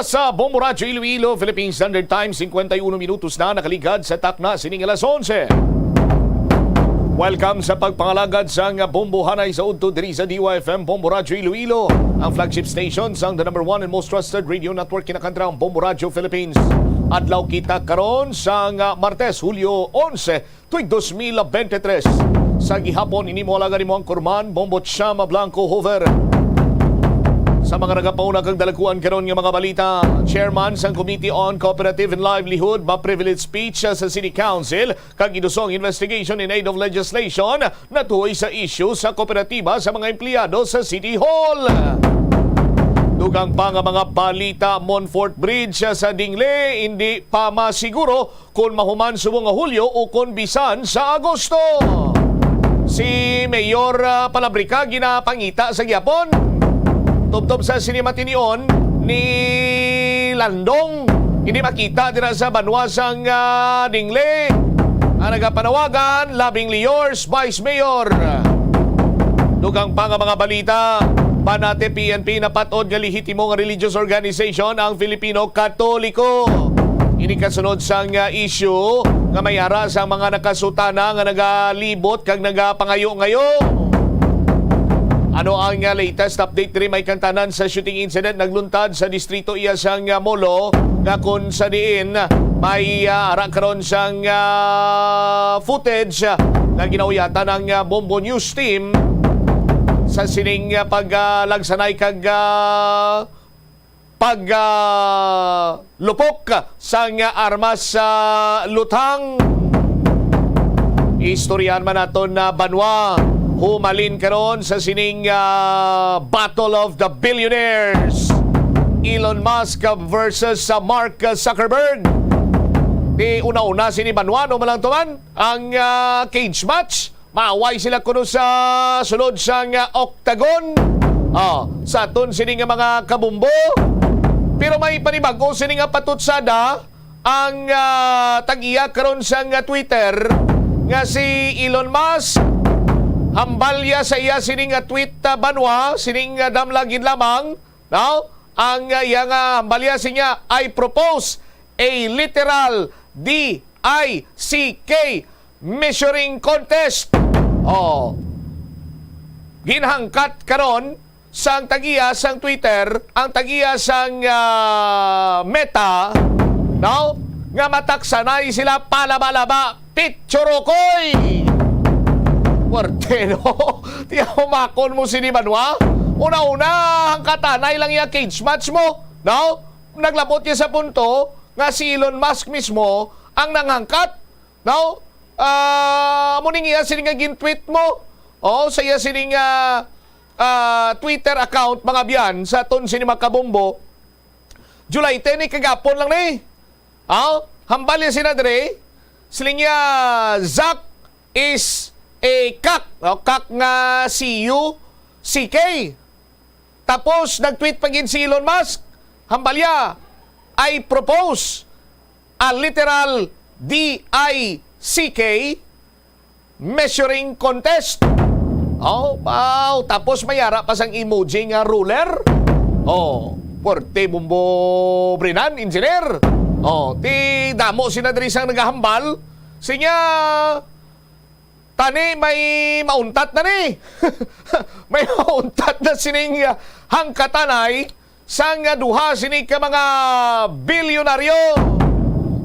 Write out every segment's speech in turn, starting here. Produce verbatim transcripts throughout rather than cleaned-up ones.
Sa Bombo Radyo Iloilo, Philippine Standard Time, cincuenta y uno minutos na nakaligad sa takna sining alas onse. Welcome sa pagpangalagad sang Bombohanay sa udto diri sa D Y F M Bombo Radyo Iloilo, ang flagship station sang the number one and most trusted radio network kinakantrang Bombo Radyo Philippines. Adlaw kita karon sang, ah, Martes, Hulyo onse, tuig dos mil bente tres. Sa gihapon, ini mo alaga nimo ang kurman, Bombo Chama Blanco Hoover. Sa mga nagapauna kag dalakuan karon nga mga balita, chairman sang Committee on Cooperative and Livelihood, ma-privilege speech sa City Council, kag idusong investigation in aid of legislation natuhoy sa issue sa kooperatiba sa mga empleyado sa City Hall. Dugang pa nga mga balita, Monfort Bridge sa Dingle, hindi pa masiguro kon mahuman subong nga Hulyo o kon bisan sa Agosto. Si Mayor, ah, Palabrica ginapangita sa gihapon. Tubtob sa sini matinion ni Landong, hindi makita dira sa banwa sang, ah, Dingle. Ang nagapanawagan, Labing Liors, Vice Mayor. Dugang pa nga mga balita, Banate P N P napat-od nga lehitimo nga religious organization ang Filipino Katoliko. Ini kasunod sang, ah, issue nga may ara sa mga nakasutana nga nagalibot kag nagapangayo-ngayo. Ano ang, ah, latest update diri may kantanan sa shooting incident nagluntad sa distrito iya sang, ah, Molo, nga kung sa diin may, ah, ara karon sang, ah, footage, ah, nga ginauyatan ang, ah, Bombo News Team sa sining, ah, pag, ah, lagsanay kag, ah, pag, ah, lupok sang armas sa luthang. Istoryahan man naton na banwa, humalin karon sa sining, ah, Battle of the Billionaires. Elon Musk versus sa Mark Zuckerberg. Di una-una sini banwa, no, malang tuman ang, ah, cage match. Maaway sila kuno sa sulod sang, ah, octagon. Oh, sa aton sini nga mga kabumbo. Pero may panibag-o sini nga patutsada ang, ah, tag-iya karon sang, ah, Twitter nga si Elon Musk. Hambalya sa iya sini nga tweet, ah, banwa, sining, ah, damlagin lamang, no? Ang, ah, iya nga hambalya siya, "I propose a literal D I C K measuring contest." Oh. Ginhangkat karon sang tag-iya sang Twitter, ang tag-iya sang, ah, Meta, no? Nga mataksanay sila palaba-laba, pitsurokoy! Puwerte, no? Tiyaw makon mo sini banwa. Una-una, hangkatanay lang iya cage match mo, no? Naglabot niya sa punto nga si Elon Musk mismo ang nanghangkat, no? Ah, amo ning iya sini nga gin-tweet mo. Oh, sa iya sini nga, ah, Twitter account, mga biyan, sa aton sini mga kabumbo. July ten, eh, kagapon lang ni. Oh, hambal niya sina dre. Siling niya, "Zuck is a cock." Oh, cock nga C U C K. Tapos, nag-tweet pa gid si Elon Musk. Hambal niya, "I propose a literal D I C K measuring contest." Oh, wow. Tapos may ara pa sang emoji nga ruler. Oh, puwerte, Bumbo Brinan, engineer. Oh, ti damo sina diri sang nagahambal. Sinya, tani may mauntat na ni. May mauntat na sining, ah, hangkatanay sang, ah, duha sini ka mga bilyonaryo.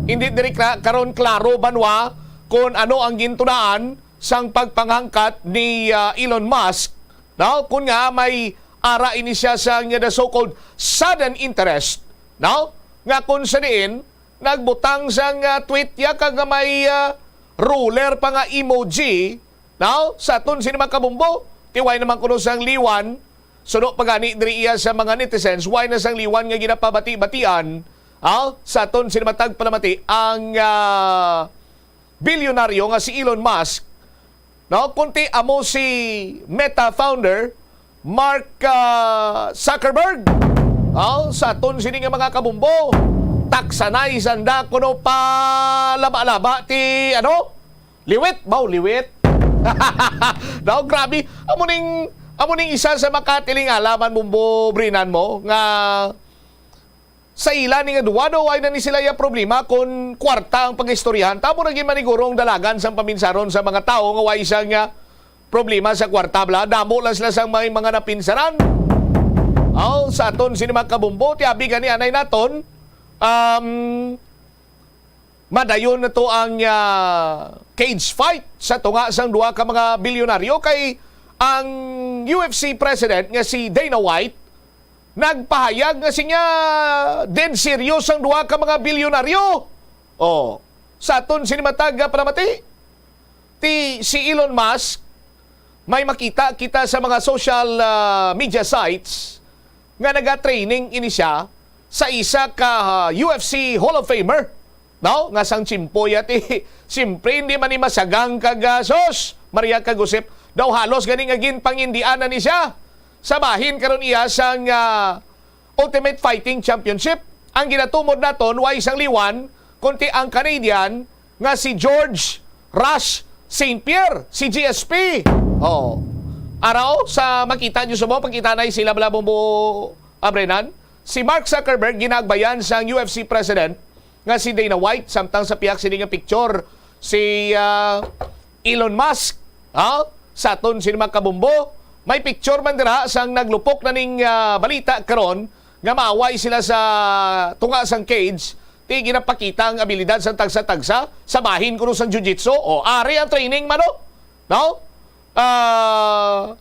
Hindi diri kla-, karon klaro, banwa, kung ano ang gintunaan sang pagpanghangkat ni, ah, Elon Musk, no? Kung nga may ara ini siya sa nga the so-called sudden interest, no? Nga kung sa diin, nagbutang sang, ah, tweet ya kag may, ah, ruler pa nga emoji, no? Sa aton sini mga kabumbo, ti wala naman kuno sang liwan, suno pa gani diri iya sa mga netizens, wala na sang liwan nga ginapabati-batian, ah, sa aton sini matag palamati ang, ah, bilyonaryo nga si Elon Musk, no? Kunti amo si Meta founder, Mark, ah, Zuckerberg. Oh, sa aton sini nga mga kabumbo, taksanay sanda kuno pa laba-laba ti, ano? Liwit, baw, liwit. Daw, grabe. Amo ning, amo ning isa sa makatilingala man, Bumbo Brinan, mo, nga Sa ila ni nga duwa, daw, ay na ni sila ya problema kon kwarta ang pag-istoryahan. Tamo na gid man ni guro ang dalagan sang paminsaron sa mga tawo nga way sang, ah, problema sa kwarta, bala. Damo lang sila sang may mga napinsaran. Aw, sa aton sini mga kabumbo, ti abi gani anay naton, um, madayon na to ang, ah, cage fight sa tunga sang duha ka mga bilyonaryo, kay ang U F C president nga si Dana White nagpahayag nga sinya dead serious ang duha ka mga bilyonaryo. Oh, sa aton sini matag, ah, panamati, ti si Elon Musk, may makita kita sa mga social, ah, media sites nga naga-training ini siya sa isa ka, ah, U F C Hall of Famer, no? Nga sang tiyempo ya ti, siyempre, hindi man ni masagang kag, ah, sus, Maria kag Josep, daw halos gani nga ginpangindian na ni siya sa bahin karon iya sang, ah, Ultimate Fighting Championship. Ang ginatumod naton, way sang liwan, kundi ang Canadian nga si George Rush Saint Pierre, si G S P. Oh. Araw, sa makita nyo sa mga pagkita na sila, bala, Bombo Abrenan, si Mark Zuckerberg ginagbayan sang U F C president nga si Dana White, samtang sa pihak sini nga picture, si, ah, Elon Musk, ha? Sa aton sini mga kabumbo, may picture man dira sang naglupok na ning, ah, balita karon nga maaway sila sa tunga sang cage, ti ginapakita ang abilidad sang tagsa-tagsa sa bahin kuno sang jiu-jitsu. O, ari ang training, mano? No? Ah,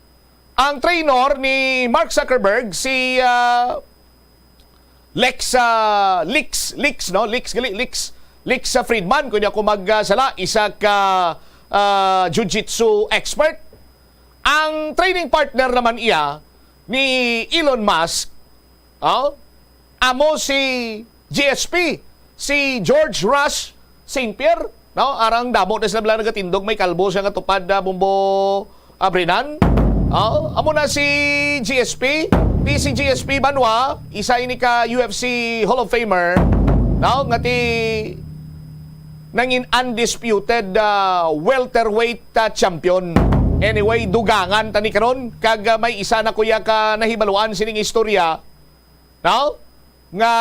ang trainer ni Mark Zuckerberg, si, ah, Lex, ah, Lex, Lex, no? Lex, gali, Lex, Lex, ah, Fridman, kung di ako magsala, isa ka, ah, jiu-jitsu expert. Ang training partner naman iya ni Elon Musk, oh, amo si G S P, si George Rush Saint Pierre, no? Arang damo na sila bala nagatindog, may kalbo siya nga tupad, ah, Bombo Abrinan. Oh, amo na si G S P. Di si G S P Banwa, isa ini ka U F C Hall of Famer, no? Nga ti nangin undisputed, ah, welterweight, ah, champion. Anyway, dugangan tani karon kag, ah, may isa na kuya ka nahibaluan sining istorya, no? Nga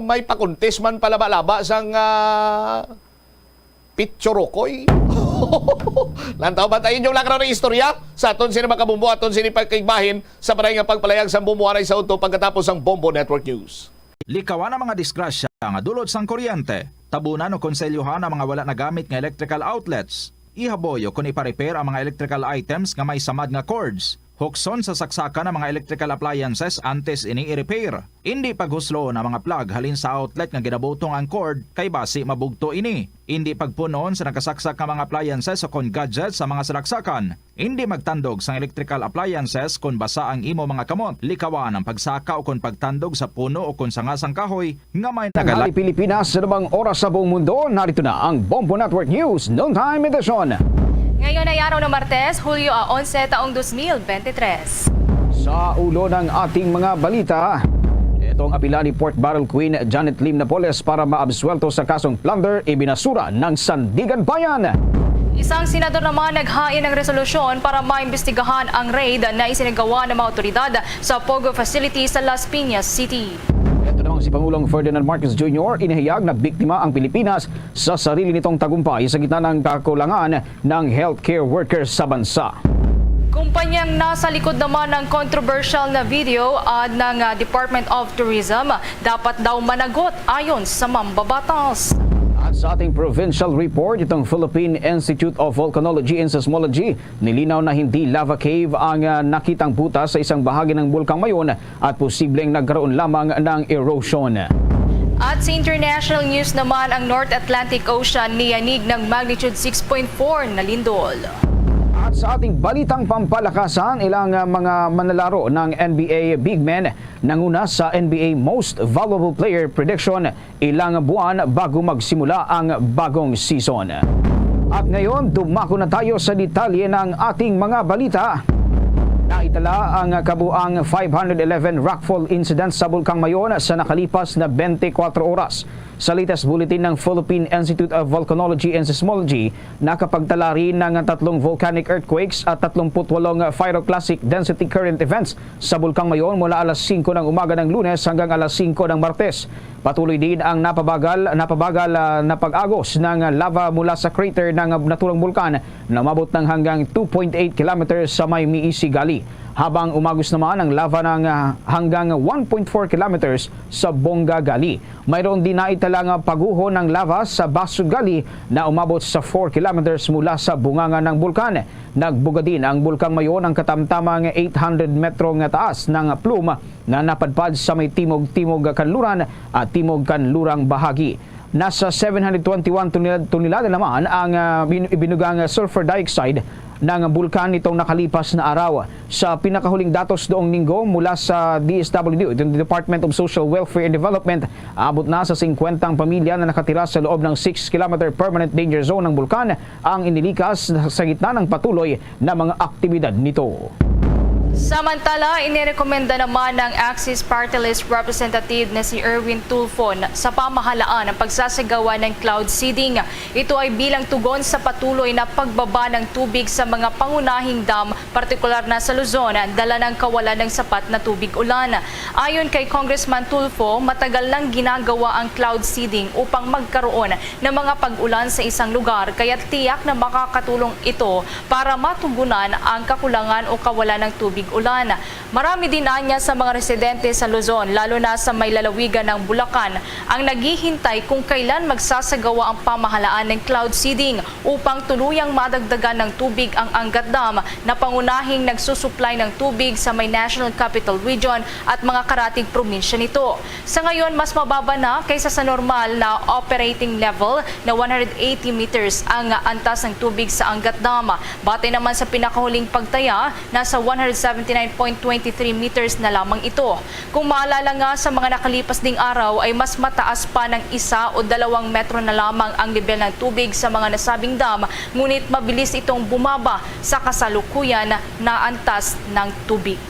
may pakuntis man palaba-laba sang, ah, pitsurokoy. Lantaw ba tayo inyong lakran ng istorya? Sa aton sini makabumbo, aton sini pagkaigbahin sa paray nga pagpalayag sang bumbuanay sa udto pagkatapos sang Bombo Network News. Likawan ang mga disgrasya nga dulot sang kuryente. Tabunan o konselyohan ang mga wala nagamit nga electrical outlets. Ihaboy o kon ipa-repair ang mga electrical items nga may samad nga cords. Hukson sa saksakan ang mga electrical appliances antes ini i-repair. Indi paghusloon ang mga plug halin sa outlet nga ginabutong ang cord, kay basi mabugto ini. Indi pagpun-on sa nakasaksak nga mga appliances o kon gadgets sa mga salaksakan. Indi magtandog sang electrical appliances kon basa ang imo mga kamot. Likawan ang pagsaka o kon pagtandog sa puno o kon sanga sang kahoy nga may Tanghali, nagalay. Pilipinas, sa anumang oras sa buong mundo, narito na ang Bombo Network News Noontime Edition. Ngayon ay araw ng Martes, Hulyo a onse, taong dos mil bente tres. Sa ulo ng ating mga balita, itong apila ni Pork Barrel Queen Janet Lim Napoles para maabsuwelto sa kasong plunder, ibinasura ng Sandiganbayan. Isang senador naman naghain ng resolusyon para maimbestigahan ang raid na isinagawa ng mga otoridad sa Pogo facility sa Las Piñas City. Ito namang si Pangulong Ferdinand Marcos Junior inihayag na biktima ang Pilipinas sa sarili nitong tagumpay sa gitna ng kakulangan ng healthcare workers sa bansa. Kumpanyang nasa likod naman ng controversial na video, ah, ng, ah, Department of Tourism, dapat daw managot ayon sa mambabatas. At sa ating provincial report, itong Philippine Institute of Volcanology and Seismology, nilinaw na hindi lava cave ang, ah, nakitang butas sa isang bahagi ng Bulkang Mayon at posibleng nagkaroon lamang ng erosion. At sa international news naman, ang North Atlantic Ocean niyanig ng magnitude six point four na lindol. At sa ating balitang pampalakasan, ilang, ah, mga manlalaro ng N B A big men nanguna sa N B A Most Valuable Player prediction ilang buwan bago magsimula ang bagong season. At ngayon, dumako na tayo sa detalye ng ating mga balita. Tala ang kabuang five hundred eleven rockfall incidents sa Bulkang Mayon sa nakalipas na twenty-four oras. Sa latest bulletin ng Philippine Institute of Volcanology and Seismology, nakapagtala rin ng tatlong volcanic earthquakes at thirty-eight pyroclastic density current events sa Bulkang Mayon mula alas singko ng umaga ng Lunes hanggang alas singko ng Martes. Patuloy din ang napabagal, napabagal, ah, na pag-agos ng lava mula sa crater ng naturang bulkan na umabot ng hanggang two point eight kilometers sa may Miisi Gali, habang umagos naman ang lava ng, ah, hanggang one point four kilometers sa Bonga Gali. Mayroon din naitalang paguho ng lava sa Basug Gali na umabot sa four kilometers mula sa bunganga ng bulkan. Nagbuga din ang Bulkang Mayon ang katamtamang eight hundred metro nga taas ng plume na napadpad sa may timog-timog kanluran at timog kanlurang bahagi. Nasa seven hundred twenty-one tonelad-, tonelada naman ang, ah, bin-, ibinugang sulfur dioxide ng bulkan nitong nakalipas na araw. Sa pinakahuling datos doong linggo mula sa D S W D, itong Department of Social Welfare and Development, abot na sa singkwentang pamilya na nakatira sa loob ng six kilometer permanent danger zone ng bulkan ang inilikas sa gitna ng patuloy na mga aktibidad nito. Samantala, inirekomenda naman ng Axis Party List Representative na si Erwin Tulfo sa pamahalaan ang pagsasagawa ng cloud seeding. Ito ay bilang tugon sa patuloy na pagbaba ng tubig sa mga pangunahing dam, partikular na sa Luzon, dala ng kawalan ng sapat na tubig ulan. Ayon kay Congressman Tulfo, matagal nang ginagawa ang cloud seeding upang magkaroon ng mga pag-ulan sa isang lugar, kaya tiyak na makakatulong ito para matugunan ang kakulangan o kawalan ng tubig ulan. Marami din anya sa mga residente sa Luzon, lalo na sa may lalawigan ng Bulacan, ang naghihintay kung kailan magsasagawa ang pamahalaan ng cloud seeding upang tuluyang madagdagan ng tubig ang Angat Dam na pangunahing nagsusuplay ng tubig sa may National Capital Region at mga karatig probinsya nito. Sa ngayon, mas mababa na kaysa sa normal na operating level na one hundred eighty meters ang antas ng tubig sa Angat Dam. Batay naman sa pinakahuling pagtaya, nasa one hundred seventy-nine point twenty-three meters na lamang ito. Kung maalala nga, sa mga nakalipas ding araw ay mas mataas pa ng isa o dalawang metro na lamang ang lebel ng tubig sa mga nasabing dam, ngunit mabilis itong bumaba sa kasalukuyan na antas ng tubig.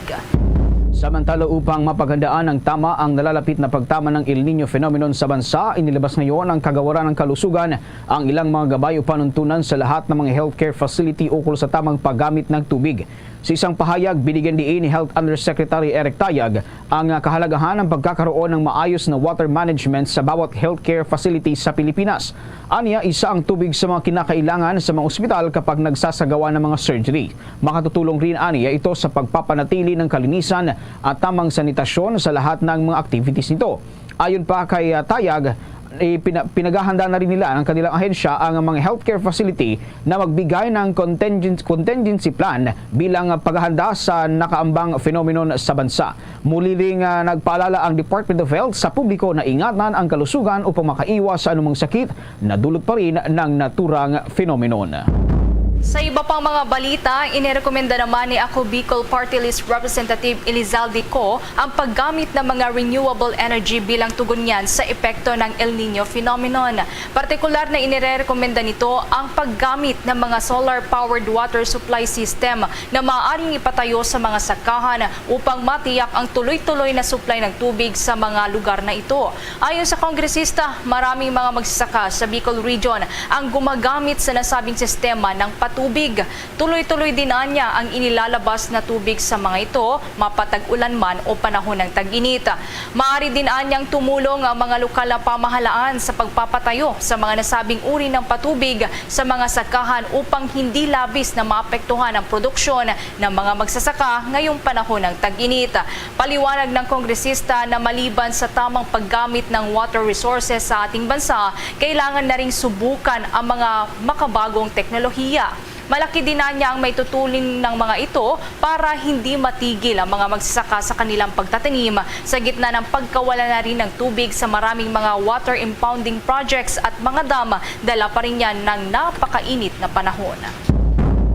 Samantala, upang mapaghandaan ng tama ang nalalapit na pagtama ng El Niño phenomenon sa bansa, inilabas ngayon ang Kagawaran ng Kalusugan ang ilang mga gabay o panuntunan sa lahat ng mga healthcare facility ukol sa tamang paggamit ng tubig. Sa isang pahayag, binigyan diin ni Health Undersecretary Eric Tayag ang kahalagahan ng pagkakaroon ng maayos na water management sa bawat healthcare facility sa Pilipinas. Aniya, isa ang tubig sa mga kinakailangan sa mga ospital kapag nagsasagawa ng mga surgery. Makatutulong rin aniya ito sa pagpapanatili ng kalinisan at tamang sanitasyon sa lahat ng mga activities nito. Ayon pa kay, ah, Tayag, ipina-, pinaghahanda na rin nila ng kanilang ahensya ang mga healthcare facility na magbigay ng contingent-, contingency plan bilang paghahanda sa nakaambang phenomenon sa bansa. Muli ring, ah, nagpaalala ang Department of Health sa publiko na ingatan ang kalusugan upang makaiwas sa anumang sakit na dulot pa rin ng naturang phenomenon. Sa iba pang mga balita, inirekomenda naman ni Ako Bicol Party List Representative Elizalde Co ang paggamit ng mga renewable energy bilang tugon niyan sa epekto ng El Niño phenomenon. Partikular na inirerekomenda nito ang paggamit ng mga solar-powered water supply system na maaaring ipatayo sa mga sakahan upang matiyak ang tuloy-tuloy na supply ng tubig sa mga lugar na ito. Ayon sa kongresista, maraming mga magsasaka sa Bicol Region ang gumagamit sa nasabing sistema ng patubig. Tuloy-tuloy din anya ang inilalabas na tubig sa mga ito, mapatag-ulan man o panahon ng tag-init. Maaari din anyang tumulong ang mga lokal na pamahalaan sa pagpapatayo sa mga nasabing uri ng patubig sa mga sakahan upang hindi labis na maapektuhan ang produksyon ng mga magsasaka ngayong panahon ng tag-init. Paliwanag ng kongresista na maliban sa tamang paggamit ng water resources sa ating bansa, kailangan na ring subukan ang mga makabagong teknolohiya. Malaki din anya ang maitutulong ng mga ito para hindi matigil ang mga magsasaka sa kanilang pagtatanim sa gitna ng pagkawala na rin ng tubig sa maraming mga water impounding projects at mga dam, dala pa rin yan ng napakainit na panahon.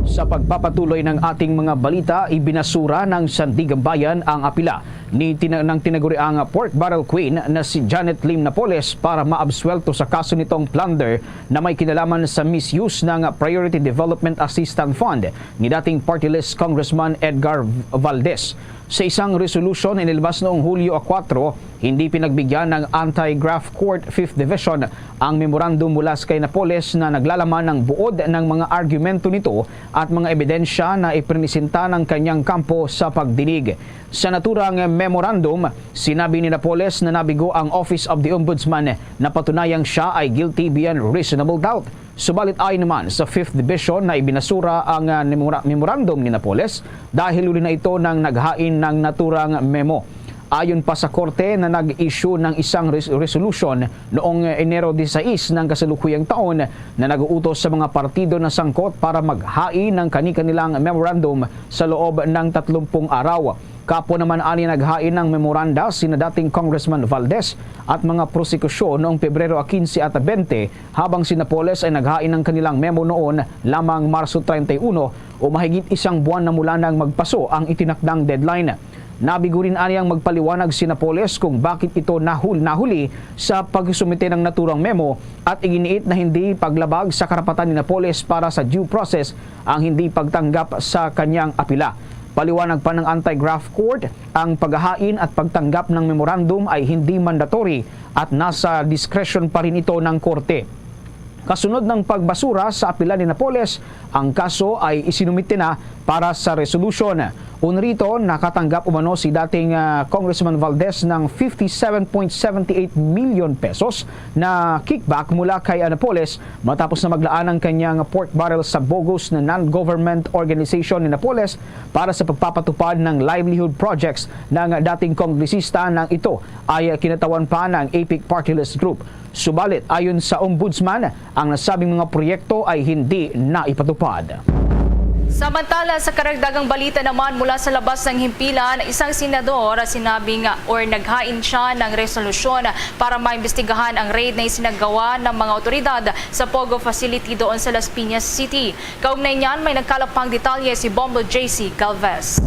Sa pagpapatuloy ng ating mga balita, ibinasura ng Sandiganbayan ang apila ni tina-, ng tinaguriang pork barrel queen na si Janet Lim Napoles para maabsuwelto sa kaso nitong plunder na may kinalaman sa misuse ng Priority Development Assistance Fund ni dating party list Congressman Edgar Valdez. Sa isang resolusyon inilabas noong Hulyo a kuwatro, hindi pinagbigyan ng Anti-Graft Court Fifth Division ang memorandum mula sa kay Napoles na naglalaman ng buod ng mga argumento nito at mga ebidensya na iprinisinta ng kanyang kampo sa pagdinig. Sa naturang memorandum, sinabi ni Napoles na nabigo ang Office of the Ombudsman na patunayang siya ay guilty beyond reasonable doubt. Subalit ayon naman sa Fifth Division na ibinasura ang, ah, memora-, memorandum ni Napoles dahil uli na ito nang naghain ng naturang memo. Ayon pa sa korte na nag-issue ng isang res-, resolution noong Enero disais ng kasalukuyang taon na nag-uutos sa mga partido na sangkot para maghain ng kani-kanilang memorandum sa loob ng tatlumpung araw. Kapo naman ani naghain ng memoranda sina dating Congressman Valdez at mga prosekusyon noong Pebrero a quince at bente, habang si Napoles ay naghain ng kanilang memo noon lamang Marso treinta y uno, o mahigit isang buwan na mula nang magpaso ang itinakdang deadline. Nabigo rin ani ang magpaliwanag si Napoles kung bakit ito nahul-, nahuli sa pagsumite ng naturang memo at iginiit na hindi paglabag sa karapatan ni Napoles para sa due process ang hindi pagtanggap sa kanyang apila. Paliwanag pa ng Anti-Graft Court, ang paghahain at pagtanggap ng memorandum ay hindi mandatory at nasa discretion pa rin ito ng korte. Kasunod ng pagbasura sa apila ni Napoles, ang kaso ay isinumite na para sa resolution. Unrito, nakatanggap umano si dating, ah, Congressman Valdez ng fifty-seven point seventy-eight million pesos na kickback mula kay Napoles matapos na maglaan ang kanyang pork barrel sa bogus na non-government organization ni Napoles para sa pagpapatupad ng livelihood projects ng dating kongresista nang ito ay kinatawan pa ng APEC Party List Group. Subalit, ayon sa Ombudsman, ang nasabing mga proyekto ay hindi naipatupad. Samantala, sa karagdagang balita naman mula sa labas ng himpilan, isang senador sinabing or naghain siya ng resolusyon para maimbestigahan ang raid na isinagawa ng mga otoridad sa Pogo facility doon sa Las Piñas City. Kaugnay niyan, may nagkalap pang detalye si Bombo J C Galvez.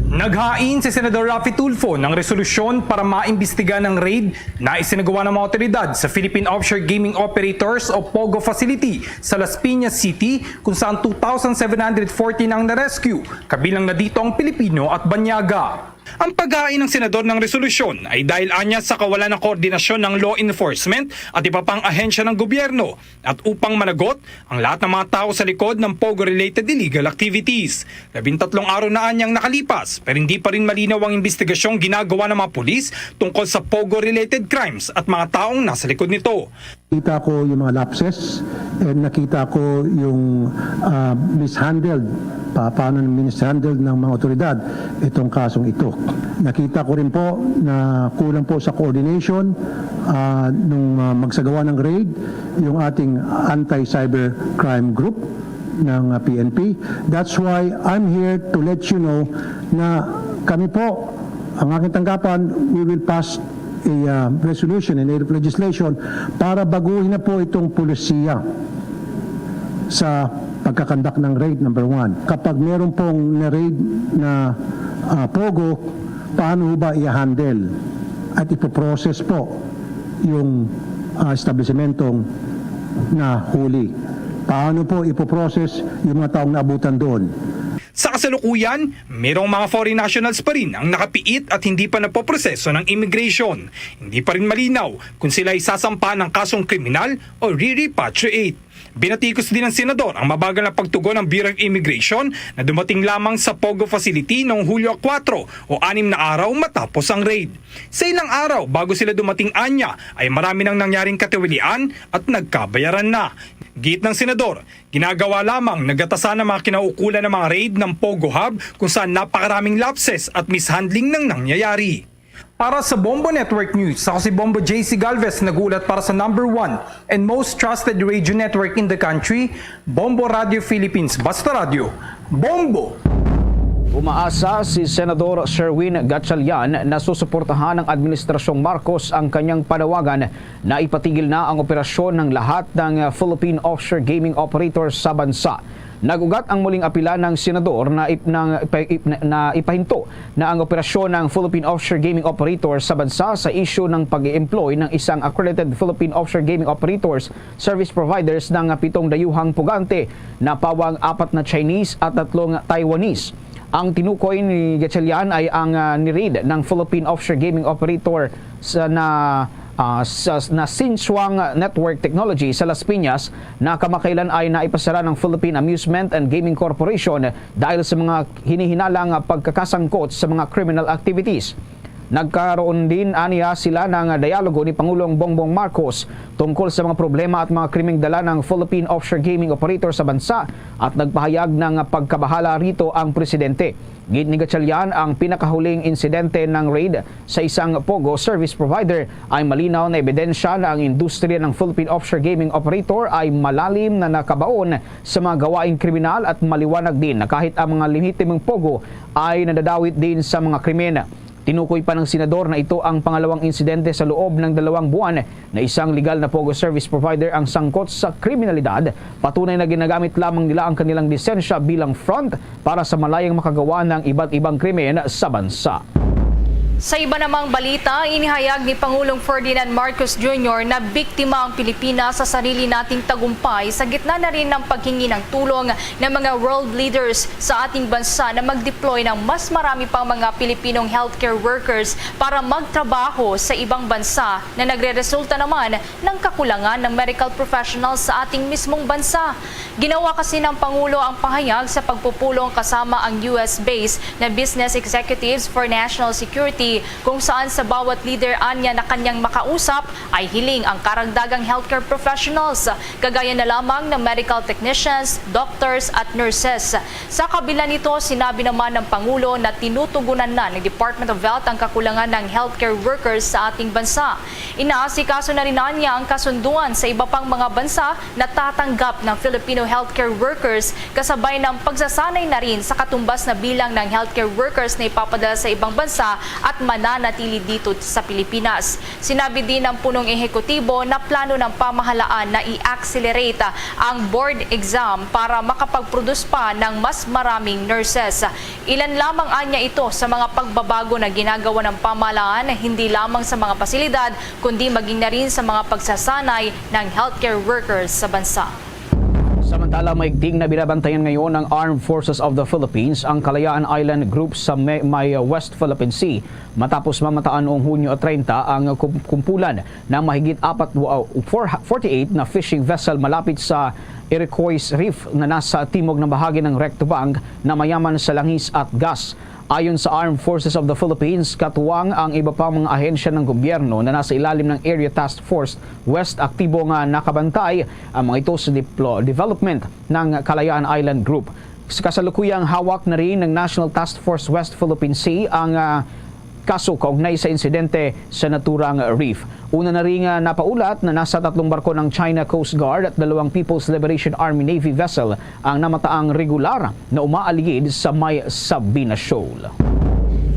Naghain si Senador Raffy Tulfo ng resolusyon para maimbestiga ng raid na isinagawa ng mga otoridad sa Philippine Offshore Gaming Operators o Pogo facility sa Las Piñas City, kung saan two thousand seven hundred fourteen ang na-rescue, kabilang na dito ang Pilipino at banyaga. Ang paghain ng senador ng resolusyon ay dahil anya sa kawalan ng koordinasyon ng law enforcement at iba pang ahensya ng gobyerno at upang managot ang lahat ng mga tao sa likod ng Pogo-related illegal activities. Labintatlong araw na anyang nakalipas, pero hindi pa rin malinaw ang imbestigasyong ginagawa ng mga pulis tungkol sa Pogo-related crimes at mga taong nasa likod nito. Kita ko yung mga lapses and nakita ko yung, ah, mishandled, pa-, paano mishandled ng mga otoridad itong kasong ito. Nakita ko rin po na kulang po sa coordination, ah, nung, ah, magsagawa ng raid yung ating anti-cyber crime group ng, ah, P N P. That's why I'm here to let you know na kami po, ang aking tanggapan, we will pass a, ah, resolution, a native legislation para baguhin na po itong polisiya sa pagkakandak ng raid, number one. Kapag meron pong na-raid na, ah, pogo, paano ho ba i-handle at ipoprocess po yung, ah, establisimentong nahuli? Paano po ipoprocess yung mga taong naabutan doon? Sa kasalukuyan, mayroong mga foreign nationals pa rin ang nakapiit at hindi pa napoproseso ng immigration. Hindi pa rin malinaw kung sila ay sasampahan ng kasong kriminal o re-repatriate. Binatikos din ng senador ang mabagal na pagtugon ng Bureau of Immigration na dumating lamang sa Pogo facility noong Hulyo kuwatro o anim na araw matapos ang raid. Sa ilang araw bago sila dumating anya ay marami nang nangyaring katiwalian at nagkabayaran na. Giit ng senador, ginagawa lamang nagatasan ang mga kinaukulan ng mga raid ng Pogo Hub kung saan napakaraming lapses at mishandling nang nangyayari. Para sa Bombo Network News, ako si Bombo J C Galvez, nag-uulat para sa number one and most trusted radio network in the country, Bombo Radio Philippines, Basta Radyo, Bombo! Umaasa si Senador Sherwin Gatchalian na susuportahan ng Administrasyong Marcos ang kanyang panawagan na ipatigil na ang operasyon ng lahat ng Philippine offshore gaming operators sa bansa. Nag-ugat ang muling apila ng senador na ip-, ng ipa-, ip-, na, na ipahinto na ang operasyon ng Philippine Offshore Gaming Operator sa bansa sa isyu ng pag-i-employ ng isang accredited Philippine Offshore Gaming Operators Service Providers ng pitong dayuhang pugante na pawang apat na Chinese at tatlong Taiwanese. Ang tinukoy ni Gatchalian ay ang, ah, ni-raid ng Philippine Offshore Gaming Operator sa na, ah, sa, na Sinshuang Network Technology sa Las Piñas na kamakailan ay naipasara ng Philippine Amusement and Gaming Corporation dahil sa mga hinihinalang pagkakasangkot sa mga criminal activities. Nagkaroon din aniya sila ng dialogo ni Pangulong Bongbong Marcos tungkol sa mga problema at mga krimeng dala ng Philippine offshore gaming operator sa bansa at nagpahayag ng pagkabahala rito ang presidente. Gid ni Gatchalian, ang pinakahuling insidente ng raid sa isang POGO service provider ay malinaw na ebidensya na ang industriya ng Philippine offshore gaming operator ay malalim na nakabaon sa mga gawaing kriminal at maliwanag din na kahit ang mga lehitimong POGO ay nadadawit din sa mga krimen. Tinukoy pa ng senador na ito ang pangalawang insidente sa loob ng dalawang buwan na isang legal na POGO service provider ang sangkot sa kriminalidad. Patunay na ginagamit lamang nila ang kanilang lisensya bilang front para sa malayang makagawa ng iba't ibang krimen sa bansa. Sa iba namang balita, inihayag ni Pangulong Ferdinand Marcos Junior na biktima ang Pilipinas sa sarili nating tagumpay sa gitna na rin ng paghingi ng tulong ng mga world leaders sa ating bansa na mag-deploy ng mas marami pang mga Pilipinong healthcare workers para magtrabaho sa ibang bansa na nagreresulta naman ng kakulangan ng medical professionals sa ating mismong bansa. Ginawa kasi ng Pangulo ang pahayag sa pagpupulong kasama ang U S-based na Business Executives for National Security, kung saan sa bawat leader anya na kanyang makausap ay hiling ang karagdagang healthcare professionals, kagaya na lamang ng medical technicians, doctors, at nurses. Sa kabila nito, sinabi naman ng Pangulo na tinutugunan na ng Department of Health ang kakulangan ng healthcare workers sa ating bansa. Inaasikaso na rin niya ang kasunduan sa iba pang mga bansa na tatanggap ng Filipino healthcare workers, kasabay ng pagsasanay na rin sa katumbas na bilang ng healthcare workers na ipapadala sa ibang bansa at mananatili dito sa Pilipinas. Sinabi din ng punong ehekutibo na plano ng pamahalaan na i-accelerate ang board exam para makapag-produce pa ng mas maraming nurses. Ilan lamang anya ito sa mga pagbabago na ginagawa ng pamahalaan, hindi lamang sa mga pasilidad, kundi maging na rin sa mga pagsasanay ng healthcare workers sa bansa. Samantala, maigting na binabantayan ngayon ng Armed Forces of the Philippines ang Kalayaan Island Group sa may, may West Philippine Sea matapos mamata noong Hunyo treinta ang kum-, kumpulan ng mahigit apat, uh, four, forty-eight na fishing vessel malapit sa Iroquois Reef na nasa timog na bahagi ng Recto Bank na mayaman sa langis at gas. Ayon sa Armed Forces of the Philippines, katuwang ang iba pang mga ahensya ng gobyerno na nasa ilalim ng Area Task Force West, aktibo nga nakabantay ang mga ito sa diplo-, development ng Kalayaan Island Group. Sa kasalukuyang hawak na rin ng National Task Force West Philippine Sea ang, ah, kaso kaugnay sa insidente sa naturang reef. Una na rin nga napaulat na nasa tatlong barko ng China Coast Guard at dalawang People's Liberation Army Navy vessel ang namataang regular na umaaligid sa may Sabina Shoal.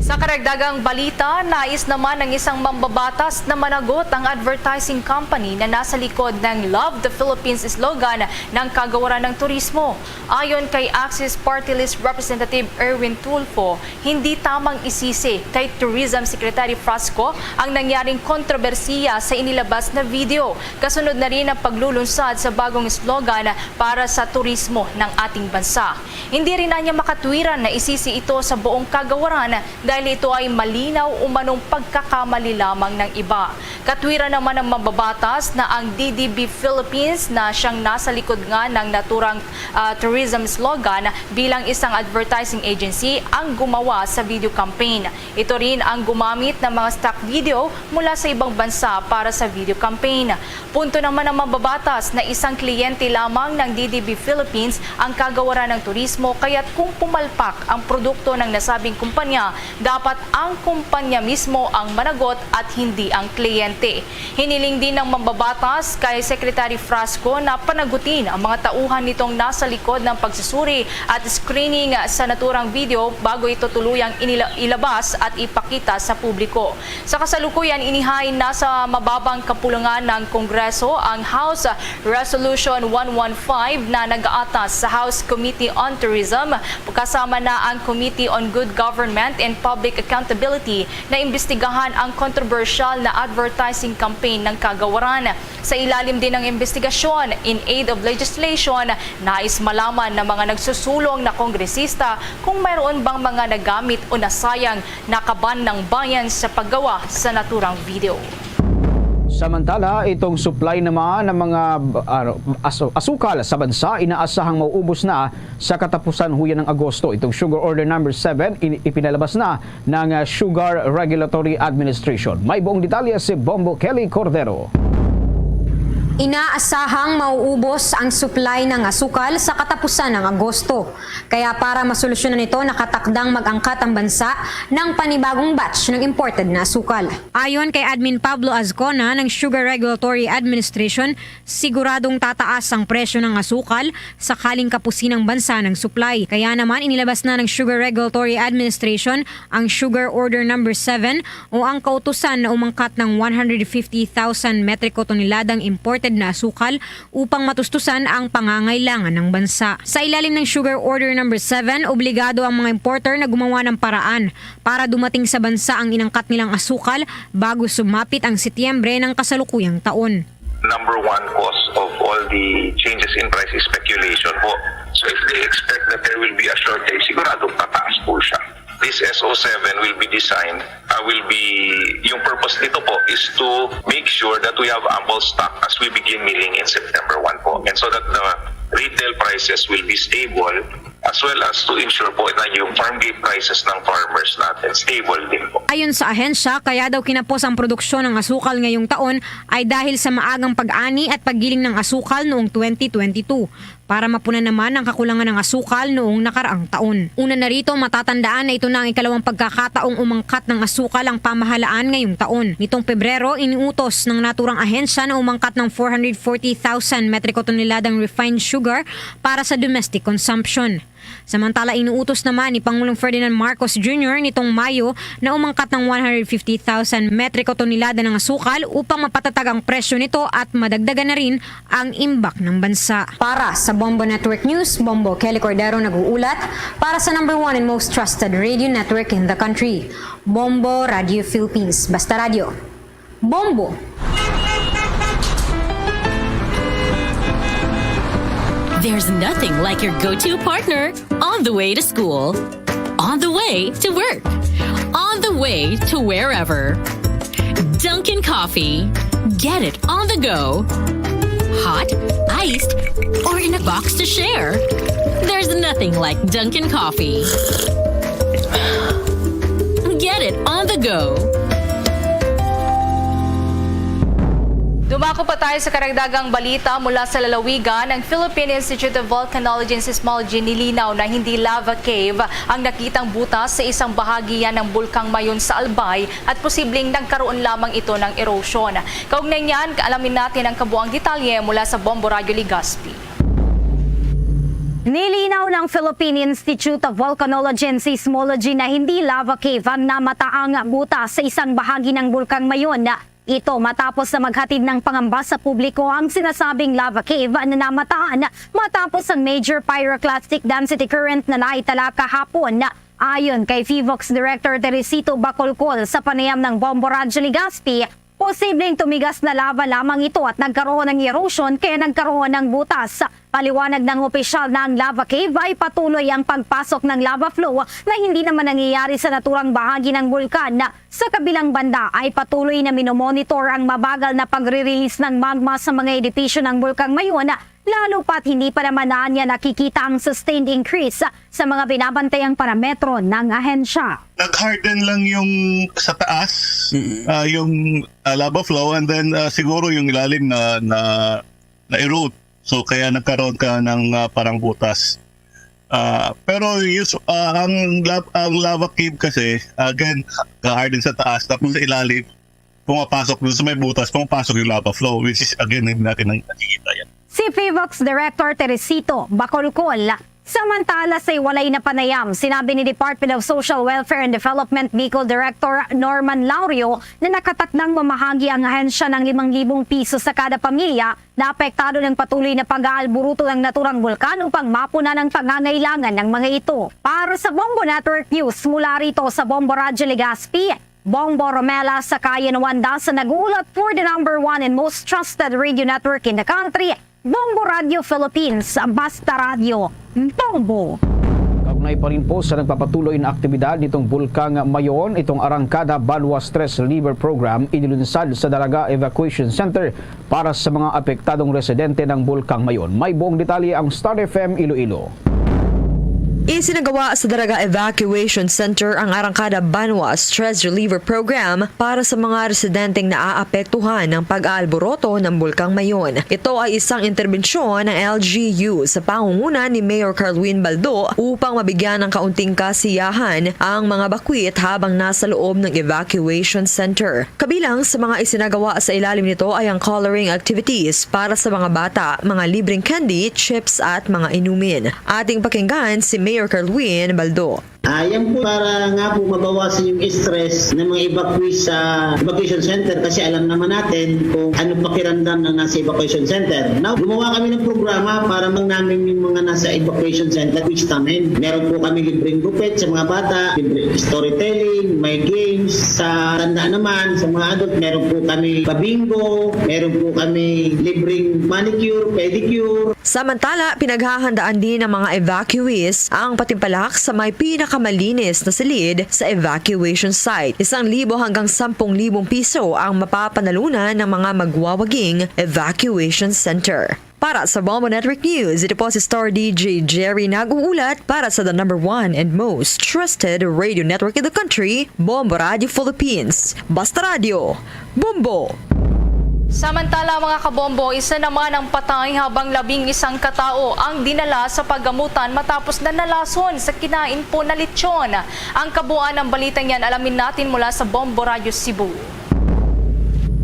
Sa karagdagang balita, nais naman ng isang mambabatas na managot ang advertising company na nasa likod ng Love the Philippines slogan ng Kagawaran ng Turismo. Ayon kay Axis Party List Representative Erwin Tulfo, hindi tamang isisi kay Tourism Secretary Frasco ang nangyaring kontrobersiya sa inilabas na video, kasunod na rin ang paglulunsad sa bagong slogan para sa turismo ng ating bansa. Hindi rin anya makatwiran na isisi ito sa buong kagawaran dahil ito ay malinaw umanong pagkakamali lamang ng iba. Katwiran naman ng mambabatas na ang D D B Philippines, na siyang nasa likod nga ng naturang, ah, tourism slogan, bilang isang advertising agency ang gumawa sa video campaign. Ito rin ang gumamit ng mga stock video mula sa ibang bansa para sa video campaign. Punto naman ng mambabatas na isang kliyente lamang ng D D B Philippines ang kagawaran ng turismo, kaya't kung pumalpak ang produkto ng nasabing kumpanya, Dapat ang kumpanya mismo ang managot at hindi ang kliyente. Hiniling din ng mambabatas kay Secretary Frasco na panagutin ang mga tauhan nitong nasa likod ng pagsusuri at screening sa naturang video bago ito tuluyang inila-, ilabas at ipakita sa publiko. Sa kasalukuyan, inihain na sa mababang kapulungan ng Kongreso ang House Resolution one one five na nag-aatas sa House Committee on Tourism, kasama na ang Committee on Good Government and Public Accountability na imbestigahan ang kontrobersyal na advertising campaign ng kagawaran. Sa ilalim din ng investigasyon, in aid of legislation, nais malaman ng mga nagsusulong na kongresista kung mayroon bang mga nagamit o nasayang na kaban ng bayan sa paggawa sa naturang video. Samantala, itong supply naman ng mga, ano, asu-, asukal sa bansa inaasahang mauubos na sa katapusan huyan ng Agosto. Itong Sugar Order Number seven in-, ipinalabas na ng, ah, Sugar Regulatory Administration. May buong detalye si Bombo Kelly Cordero. Inaasahang mauubos ang supply ng asukal sa katapusan ng Agosto. Kaya para masolusyonan ito, nakatakdang mag-angkat ang bansa ng panibagong batch ng imported na asukal. Ayon kay Admin Pablo Azcona ng Sugar Regulatory Administration, siguradong tataas ang presyo ng asukal sakaling kapusin ang bansa ng supply. Kaya naman inilabas na ng Sugar Regulatory Administration ang Sugar Order Number seven o ang kautusan na umangkat ng one hundred fifty thousand metriko toneladang imported na asukal upang matustusan ang pangangailangan ng bansa. Sa ilalim ng Sugar Order Number seven, obligado ang mga importer na gumawa ng paraan para dumating sa bansa ang inangkat nilang asukal bago sumapit ang Setyembre ng kasalukuyang taon. Number one cause of all the changes in price is speculation po. So if they expect that there will be a shortage, siguradong tataas po siya. This S O seven will be designed, uh, will be, yung purpose nito po is to make sure that we have ample stock as we begin milling in September one po. And so that the retail prices will be stable as well as to ensure po na yung farm gate prices ng farmers natin stable din po. Ayon sa ahensya, kaya daw kinapos ang produksyon ng asukal ngayong taon ay dahil sa maagang pag-ani at paggiling ng asukal noong twenty twenty-two para mapunan naman ang kakulangan ng asukal noong nakaraang taon. Una na rito, matatandaan na ito na ang ikalawang pagkakataong umangkat ng asukal ang pamahalaan ngayong taon. Nitong Pebrero, iniutos ng naturang ahensya na umangkat ng four hundred forty thousand metriko toneladang refined sugar para sa domestic consumption. Samantala, inuutos naman ni Pangulong Ferdinand Marcos Junior nitong Mayo na umangkat ng one hundred fifty thousand metriko tonelada ng asukal upang mapatatag ang presyo nito at madagdagan na rin ang imbak ng bansa. Para sa Bombo Network News, Bombo Kelly Cordero nag-uulat para sa number one and most trusted radio network in the country, Bombo Radio Philippines. Basta Radyo, Bombo! There's nothing like your go to partner on the way to school, on the way to work, on the way to wherever. Dunkin' Coffee. Get it on the go. Hot, iced, or in a box to share. There's nothing like Dunkin' Coffee. Get it on the go. Dumako pa tayo sa karagdagang balita mula sa lalawigan. Ang Philippine Institute of Volcanology and Seismology nilinaw na hindi lava cave ang nakitang butas sa isang bahagi yan ng Bulkang Mayon sa Albay at posibleng nagkaroon lamang ito ng erosion. Kaugnay niyan, alamin natin ang kabuang detalye mula sa Bombo Radyo Legazpi. Nilinaw ng Philippine Institute of Volcanology and Seismology na hindi lava cave ang namataang butas sa isang bahagi ng Bulkang Mayon. Ito matapos na maghatid ng pangamba sa publiko ang sinasabing lava cave na namataan matapos ang major pyroclastic density current na naitala kahapon. Ayon kay PHIVOLCS Director Teresito Bacolcol sa panayam ng Bombo Radyo Legazpi, posibleng tumigas na lava lamang ito at nagkaroon ng erosion kaya nagkaroon ng butas. Paliwanag ng opisyal na ang lava cave ay patuloy ang pagpasok ng lava flow na hindi naman nangyayari sa naturang bahagi ng bulkan. Sa kabilang banda ay patuloy na minomonitor ang mabagal na pagre-release ng magma sa mga edipisyo ng Bulkang Mayon, lalo pa't hindi pa naman anya nakikita ang sustained increase sa mga binabantayang parametro ng ahensya. Nag-harden lang yung sa taas, ah, yung ah, lava flow, and then ah, siguro yung ilalim na na na-erode. So kaya nagkaroon ka ng ah, parang butas. Ah, pero us-, ah, ang lav-, ang lava cave kasi, again, ka-harden sa taas, tapos sa ilalim, pumapasok dun sa may butas, pumapasok yung lava flow, which is, again, hindi natin nakikita yan. Si PHIVOLCS Director Teresito Bacolcol. Samantala, sa walay na panayam, sinabi ni Department of Social Welfare and Development Bicol Director Norman Laurio na nakatakdang mamahagi ang ahensya ng limang libong piso sa kada pamilya na apektado ng patuloy na pag-aalburuto ng naturang bulkan upang mapunan ang pangangailangan ng mga ito. Para sa Bombo Network News, mula rito sa Bombo Radyo Legazpi, Bombo Romela sa Kayan Wanda sa nag-uulat for the number one and most trusted radio network in the country, Bombo Radio Philippines, Basta Radio, Bombo. Kaugnay pa rin po sa nagpapatuloy na aktibidad nitong Bulkang Mayon, itong Arangkada Banwa Stress Reliever Program inilunsad sa Daraga Evacuation Center para sa mga apektadong residente ng Bulkang Mayon. May buong detalye ang Star F M Iloilo. Isinagawa sa Daraga Evacuation Center ang Arangkada Banwa Stress Reliever Program para sa mga residenteng naaapektuhan ng pag-aalboroto ng Bulkang Mayon. Ito ay isang interbensyon ng L G U sa pangunguna ni Mayor Carlwin Baldo upang mabigyan ng kaunting kasiyahan ang mga bakwit habang nasa loob ng evacuation center. Kabilang sa mga isinagawa sa ilalim nito ay ang coloring activities para sa mga bata, mga libreng candy, chips at mga inumin. Ating pakinggan si Mayor Carlwin Baldo. Ah, yan po para nga po mabawasan yung stress ng mga evacuees sa evacuation center kasi alam naman natin kung ano pakiramdam na nasa evacuation center. Now, gumawa kami ng programa para mang namin yung mga nasa evacuation center, quiz namin. Meron po kami libreng gupit sa mga bata, libre storytelling, may games. Sa tanda naman, sa mga adult, meron po kami pabingo, meron po kami libreng manicure, pedicure. Samantala, pinaghahandaan din ng mga evacuees ang patimpalak sa may pinakamalinis na silid sa evacuation site. Isang libo hanggang sampung libong piso ang mapapanalunan ng mga magwawaging evacuation center. Para sa Bombo Network News, ito po si Star D J Jerry nag-uulat para sa the number one and most trusted radio network in the country, Bombo Radio Philippines. Basta Radio, Bombo! Samantala, mga kabombo, isa naman ang patay habang labing isang katao ang dinala sa paggamutan matapos na nalason sa kinain po na lechon. Ang kabuuan ng balitang yan, alamin natin mula sa Bombo Radio Cebu.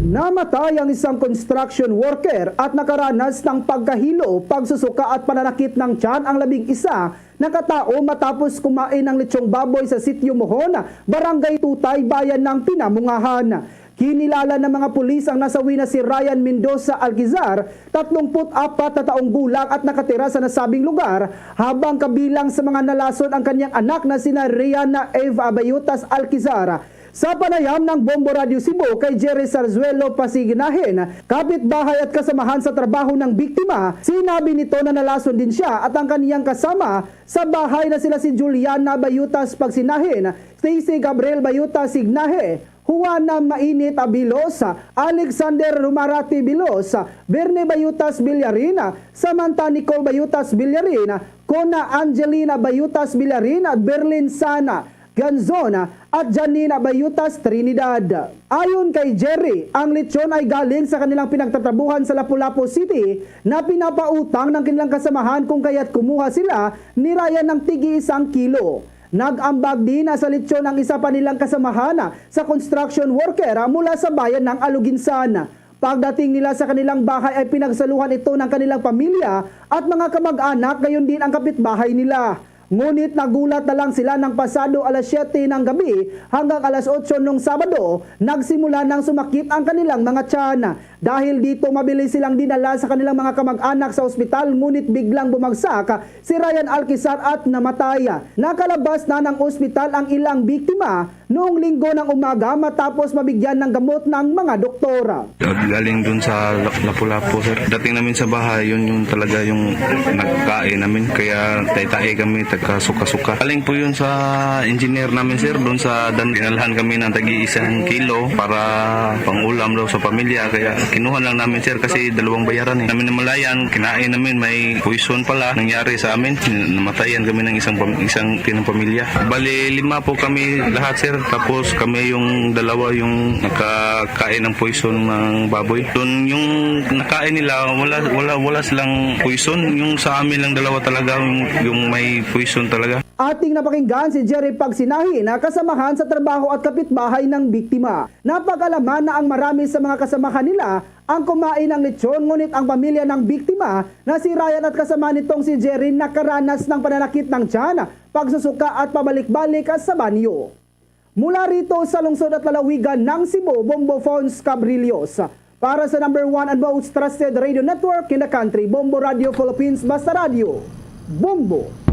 Namatay ang isang construction worker at nakaranas ng pagkahilo, pagsusuka at pananakit ng tiyan ang labing isa na katao matapos kumain ng lechong baboy sa Sitio Mohon, Barangay Tutay, Bayan ng Pinamungahan. Kinilala ng mga pulis ang nasawi na si Ryan Mendoza Alquizar, tatlong put apat na taong gulang at nakatira sa nasabing lugar, habang kabilang sa mga nalason ang kanyang anak na sina Riana Eve Abayutas Alquizar. Sa panayam ng Bombo Radio Cebu kay Jerry Sarzuelo Pasignahin, kapitbahay at kasamahan sa trabaho ng biktima, sinabi nito na nalason din siya at ang kaniyang kasama sa bahay na sila si Juliana Bayutas Pagsinahin, Stacy Gabriel Bayutas Signahe, Juana Mainit Abilos, Alexander Rumarati Bilos, Bernie Bayutas Villarin, Samantha Nicole Bayutas Villarin, Kona Angelina Bayutas Villarin, Berlin Sana Ganzon, at Janina Bayutas Trinidad. Ayon kay Jerry, ang lechon ay galing sa kanilang pinagtatrabuhan sa Lapu-Lapu City na pinapautang ng kanilang kasamahan, kung kaya't kumuha sila ni Ryan ng tigi isang kilo. Nag-ambag din sa lechon ang isa pa nilang kasamahan sa construction worker mula sa bayan ng Aluginsan. Pagdating nila sa kanilang bahay ay pinagsaluhan ito ng kanilang pamilya at mga kamag-anak, gayon din ang kapitbahay nila. Ngunit nagulat na lang sila nang pasado alas siyete ng gabi hanggang alas otso nung Sabado, nagsimula nang sumakit ang kanilang mga tiyan. Dahil dito, mabilis silang dinala sa kanilang mga kamag-anak sa ospital, ngunit biglang bumagsak si Ryan Alquizar at namatay. Nakalabas na ng ospital ang ilang biktima noong Linggo ng umaga matapos mabigyan ng gamot ng mga doktor. Galing dun sa Lap-, Lapu-Lapu, sir. Dating namin sa bahay, yun yung talaga yung nagkain namin. Kaya tae-tae kami, tagkasuka-suka. Galing po yun sa engineer namin, sir, dun sa Dan-, dinalhan kami ng tagi isang kilo para pang-ulam daw sa pamilya. Kaya kinuha lang namin, sir, kasi dalawang bayaran eh. Namin namalayan, kinain namin, may poison pala nangyari sa amin. Namatayan kami ng isang pam-, isang pinang pamilya. Bali, lima po kami lahat, sir. Tapos kami yung dalawa yung nakakain ng poison ng baboy. Doon yung nakain nila, wala, wala, wala silang poison. Yung sa amin lang dalawa talaga yung, yung may poison talaga. Ating napakinggan si Jerry Pagsinahi na kasamahan sa trabaho at kapitbahay ng biktima. Napag-alaman na ang marami sa mga kasamahan nila ang kumain ng lechon, ngunit ang pamilya ng biktima na si Ryan at kasama nitong si Jerry nakaranas ng pananakit ng tiyan, pagsusuka at pabalik-balik sa banyo. Mula rito sa lungsod at lalawigan ng Cebu, Bombo Fons Cabrillos. Para sa number one and most trusted radio network in the country, Bombo Radio Philippines, Basta Radio, Bombo.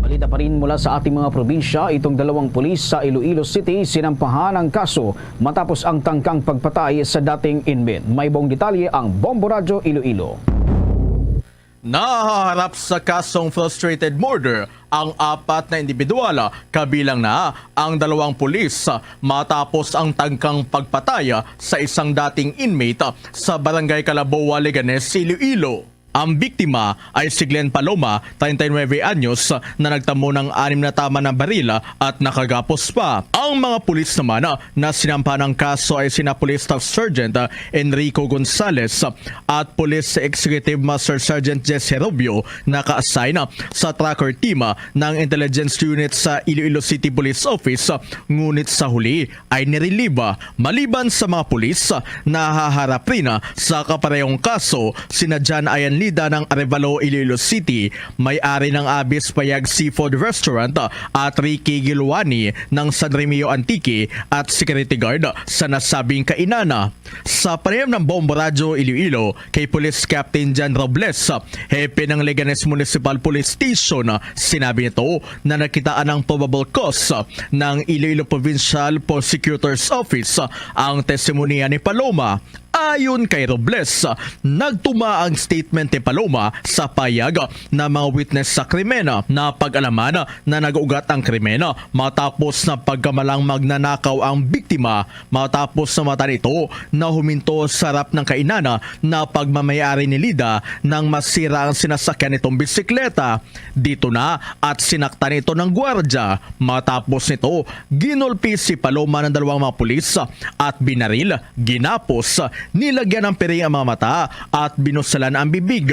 Balita pa rin mula sa ating mga probinsya, itong dalawang pulis sa Iloilo City sinampahan ng kaso matapos ang tangkang pagpatay sa dating inmate. May buong detalye ang Bombo Radyo Iloilo. Nahaharap sa kasong frustrated murder ang apat na individual, kabilang na ang dalawang pulis, matapos ang tangkang pagpatay sa isang dating inmate sa Barangay Calaboa, Leganes, Iloilo. Ang biktima ay si Glenn Paloma, treinta y nueve anyos, na nagtamo ng anim na tama na baril at nakagapos pa. Ang mga pulis naman na sinampahan ng kaso ay sina Police Staff Sergeant Enrico Gonzalez at Police Executive Master Sergeant Jesse Rubio, naka-assign sa tracker team ng Intelligence Unit sa Iloilo City Police Office, ngunit sa huli ay nireliba. Maliban sa mga pulis, nahaharap rin sa kaparehong kaso sina John Ayanlida ng Arevalo, Iloilo City, may-ari ng Abis Payag Seafood Restaurant, at Ricky Gilwani ng San Remio Antique at security guard sa nasabing kainan. Sa panayam ng Bombo Radyo Iloilo kay Police Captain John Robles, hepe ng Leganes Municipal Police Station, sinabi nito na nakitaan ang probable cause ng Iloilo Provincial Prosecutor's Office ang testimonya ni Paloma. Ayon kay Robles, nagtuma ang statement ni Paloma sa payag na mga witness sa krimen. Napag-alaman na nag-ugat ang krimen matapos na pagkamalang magnanakaw ang biktima. Matapos na mata nito na huminto sa harap ng kainan na pagmamayari ni Lida nang masira ang sinasakyan nitong bisikleta. Dito na at sinaktan ito ng gwardya. Matapos nito, ginulpi si Paloma ng dalawang mga pulis at binaril, ginapos, nilagyan ng piring ang mga mata at binusalan ang bibig.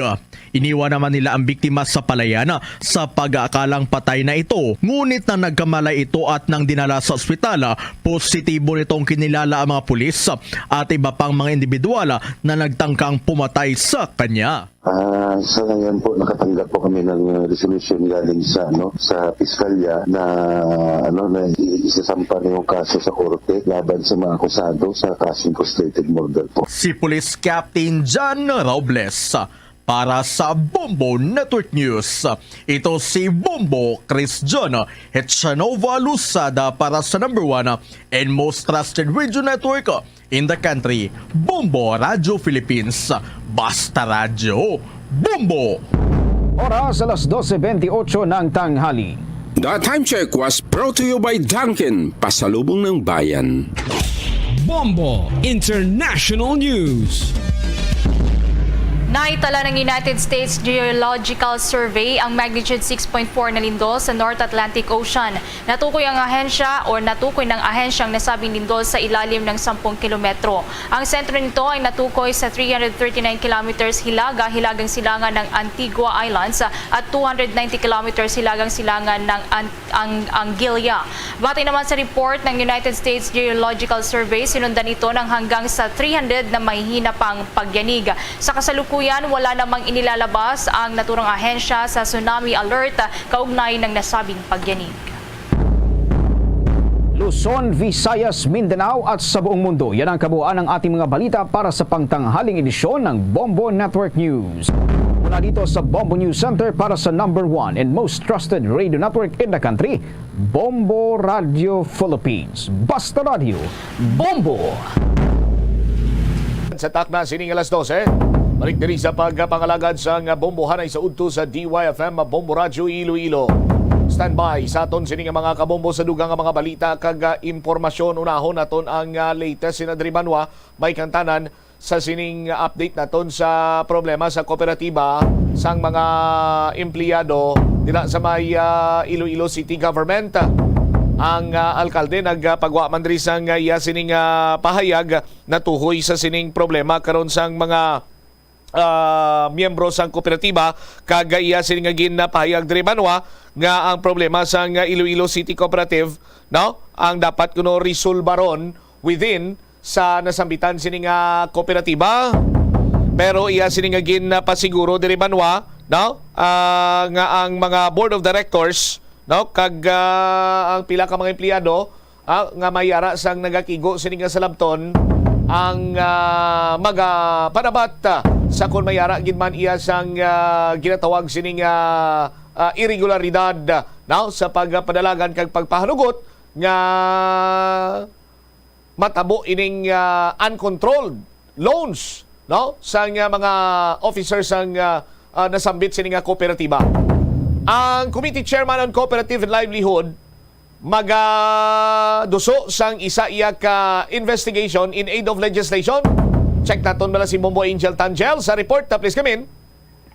Iniwan naman nila ang biktima sa palayan sa pag-aakalang patay na ito. Ngunit nang nagkamalay ito at nang dinala sa ospital, positibo nitong kinilala ang mga pulis at iba pang mga individual na nagtangkang pumatay sa kanya. Ah, sa ngayon po, nakatanggap po kami ng, uh, resolution galing sa, ano, sa piskalya na, ano, na i-, isasampa na yung kaso sa korte laban sa mga akusado sa kasong frustrated murder po. Si Police Captain John Robles para sa Bombo Network News. Ito si Bombo Chris John Hechanova Lusada para sa number one and most trusted radio network in the country, Bombo Radio Philippines. Basta Radyo, Bombo! Oras alas doce veintiocho ng tanghali. The time check was brought to you by Dunkin, pasalubong ng bayan. Bombo International News. Naitala ng United States Geological Survey ang magnitude six point four na lindol sa North Atlantic Ocean. Natukoy ang ahensya o natukoy ng ahensya ang nasabing lindol sa ilalim ng sampung kilometro. Ang sentro nito ay natukoy sa three hundred thirty-nine kilometers hilaga-hilagang silangan ng Antigua Islands at two hundred ninety kilometers hilagang silangan ng An-, ang Anguilla. Batay naman sa report ng United States Geological Survey, sinundan ito ng hanggang sa three hundred na mahihina pang pagyanig. Sa kasalukuyan, wala namang inilalabas ang naturang ahensya sa tsunami alert kaugnay ng nasabing pagyanig. Luzon, Visayas, Mindanao at sa buong mundo. Yan ang kabuuan ng ating mga balita para sa pangtanghaling edisyon ng Bombo Network News. Mula dito sa Bombo News Center para sa number one and most trusted radio network in the country, Bombo Radio Philippines. Basta Radio, Bombo! Sa takna sining alas dose, balik diri sa pagpangalagad sang bombohanay sa udto sa D Y F M Bombo Radyo Iloilo. Standby sa aton sini nga mga kabombo sa dugang nga mga balita kag, ah, impormasyon. Unahon naton ang, ah, latest sina diri banwa, may kantanan sa sining update naton sa problema sa kooperatiba sang mga empleyado dira sa may, ah, Iloilo City Government. Ang, ah, alkalde nagpagwa man diri sang, ah, iya sining, ah, pahayag natuhoy sa sining problema karon sang mga, ah, miyembro sang kooperatiba, kag iya sining nga ginpahayag diri, Banwa, nga ang problema sang, ah, Iloilo City Cooperative, no, ang dapat kuno resolbaron within sa nasambitan sini nga kooperatiba. Pero iya sini nga ginpasiguro diri, Banwa, no, ah, nga ang mga board of directors, no, kag, ah, ang pila ka mga empleyado, ah, nga may ara sang nagakigo sini nga salabton ang, ah, magapanabat, ah, sa kon may ara gid man iya sang, ah, ginatawag sini nga, ah, irregularidad, no, sa pagpadalagan kag pagpahanugot nga matabo ining, ah, uncontrolled loans, no, sang, ah, mga officers sang, ah, ah, nasambit sini nga kooperatiba. Ang Committee Chairman on Cooperative and Livelihood magaduso sang isa iya ka investigation in aid of legislation. Check naton bala si Bombo Angel Tangel sa report. Ah, please come in.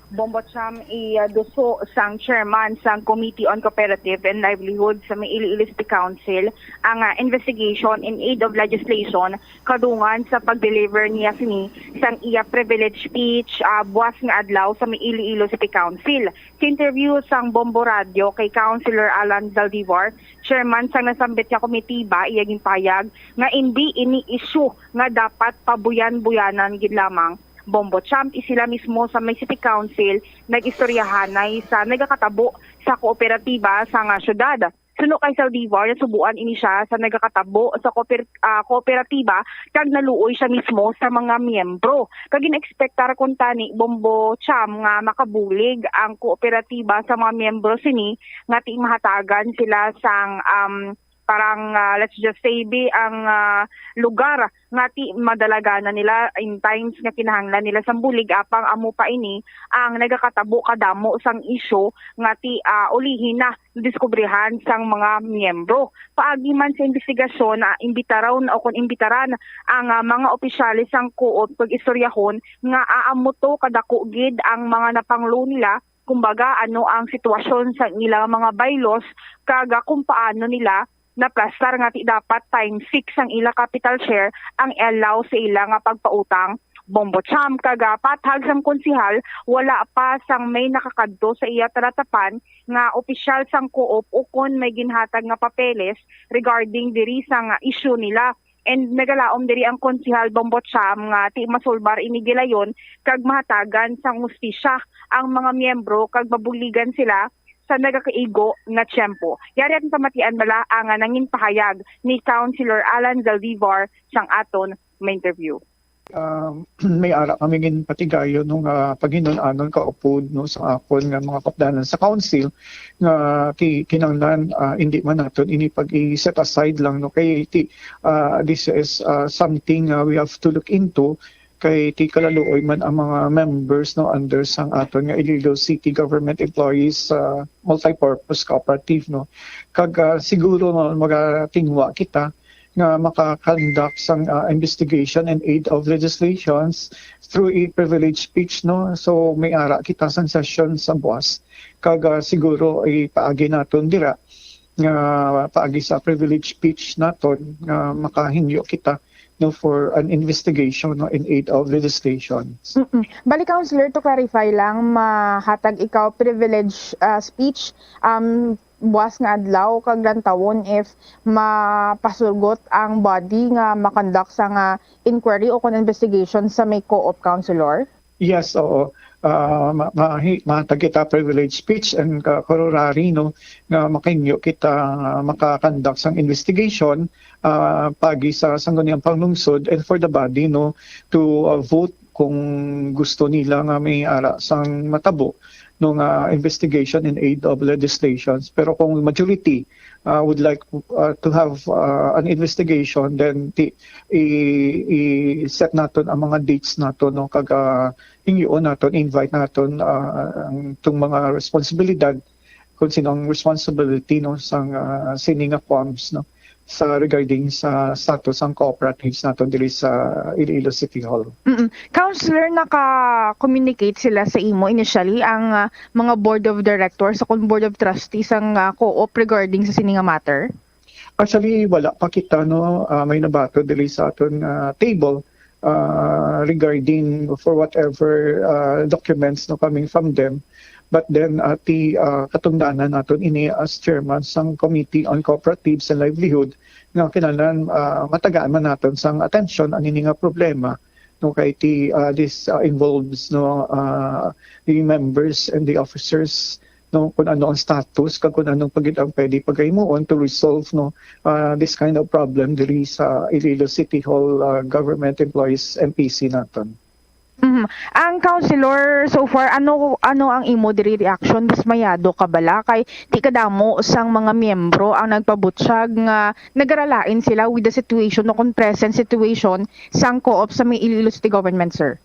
Bombo Cham, i-, ah, duso sang chairman sang Committee on Cooperative and Livelihood sa may Iloilo City Council ang, ah, investigation in aid of legislation kadungan sa pag-deliver niya sini sang iya privilege speech, ah, buwas nga adlaw sa may Iloilo City Council. Sa interview sang Bombo Radio kay Councilor Alan Zaldivar, chairman sang nasambit nga komitiba, iya ginpahayag nga indi ini issue nga dapat pabuyan-buyanan gid lamang. Bombo Champ, sila mismo sa may City Council nag-istoryahanay sa nagakatabo sa kooperatiba sa nga syudad. Suno kay Zaldivar, nasubuan ini siya sa nagakatabo sa kooper-, ah, kooperatiba kag naluoy siya mismo sa mga miyembro. Kag gin-ekspektar kuntani, Bombo Cham, nga makabulig ang kooperatiba sa mga miyembro sini nga ti mahatagan sila sang, um, parang, ah, let's just say, bi, ang, ah, lugar nga ti madalaganan nila in times nga kinahanglan nila sang bulig, apang amo pa ini ang nagakatabo kadamo sang isyu nga ti, ah, ulihi na diskubrihan sang mga miyembro. Paagi man sa imbestigasyon, ah, imbitaron o kon imbitaran ang, ah, mga opisyales sang co-op kag istoryahon nga, ah, amo to kadako gid ang mga napanglo nila, kumbaga, ano ang sitwasyon sa ilang mga bylaws, kag, ah, kung paano nila naplastar nga ti dapat time six ang ila capital share ang allow sa ila nga pagpautang. Bombo Cham, kag, ah, pathag sang konsehal, wala pa sang may nakakadto sa iya talatapan nga opisyal sang co-op ukon may ginhatag nga papeles regarding diri sang, ah, issue nila. And nagalaom diri ang konsehal Bombo Cham nga ti masulbar ini gilayon kag mahatagan sang hustisya ang mga miyembro kag mabuligan sila sa nagakaigo nga tiyempo. Yari aton pamatian bala ang, ah, nangin pahayag ni Councilor Alan Zaldivar sang aton ma-interview. Um, may ara kami ginpatigayon, no, nga paghinun-anon kaupod, no, sa akon nga mga kapdanan sa council nga ki-, kinahanglan, ah, hindi man naton ini pag-i-set aside lang, no, kay ti-, ah, this is, ah, something, ah, we have to look into, kay ti kalaluoy man ang mga members, no, under sang aton nga Iloilo City Government Employees, ah, Multipurpose Cooperative, no. Kag, ah, siguro, no, magatingwa kita nga maka-conduct sang, ah, investigation in aid of legislations through a privilege speech, no? So, may ara kita sang session sa buwas. Kag, ah, siguro ipaagi naton dira nga paagi sa privilege speech naton nga makahingyo kita, no, for an investigation, no, in aid of legislations. Mm-mm. Bali, Counselor, to clarify lang, mahatag ikaw privilege, ah, speech, um, buwas nga adlaw kag lantawon if mapasurgot ang body nga ma-conduct sa nga inquiry o kon investigation sa may co-op, Counselor? Yes, oo. Ah, ma-, mahi-, mahatag kita privilege speech and ka-, corollary, no, nga makahingyo kita nga maka-conduct sang investigation, ah, paagi sa Sangguniang Panglungsod and for the body, no, to, ah, vote kung gusto nila nga may ara sang matabo, no, nga investigation in aid of legislations. Pero kung majority, ah, would like, ah, to have, ah, an investigation, then ti-, i-, i-set naton ang mga dates naton, no, kag, ah, hingyoon naton, invite naton, ah, ang tong mga responsibilidad, kung sino ang responsibility, no, sang, ah, sini nga quams, no, sa regarding sa status sang cooperatives naton diri sa Iloilo City Hall. Mm-mm. Counselor, naka-communicate sila sa imo initially, ang, ah, mga board of directors o kon board of trustees sang, ah, co-op regarding sa sini nga matter? Actually, wala pa kita, no, ah, may nabato diri sa aton, ah, table, ah, regarding for whatever, ah, documents, no, coming from them. But then, ah, ti, ah, katungdanan naton ini as chairman sang Committee on Cooperatives and Livelihood, nga kinahanglan, ah, matagaan man naton sang atensyon ang ini nga problema, no, kay ti, ah, this, ah, involves, no, ah, the members and the officers, no, kung ano ang status kag kung ano pa gid ang pwede paghimuon to resolve, no, ah, this kind of problem diri sa Iloilo City Hall, ah, government employees, M P C naton. Mhm. Ang councilor, so far, ano, ano ang imo diri reaction? Dismayado ka bala? Kay di kadamo sang mga miyembro ang nagpabutyag nga nagaralain sila with the situation o kung present situation sang co-op sa may Iloilo City Government, sir?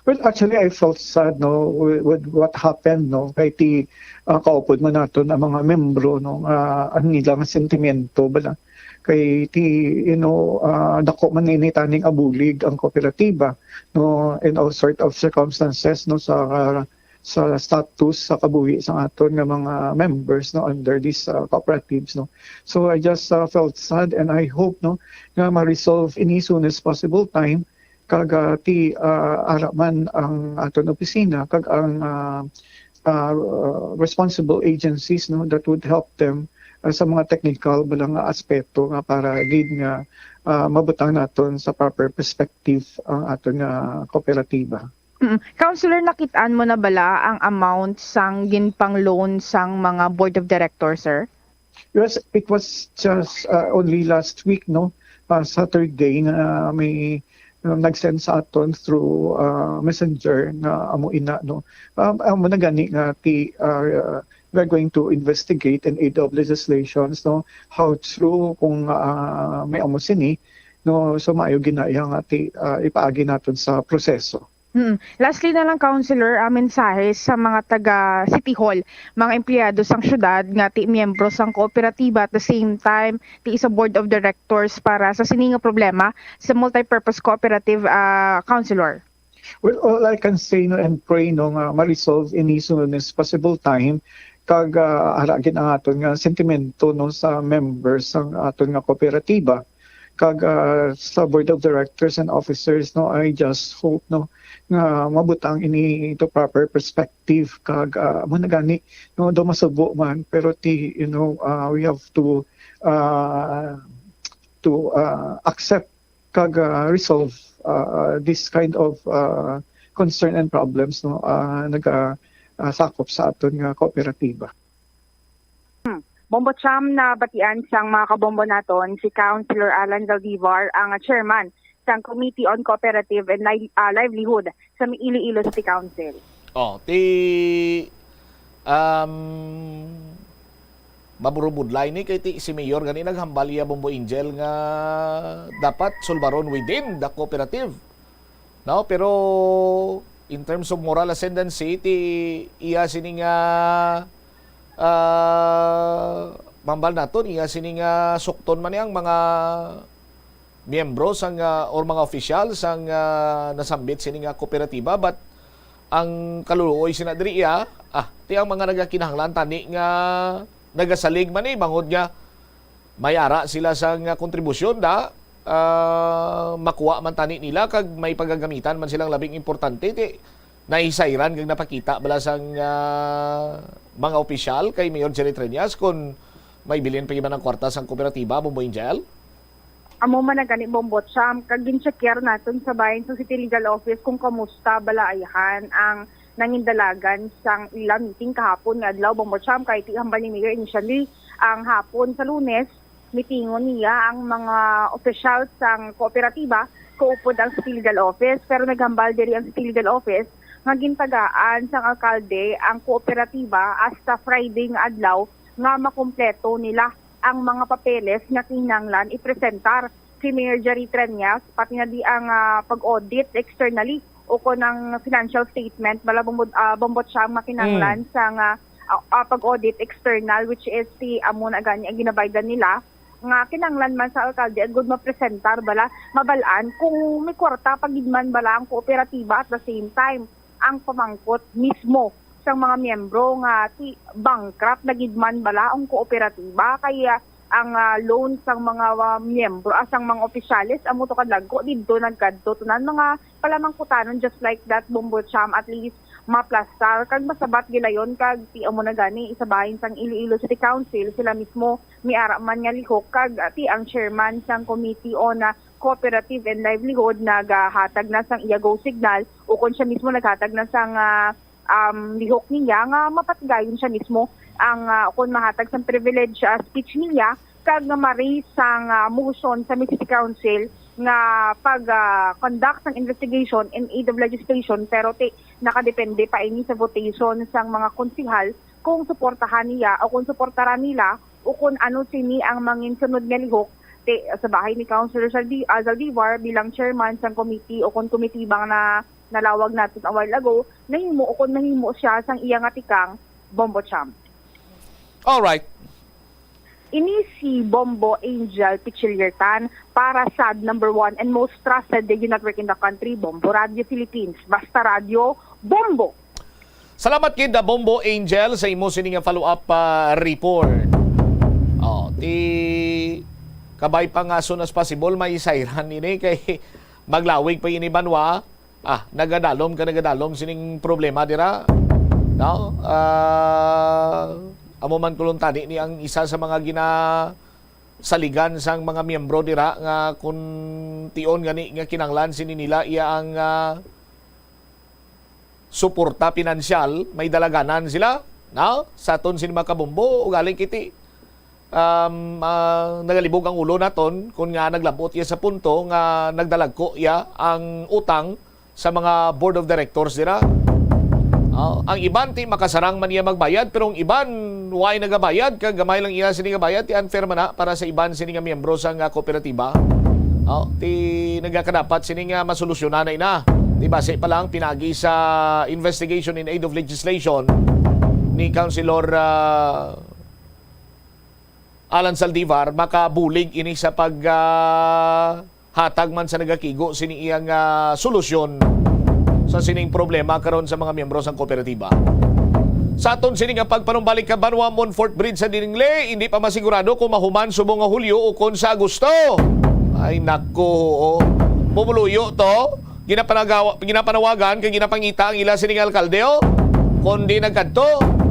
Well, actually, I felt sad, no, with, with what happened, no, kay ti, ah, kaupod man naton ang mga membro, no, nga ang ilang sentimento bala. Kay ti, you know, ah, dako man ini taning abulig ang kooperatiba, no, in all sort of circumstances, no, sa, ah, sa status sa kabuhi sa aton nga mga members, no, under these, ah, cooperatives, no. So I just, ah, felt sad, and I hope, no, nga ma-resolve ini soon as possible time, kag, ah, ti, ah, ara man ang aton opisina kag ang, ah, ah, responsible agencies, no, that would help them, ah, sa mga technical bala nga aspeto nga para gid nga, ah, mabutang naton sa proper perspective ang aton nga kooperatiba. Mm. Councilor, nakitaan mo na bala ang amount sang ginpang-loan sang mga board of directors, sir? Yes, it was just, uh, only last week, no, uh, Saturday, nga may, uh, nag-send sa aton through, uh, messenger nga amo ina, no. Um, amo na gani nga ti, uh, we're going to investigate and adopt legislations, no, how true kung, uh, may amo sini, no. So maayo ginaya nga ti, uh, ipaagi naton sa proseso. Mm. Lastly na lang, Councilor, ah, mensahe sa mga taga City Hall, mga empleyado sang syudad nga ti miyembro sang kooperatiba, at the same time ti isa board of directors para sa sini nga problema sa multipurpose cooperative, ah, Councilor. Well, all I can say, no, and pray, no, nga ma-resolve ini soon as possible time, kag, ah, ara gid ang aton nga sentimento, no, sa members sang aton nga kooperatiba. Kag, ah, sa board of directors and officers, no, I just hope, no, nga mabutang ini into proper perspective, kag, ah, amo na gani, no, daw masubo man, pero ti, you know, ah, we have to, ah, to, ah, accept kag, ah, resolve, ah, this kind of, ah, concern and problems, no, ah, naga, ah, sakop sa aton nga kooperatiba. Hmm. Bombo Cham, nabatian sang mga kabombo naton si Councilor Alan Zaldivar, ang chairman sang Committee on Cooperative and Li-, ah, Livelihood sa Iloilo City Council. Oh, ti, um, maburubudlay ni kay ti, si Mayor gani naghambal iya, Bombo Angel, nga dapat sulbaron within the cooperative. No, pero in terms of moral ascendancy, ti iya sini nga, ah, mambal naton, iya sini nga sukton man ni ang mga miyembro sang, ah, or mga opisyal sang, ah, nasambit sini nga kooperatiba, but ang kaluluoy sina diri iya, ah, ti ang mga nagakinahanglan tani nga nagasalig man ni, bangod nga may ara sila sang, ah, kontribusyon da, ah, makuha man tani nila kag may pagagamitan man silang labing importante, ti nahisayran kag napakita bala sang, ah, mga opisyal kay Mayor Jerry Treñas kon may bilin pa gid man ang kwarta sang kooperatiba, Bombo Angel? Amo man na gani, Bombo Cham, kag gin-checkar naton sa bahin sa City Legal Office kung kamusta bala ayhan ang nangindalagan sang ila meeting kahapon nga adlaw, Bombo Cham, kay ti hambal ni Mayor initially ang hapon sa Lunes, mitingon niya ang mga opisyal sang kooperatiba kaupod ang City Legal Office, pero naghambal diri ang City Legal Office nga gintagaan sang alkalde ang kooperatiba hasta Friday nga adlaw nga makumpleto nila ang mga papeles nga kinahanglan ipresentar si Mayor Jerry Treñas, pati na di ang, ah, pag-audit externally o kon ang financial statement, bala, Bombo, ah, Bombo Cham, makinahanglan Mm. sa nga, ah, ah, pag-audit external, which is si amo na gani ang ginabaydan nila, nga kinahanglan man sa alkalde agud mapresentar bala, mabal-an kung may kwarta pa gid man bala ang kooperatiba at the same time ang pamangkot mismo sang mga miyembro nga ti bankrupt na gid man bala ang kooperatiba, kaya ang, ah, loan sang mga, ah, miyembro, ah, sang mga opisyales, amo to kadagko didto nagkadto. Tanan mga palamangkutanon, just like that, Bombo Cham, at least maplastar kag masabat gilayon, kag ti amo na gani, isa bahin sang Iloilo City Council, sila mismo may ara man nga lihok, kag, ah, ti ang chairman sang Committee on, ah, Cooperative and Livelihood nagahatag na sang iya go signal, o kon siya mismo naghatag na sang, ah, um, lihok niya nga mapatigayon siya mismo ang, ah, kon mahatag sang privilege, ah, speech niya, kag nga ma-raise sang, ah, motion sa City Council nga pag, ah, conduct sang investigation in aid of legislation, pero ti nakadepende pa ini sa votation sang mga konsihal kung suportahan niya o kung suportaran nila o kung ano sini ang mangin sunod nga lihok ti sa bahay ni Councilor Zaldi-, ah, Zaldivar bilang chairman sang committee o kung committee bang na nalawag naton a while ago, nahimo o kung mahimo siya sang iya nga tikang, Bombo Cham. Alright. Ini si Bombo Angel Pichiliertan para sa number one and most trusted radio network in the country, Bombo Radio Philippines. Basta Radio, Bombo! Salamat gid, ah, Bombo Angel, sa imo sini nga follow-up, ah, report. Oh, ti kabay pa nga as soon as possible may sayran ini kay maglawig pa ini banwa. Ah, nagadalom ka, nagadalom sining problema dira. No? Ah, amo man kulong tani ni ang isa sa mga ginasaligan sang mga miyembro dira nga kun tion gani nga kinahanglan sini nila iya ang, ah, suporta pinansyal, may dalaganan sila, no? Sa aton sini mga kabombo, ugaling kiti, um, ah, nagalibog ang ulo naton kun nga naglabot iya sa punto nga nagdalagko iya ang utang sa mga board of directors dira. Oh, ang iban ti makasarang man iya magbayad, pero ang iban way nagabayad kag gamay lang iya sini nga bayad, ti unfair man na para sa iban sini nga miyembro sang, ah, kooperatiba. Oh, ti nagakadapat sini nga masolusyonan na ina. Ti base pa lang pinagi sa investigation in aid of legislation ni Councilor, ah, Alan Zaldivar, makabulig ini sa pag, ah, hatag man sa nagakigo sini iyang, ah, solusyon sa sining problema karon sa mga miyembro sang kooperatiba. Sa aton sini nga pagpanumbalik ka Banwa Monfort Bridge sa Dingle, hindi pa masigurado kung mahuman subong nga Hulyo o kon sa Agosto. Ay nako, oo. Pumuluyo to. Ginapanagawa, ginapanawagan kay ginapangita ang ila sini nga alkalde, oh. Kundi nagkadto.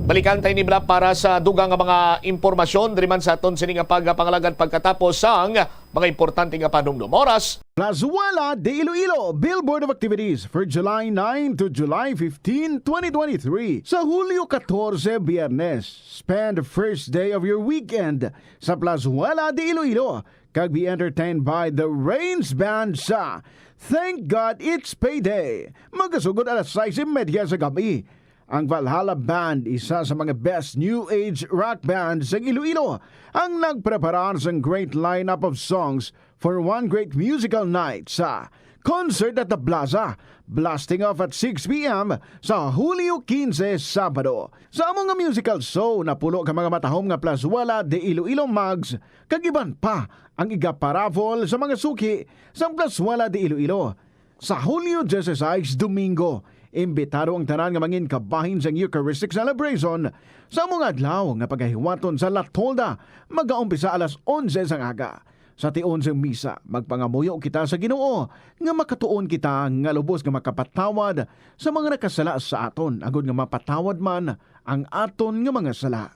Balikan tayo ni Bla para sa dugang nga mga impormasyon diri man sa aton sini nga pagpangalagad pagkatapos sang mga importante nga panumdum. Oras. Plazuela de Iloilo, Billboard of Activities for July nine to July fifteen, twenty twenty-three. Sa Hulyo katorse, Biyernes, spend the first day of your weekend sa Plazuela de Iloilo kag be entertained by the Rains Band sa Thank God It's Payday. Magasugod alas sais y media sa gab-i. Ang Valhalla Band, isa sa mga best new age rock band sa Iloilo, ang nagpreparar sang great lineup of songs for one great musical night sa Concert at the Plaza, blasting off at six p m sa Hulyo kinse, Sabado. Sa amo nga musical show, napulo ka mga matahom nga Plazuela de Iloilo mugs kag iban pa ang igaparaffle sa mga suki sang Plazuela de Iloilo. Sa Hulyo disisais, Domingo, imbitado ang tanan nga mangin kabahin sang Eucharistic Celebration sa amo nga adlaw nga pagahiwaton sa La Tolda, magaumpisa alas onse sang aga. Sa tion sang misa, magpangamuyo kita sa Ginoo nga makatuon kita nga lubos nga makapatawad sa mga nakasala sa aton, agod nga mapatawad man ang aton nga mga sala.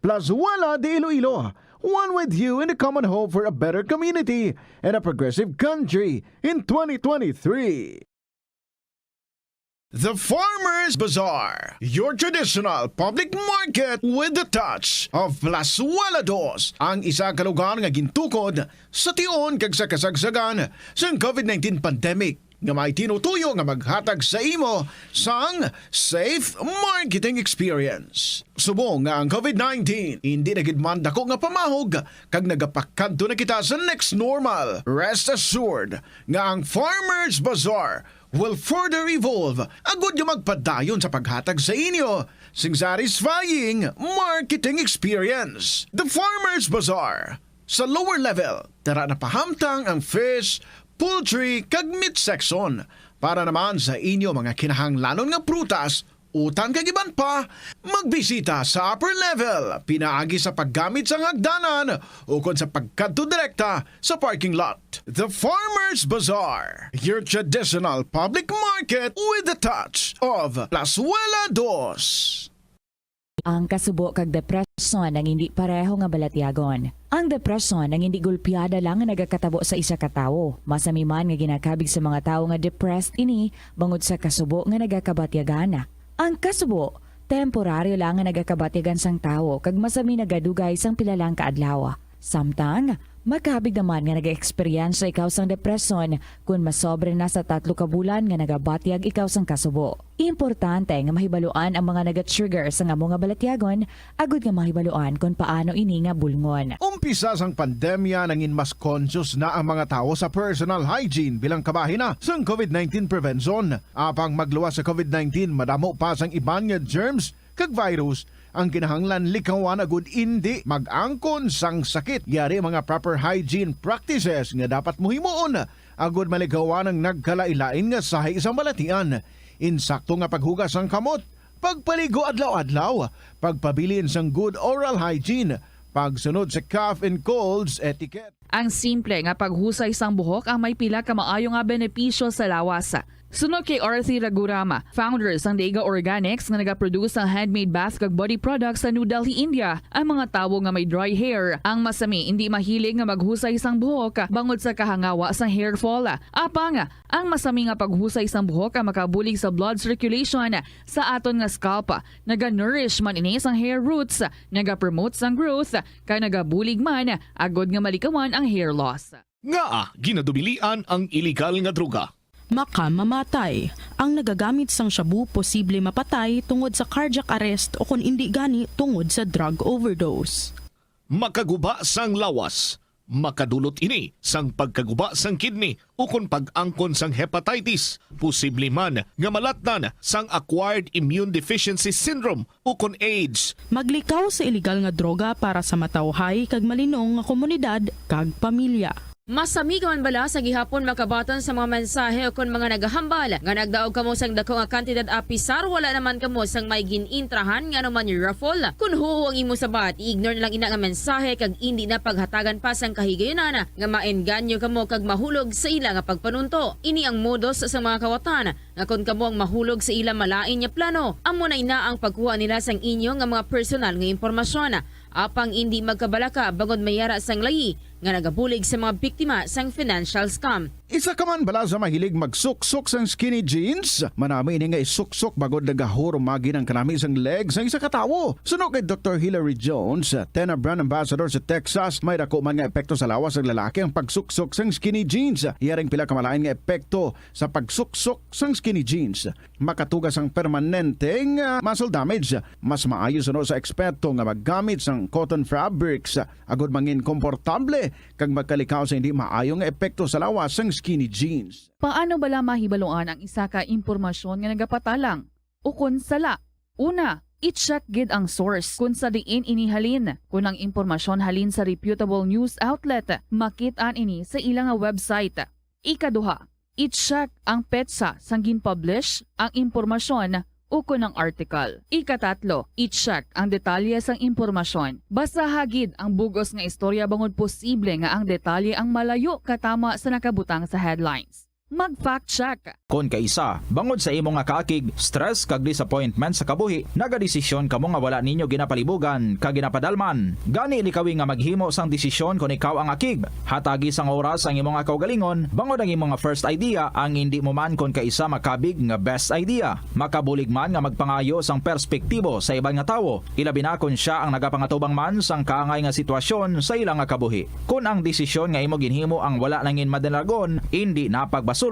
Plazuela de Iloilo, one with you in the common hope for a better community and a progressive country in twenty twenty-three. The Farmers Bazaar, your traditional public market with the touch of Plazuela Dos, ang isa ka lugar nga gintukod sa tion kag sa kasagsagan sang covid nineteen pandemic, nga may tinutuyo nga maghatag sa imo sang safe marketing experience. Subong nga ang covid nineteen indi na gid man dako nga pamahog kag nagapakadto na kita sa next normal, rest assured nga ang Farmers Bazaar will further evolve agud nga magpadayon sa paghatag sa inyo sing satisfying marketing experience. The Farmers Bazaar. Sa lower level, tara na pahamtang ang fish, poultry, kag meat section. Para naman sa inyo mga kinahanglanon nga prutas, Utan kag iban pa, magbisita sa upper level pinaagi sa paggamit sang hagdanan ukon sa pagkadto direkta sa parking lot. The Farmers Bazaar, your traditional public market with a touch of Plazuela Dos. Ang kasubo kag depresyon ang hindi pareho nga balatyagon. Ang depresyon ang hindi gulpiada lang nga nagakatabo sa isa ka tawo. Masami man nga ginakabig sa mga tawo nga depressed ini bangod sa kasubo nga nagakabatyagan. Ang kasubo, temporaryo lang nga nagakabatyagan sang tawo kag masami nagadugay sang pila lang ka adlaw. Samtang, makabig naman nga nag-eksperyensya ikaw sang depresyon kon masobra na sa tatlo ka bulan nga nagabatyag ikaw sang kasubo. Importante nga mahibaluan ang mga naga-trigger sang amo nga balatyagon agud nga mahibaluan kon paano ini nga bulngon. Umpisa sang pandemya, nangin mas conscious na ang mga tawo sa personal hygiene bilang kabahin na sang COVID nineteen prevention. Apang magluwas sa COVID nineteen, madamo pa sang iban nga germs kag virus ang kinahanglan likawan agud indi mag-angkon sang sakit. Yari mga proper hygiene practices nga dapat mo himuon agud malikawan ang nagkalain-lain nga sahi sang balatian. Insakto nga paghugas sang kamot, pagpaligo adlaw-adlaw, pagpabilin sang good oral hygiene, pagsunod sa cough and colds etiquette. Ang simple nga paghusay sang buhok ang may pila ka maayo nga benepisyo sa lawas. Suno kay Arthi Raghuram, founder sang Dega Organics nga nagaproduce sang handmade bath kag body products sa New Delhi, India, ang mga tawo nga may dry hair ang masami indi mahilig nga maghusay sang buhok bangod sa kahangawa sang hair fall. Apang, ang masami nga paghusay sang buhok ang makabulig sa blood circulation sa aton nga scalp. Naga-nourish man ini sang hair roots, nagapromote sang growth, kag nagabulig man agud nga malikawan ang hair loss. Ngaa ginadubilian ang iligal nga droga? Makamamatay. Ang nagagamit sang shabu posible mapatay tungod sa cardiac arrest o kon indi gani tungod sa drug overdose. Makaguba sang lawas. Makadulot ini sang pagkaguba sang kidney ukon pag-angkon sang hepatitis. Posible man nga malatnan sang acquired immune deficiency syndrome ukon AIDS. Maglikaw sa iligal nga droga para sa matawhay kag malinong nga komunidad kag pamilya. Masami ka man bala sa gihapon makabaton sa mga mensahe ukon mga nagahambal nga nagdaog kamo sang daku nga kantidad apisar wala naman kamo sang may gin-intrahan nga anuman raffle? Kon huo ang imo sabat, i-ignore na lang ina nga mensahe kag indi na paghatagan pa sang kahigayunan nga maengganyo kamo kag mahulog sa ila nga pagpanunto. Ini ang modus sa mga kawatan nga kon kamo ang mahulog sa ila malain nga plano, amo na ina ang pagkuha nila sang inyo nga mga personal nga impormasyon. Apang indi magkabalaka bangod may yara sang layi nga nagabulig sa mga biktima sang financial scam. Isa ka man bala sa mahilig magsuksok sang skinny jeans? Manami ini nga isuksok bangod nagahurumagi ang kanami sang leg sang isa ka tawo. Suno kay Doktor Hilary Jones, Tena brand ambassador sa Texas, may dako man nga epekto sa lawas sang lalaki ang pagsuksok sang skinny jeans. Yaring pila ka malain nga epekto sa pagsuksok sang skinny jeans. Makatuga sang permanenteng, ah, muscle damage. Mas maayo suno sa eksperto nga maggamit sang cotton fabrics agud mangin komportable kag magkalikaw sa hindi maayo nga epekto sa lawas sang skinny jeans. Paano bala mahibaluan ang isa ka impormasyon nga nagapatalang ukon sala? Una, i-check gid ang source kon sa diin ini halin. Kon ang impormasyon halin sa reputable news outlet, makit-an ini sa ila nga website. Ikaduha, i-check ang petsa sang gin-publish ang impormasyon ukon ang article. Ikatatlo, i-check ang detalye sang impormasyon. Basaha gid ang bug-os nga istorya bangod posible nga ang detalye ang malayo katama sa nakabutang sa headlines. Mag-fact check. Kon kaisa, bangod sa imo nga kaakig, stress kag disappointment sa kabuhi, nagadesisyon kamo nga wala ninyo ginapalibugan kag ginapadalman. Gani likawi nga maghimo sang desisyon kon ikaw ang akig. Hatagi sang oras ang imo nga kaugalingon, bangod ang imo nga first idea ang indi mo man kon kaisa makabig nga best idea. Makabulig man nga magpangayo sang perspektibo sa iban nga tawo, ilabi na kon sia ang nagapangatubang man sang kaangay nga sitwasyon sa ila nga kabuhi. Kon ang desisyon nga imo ginhimo ang wala nangin madalagon, indi na pagbasulon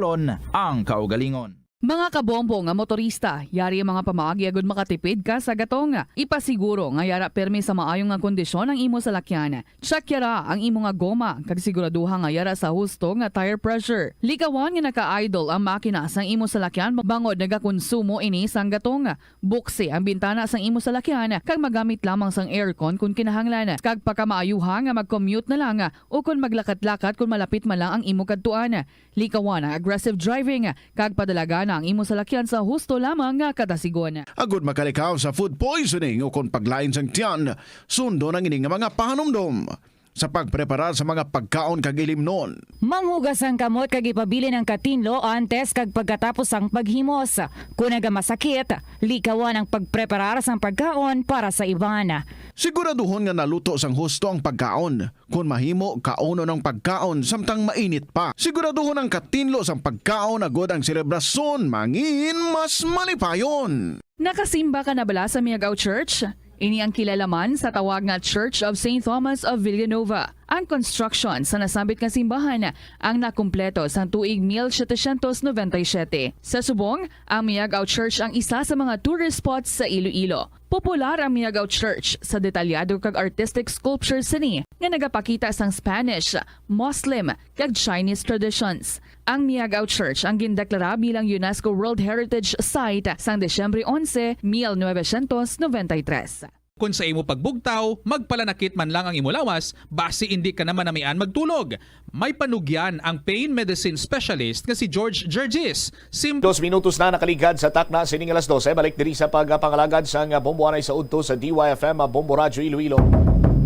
ang kaugalingon. Mga kabombo nga motorista, yari ang mga pamaagi agud makatipid ka sa gatong. Ipasiguro nga yara pirmi sa maayo nga kondisyon ang imo salakyan. Check yara ang imo nga goma kag siguraduha nga yara sa husto nga tire pressure. Likawan nga naka-idle ang makina sang imo salakyan bangod nagakonsumo ini sang gatong. Buksi ang bintana sang imo salakyan kag magamit lamang sang aircon kon kinahanglan. Kag pakamaayuha nga mag-commute na lang o kon maglakat-lakat kon malapit man lang ang imo kadtuan. Likawan ang aggressive driving kag padalagan ang imo salakyan sa husto lamang nga kadasigon. Agud makalikaw sa food poisoning o kon paglain sang tiyan, sundon ang ini nga mga pahanumdom sa pagpreparar sa mga pagkaon kag ilimnon. Manghugas ang kamot kag ipabilin ang katinlo antes kag pagkatapos sang paghimos. Kon nagamasakit, likawan ang pagpreparar sang pagkaon para sa iban. Siguraduhon nga naluto sang husto ang pagkaon. Kon mahimo, kaunon ang pagkaon samtang mainit pa. Siguraduhon ang katinlo sang pagkaon agud ang selebrasyon mangin mas malipayon. Nakasimba ka na bala sa Miagao Church? Ini ang kilala man sa tawag nga Church of Saint Thomas of Villanova. Ang construction sa nasambit nga simbahan ang nakumpleto sang tuig mil setecientos noventa y siete. Sa subong, ang Miagao Church ang isa sa mga tourist spots sa Iloilo. Popular ang Miagao Church sa detalyado kag artistic sculptures sini nga nagapakita sang Spanish, Muslim, kag Chinese traditions. Ang Miagao Church ang gindeklara bilang UNESCO World Heritage Site sang Disyembre onse, mil novecientos noventa y tres. Kon sa imo pagbugtaw, magpalanakit man lang ang imo lawas, basi indi ka na manamian magtulog. May panugyan ang pain medicine specialist nga si George Gergis. Sim- Dos minutos na nakaligad sa takna sining alas dose. Balik diri sa pagpangalagad sang bomboanay sa udto sa D Y F M, Bombo Radyo Iloilo.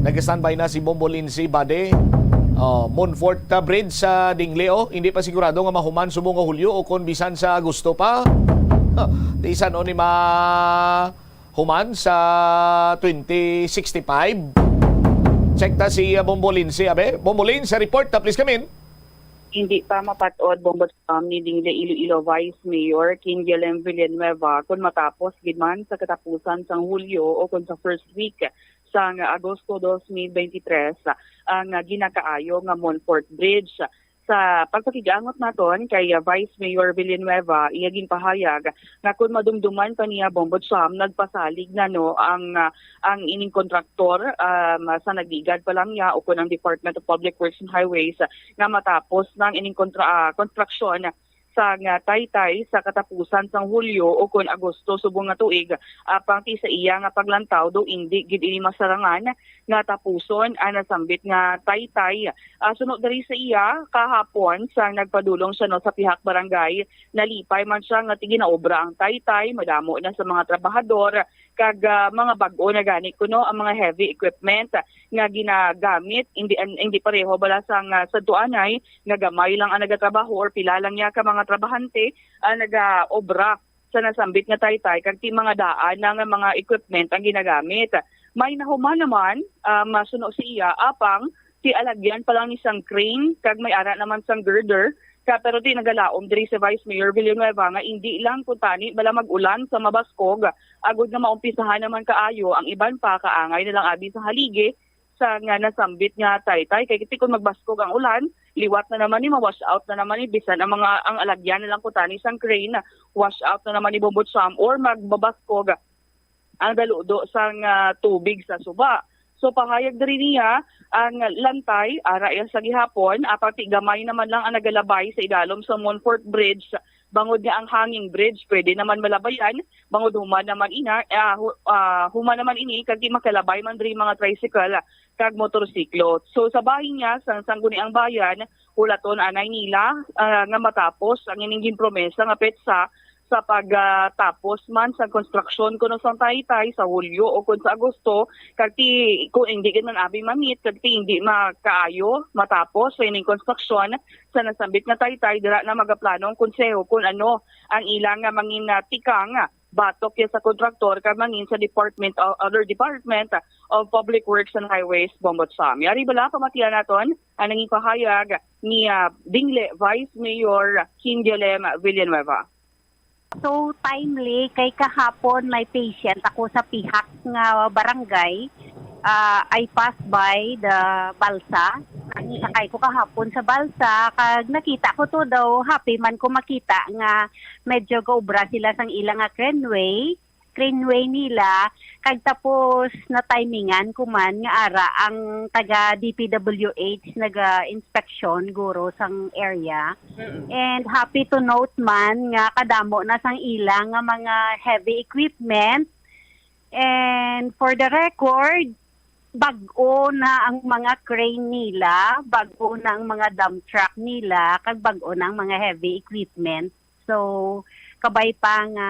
Nag-standby na si Bombo Lindsay Bade. Oh, Monfort, uh, Bridge sa Dingleo. Hindi pa sigurado nga mahuman subong nga Hulyo o kon bisan sa Agosto pa. Huh, di san-o ni ma human sa twenty sixty-five. Check ta si, uh, Bombo Lindsay, abe. Bombo Lindsay, report ta, please come in. Hindi pa mapat-od, Bombo Sam, ni Dingle Iloilo Vice Mayor King Guillermo Villanueva kung matapos gid man sa katapusan sang Hulyo o kung sa first week sang Agosto dos mil beintitres ang ginakaayo nga Monfort Bridge. Sa pagpakig-angot naton kay, ah, Vice Mayor Villanueva, iya ginpahayag nga kun madumduman pa niya, Bombo Cham, nagpasalig na, no, ang, ah, ang ining kontraktor, um, sa nagligad pa lang niya o kun ang Department of Public Works and Highways, ah, nga matapos na ang ining kontra-, ah, konstruksyon sa nga taytay sa katapusan sang Hulyo o kun Agosto subong nga tuig, apang ti sa iya nga paglantaw daw indi gid ini masarangan nga tapuson ang nasambit nga taytay. Ah, suno diri sa iya, kahapon sang nagpadulong siya, no, sa pihak barangay, nalipay man siya nga ti ginaobra ang taytay, madamo na sa mga trabahador, kag, ah, mga bag-o na gani kuno ang mga heavy equipment nga ginagamit, hindi, an-, hindi pareho bala sang, ah, sadto anay nga gamay lang ang nagatrabaho or pila lang niya ka mga trabahante ang nagaobra sa nasambit nga taytay, kag ti mga daan na nga mga equipment ang ginagamit. May nahuman naman, ah, masuno siya, apang ti alagyan pa lang ni sang crane, kag may ara naman sang girder, ka, pero ti nagalaom diri si Vice Mayor Villanueva nga indi lang kuntani bala mag-ulan sa mabaskog, agud nga maumpisahan naman kaayo ang iban pa, kaangay na lang abi sa haligi sa nga nasambit nga taytay. Kay ti kun magbaskog ang ulan, liwat na naman ni, ma-wash out na naman ni, bisan ang mga, ang alagyan na lang kuntani sang crane, wash out na naman ni, Bombo Cham, or magbabaskog ang daludo sang, ah, tubig sa suba. So, pahayag diri niya, ang lantay, ara iya sa gihapon, apang ti gamay naman lang ang nagalabay sa idalom sa Monfort Bridge, bangod nga ang hanging bridge pwede naman malabayan, bangod human naman ina, ah, hu-, ah, human naman ini, kag ti makalabay man diri mga tricycle kag motorsiklo. So, sa bahin niya, sang Sangguniang Bayan, hulaton anay nila, ah, nga matapos ang ining ginpromesa nga petsa sa pagtapos man sa konstruksyon kuno sang taytay sa Hulyo o kun sa Agosto, kag ti, kung hindi gid man abi mamit, kag ti hindi makaayo matapos sa ining konstruksyon sa nasambit nga taytay, dira na magaplano ang konseho kung ano ang ilang nga mangin, ah, tikang batok ya sa kontraktor kag mangin sa Department of, other Department of Public Works and Highways, Bombo Cham. Yari bala, pamatian naton ang nangin pahayag ni, ah, Dingle Vice Mayor King Guillermo Villanueva. So timely, kay kahapon may patient ako sa pihak nga barangay. Ah, I passed by the balsa. Ang sakay ko kahapon sa balsa, kag nakita ko to daw, happy man ko makita nga medyo gaobra sila sang ila nga craneway, craneway nila, kag tapos na-timingan ko man nga ara ang taga D P W H naga-inspeksyon guro sang area. Mm. And happy to note man nga kadamo na sang ila nga mga heavy equipment. And for the record, bag-o na ang mga crane nila, bag-o na ang mga dump truck nila, kag bag-o na ang mga heavy equipment. So, kabay pa nga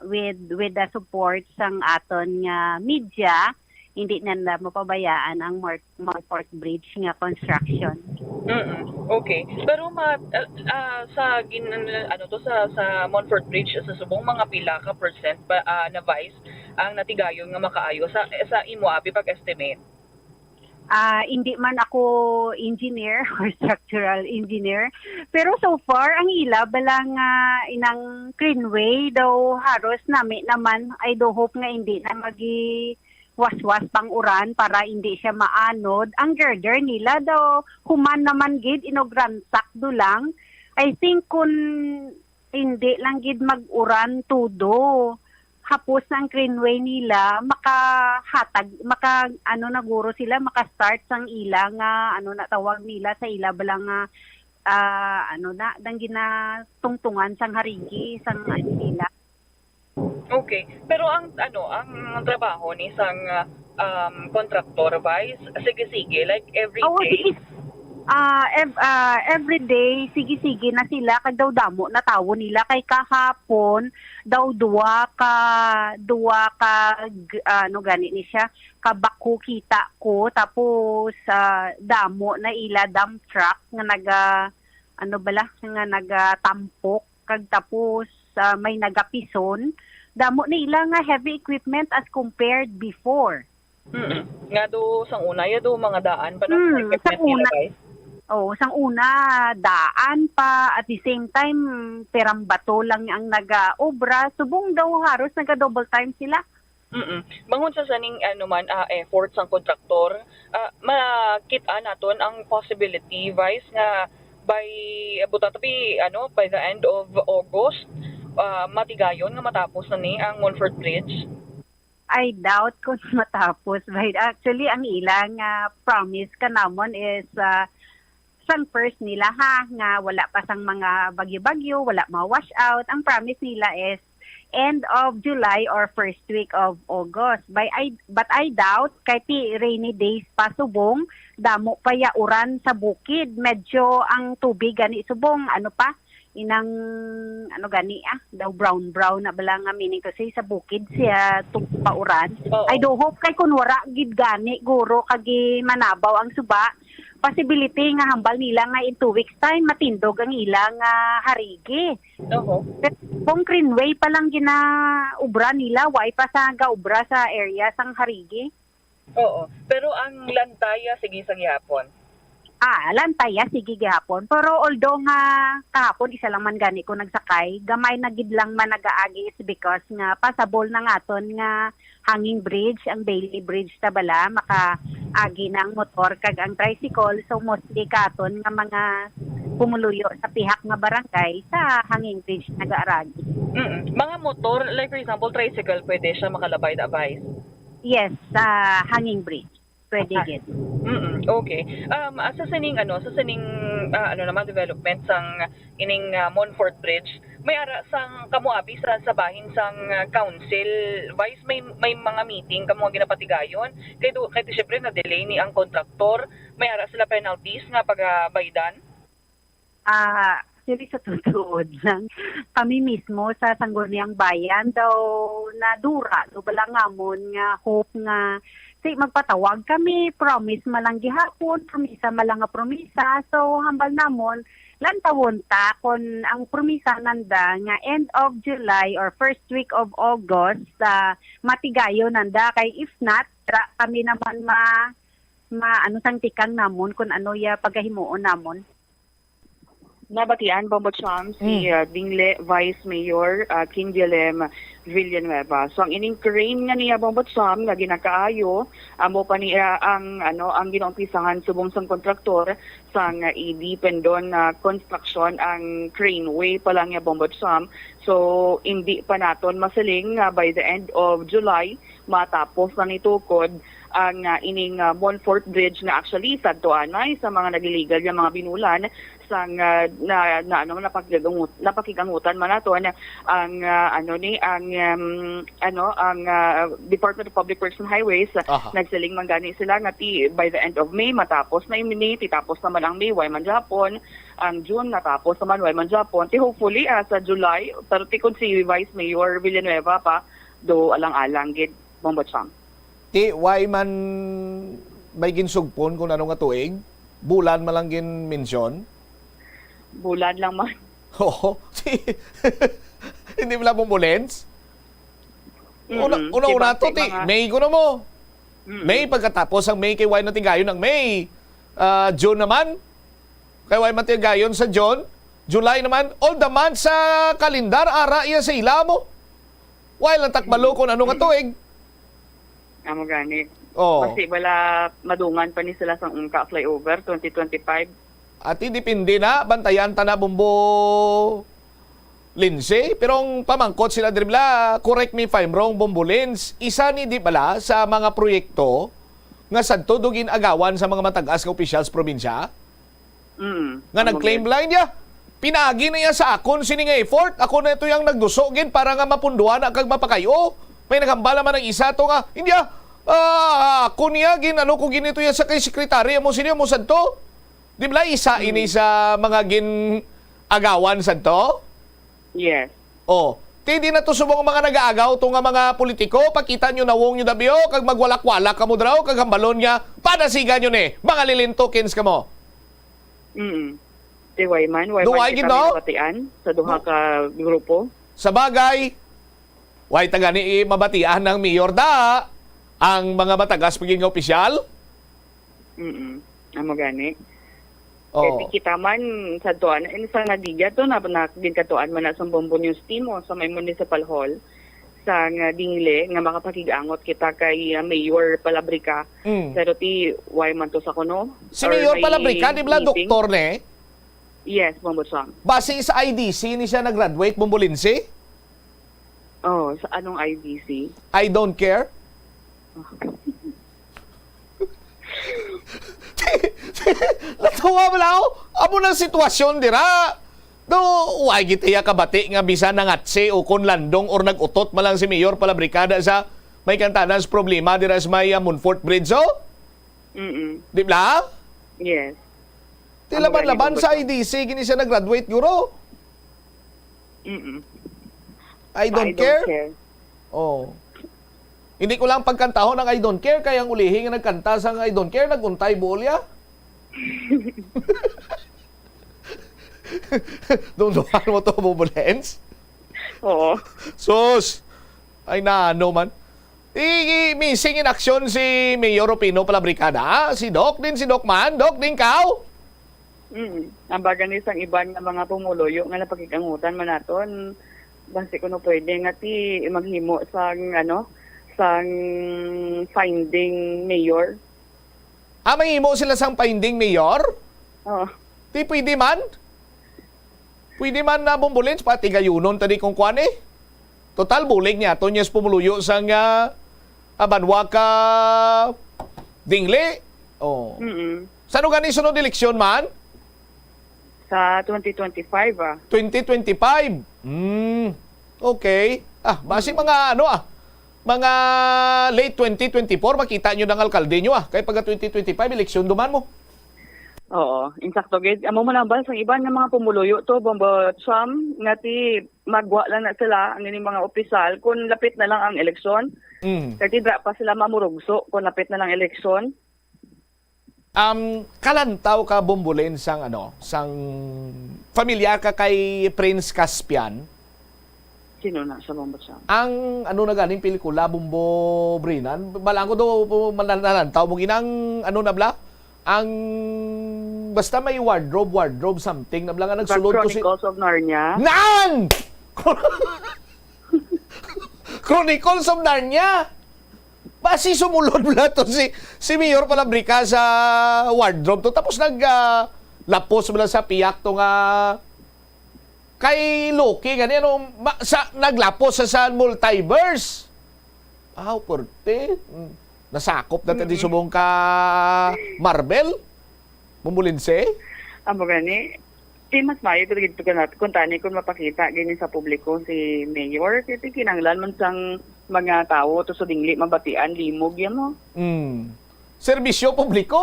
with, with the support sang aton nga media, hindi na nila mapabayaan ang Mor-, Montfort Bridge nga construction. Mm, okay. Pero ma, ah, ah, sa gin, ano to, sa, sa Montfort Bridge, sa subong, mga pila ka percent ba, ah, na, Vice, ang natigayon nga makaayo sa, sa imo abi pag-estimate? Ah, hindi man ako engineer or structural engineer, pero so far ang ila bala nga inang craneway daw haros nami naman. I do hope nga hindi na magi waswas pang uran para hindi siya maanod. Ang girder nila daw human naman gid, inugransak do lang. I think kun hindi lang gid mag-uran todo, hapos na ang craneway nila, makahatag, maka, ano na guro sila, maka-start sang ila nga, ano na tawag nila sa ila bala nga, ah, ano na, dang ginatungtungan sang harigi, sang ano nila. Okay. Pero ang, ano, ang trabaho ni sang, ah, um, contractor, Vice, sige-sige, like, every Oo, day? Sige. Ah, ev-, ah, every day, sige-sige na sila, kag daw damo na tawo nila, kay kahapon daw duwa ka, duwa ka, g-, ano gani ni siya, ka backhoe kita ko, tapos, ah, damo na ila dump truck nga naga, ano bala, nga nagatampok, kag tapos, ah, may nagapison, damo na ila nga heavy equipment as compared before. Mm. Nga do, sang una, ya do, mga daan pa na Hmm, equipment sang nila, una. Vice? Oo, sang una, daan pa, at the same time, perang bato lang ang nag-obra. Subong daw haros naga-double time sila. Mm. Bangon sa saning, ano man, ah, effort sang kontraktor, ah, makit-a naton ang possibility, Vice, nga by, buta tabi, ano, by the end of August, ah, matigayon nga matapos na ni ang Montfort Bridge? I doubt kung matapos. But actually, ang ilang, ah, promise kanamon is, ah, sang first nila, ha, nga wala pa sang mga bagyo-bagyo, wala ma-wash out. Ang promise nila is end of July or first week of August. By, I, but I doubt, kay ti rainy days pa subong, damo pa ya uran sa bukid. Medyo ang tubig gani subong, ano pa, inang, ano gani, ah, daw brown-brown na bala nga, meaning to say, sa bukid siya tu-, pauran. Oo. I do hope kay kun wara gid gani, guro, kag manabaw ang suba, possibility nga hambal nila nga in two weeks time matindog ang ilang, ah, harigi. Oho. Kung craneway pa lang ginaubra nila, way pa sa gaubra sa area sang harigi. Oo. Pero ang lantaya, sige sa gihapon. Ah, lantaya, sige gihapon. Pero although nga kahapon, isa lang man gani ko nagsakay, gamay na gid lang man nagaagi is because nga pasabol na nga aton nga hanging bridge, ang Bailey Bridge ta bala, makaagi na ang motor kag ang tricycle. So, mostly katon nga mga pumuluyo sa pihak nga barangay sa hanging bridge nagaaragi. Mm. Mga motor, like for example, tricycle, pwede siya makalabay da, Vice? Yes, sa hanging bridge. Pwede gid. Mm, okay. Um, ah, sa sining, ano, sa sining, ah, ano naman, development sang ining, ah, Montfort Bridge, may ara sang kamo abi sa, sa bahin sang, ah, council, Vice, may, may mga meeting kamo nga ginapatigayon? Kay do, kay syempre na-delay ni ang kontraktor, may ara sila penalties nga pagabaydan? Ah, actually, sa tutuod lang, kami mismo sa Sangguniang Bayan daw nadura, do bala ngamon nga hope nga, si, magpatawag kami, promise man lang gihapon, promisa man lang nga promisa. So, hambal namon, lantawon ta kon ang promisa nanda nga end of July or first week of August, ah, matigayon nanda. Kay if not, ra kami naman ma, ma, ano sang tikang namon kung ano ya pagahimuon namon. Nabatian, Bombo Cham, si, ah, Dingle Vice Mayor, ah, King Guillermo Villanueva. So, ang ining crane nga niya, Bombo Cham, nga ginakaayo, amo pa niya ang, ano, ang ginaumpisahan subong sang kontraktor sang, ah, A D Pendon, ah, Construction, ang craneway pa lang niya, Bombo Cham. So, hindi pa naton masiling nga by the end of July, matapos na ni tukod ang, ah, ining, ah, Montfort Bridge nga actually sadto anay sa mga nag-illegal nga mga binulan, sang, ah, na, na, ano, napakigangut-, napakigangutan man nato na ang, ah, ano ni, ang, um, ano, ang, ah, Department of Public Works and Highways, ah, Aha. nagsiling man gani sila nga ti by the end of May matapos na ini, ti tapos naman ang May, why man gihapon, ang June natapos naman, why man gihapon, ti hopefully, ah, sa July, pero ti kun si Vice Mayor Villanueva pa, do alang-alang gid, Bombo Chang. Ti, why man may ginsugpon kung ano nga tuig? Bulan man lang gin-mention? Bulan lang man. Oo. Ti, hindi mo lang Bombo Lens? Una, Mm-mm. una, Ti una base to, ti, mga May ko na mo. Mm-mm. May, pagkatapos ang May, kay why natin gayon ang May? Ah, June naman? Kay why man ti gayon sa June? July naman? All the months sa kalendar, ara iya sa ila mo. Why lang takbalo kung ano nga tuig? Amo gani. Oh. Kasi wala madungan pa ni sila sang Ungka flyover twenty twenty-five. Ati, depende na, bantayan ta na, Bombo Lindsay. Pero ang pamangkot sila diri bala, correct me if I'm wrong, Bombo Lens, isa ni di bala sa mga proyekto nga sadto do gin-agawan sa mga matagas nga opisyal sa probinsya? Mm. Nga nag-claim line niya. Pinaagi na iya sa akon sini nga effort. Ako na ito yung nagduso gid para nga mapunduhan na kag mapakayo. May naghambal naman ang isa to nga, hindi ah, ah, ako niya, gin ano ko ginito ya sa kay secretary mo sini mo sadto. Di ba isa ini sa mga gin-agawan sadto? Yes. Oh, ti di na to subong mga nag-aagaw to nga mga politiko, pakita nyo nawong nyo dabyo kag magwalak-walak kamo draw kag hambalon nga padasigan nyo ni mga lilintukins kamo. Mm. Ti why man, why Do man why kita gid, no? Nabatian sa duha ka grupo? Sa bagay, why ta gani mabatian ng mayor da ang mga matagas pa gid nga opisyal? Mm. Amo gani. Oh. Kay kita man sa tuan, in sa Nadia to na, na ginkatuan man na sa Bombo News Team o sa may municipal hall sa nga Dingle nga makapakig-angot kita kay, ah, Mayor Palabrica. Mm. Pero ti why man to sa kuno? Si Or Mayor may Palabrica, di ba meeting? Doktor ne? Yes, Bombo Chang. Base sa I D C ni siya nag-graduate, Bombo Lindsay? Oh, sa anong I D C? I don't care. Natuwa mo lang ako. Amo nang sitwasyon dira. Do, why gid iya kabati nga bisan nangatsi o kon landong or nag-utot man lang si Mayor Palabricada sa may kantanan sa problema dira sa may, ah, Montfort Bridge, oh? Mm-mm. Di ba? Yes. Ti Amo laban-laban gani, sa Bombo. I D C, gini siya nag-graduate, guro. Mm-mm. I don't I don't care. care. Oh. Hindi ko lang pagkantahon ang I don't care, kay ang ulihi nga nagkanta sang I don't care, naguntay buol ya. Dungduan mo to, Bubulens? Oo. Sus! Ay na, ano man. I, i- missing in action si Mayor Rufino Palabricada, ha? Si Doc din, si Doc man. Doc, din kaw? Mm. Ang baga ni sang iban nga mga pumuluyo nga napakikangutan man naton, basi kuno pwede nga ti maghimo sang, ano, sang finding mayor. Ah, mahimo sila sang finding mayor? Oh. Ti pwede man? Pwede man na, Bumbolins, pati gayunon tadi kung kuan eh. Total, bulig niya. Tonyas pumuluyo sang, ah, ah, banwa ka Dingli. Oh. Mm. Sano gani sunod eleksyon man? Sa twenty twenty-five, ah. Twenty twenty-five. Hmm. Okay. Ah, basi mga ano ah, mga late twenty twenty-four, makita nyo ng alkalde nyo ah. Kay pagka twenty twenty-five, eleksyon duman mo. Oo, insakto gid. Amo man ang bal sang iban nga mga pumuluyo to, Bombo Cham, nga ti magwa lang na sila ang ining mga opisyal kung lapit na lang ang eleksyon. Mm. Kay ti dra pa sila mamurugso kung lapit na lang eleksyon. Um, kalantaw ka, Bombolin, sang ano, sang familiar ka kay Prince Caspian? Sino na sa Bombo Cham? Ang ano na ganing pelikula, Bombo Brinan? Balaan ko do, nalantaw mo ginang ano na bla? Ang basta may wardrobe, wardrobe something na bla nga The nagsulod to si Chronicles of Narnia? Nan! Chronicles of Narnia. Basi sumulod bla to si si Mayor Palabrika sa wardrobe to, tapos nag ah, lapos bla sa piyak to nga kay Loki gani ano ma, sa naglapos sa, sa multiverse. Aw, perte. Mm. Nasakop na tadi subong ka Marvel. Bumbulinse? Amo gani. Di mas maayo gid to kanat-, kung tani kung mapakita gini sa publiko si Mayor, kay kinahanglan man sang mga tawo to sa dingli mabatian, limog yan mo. Mm. Serbisyo publiko.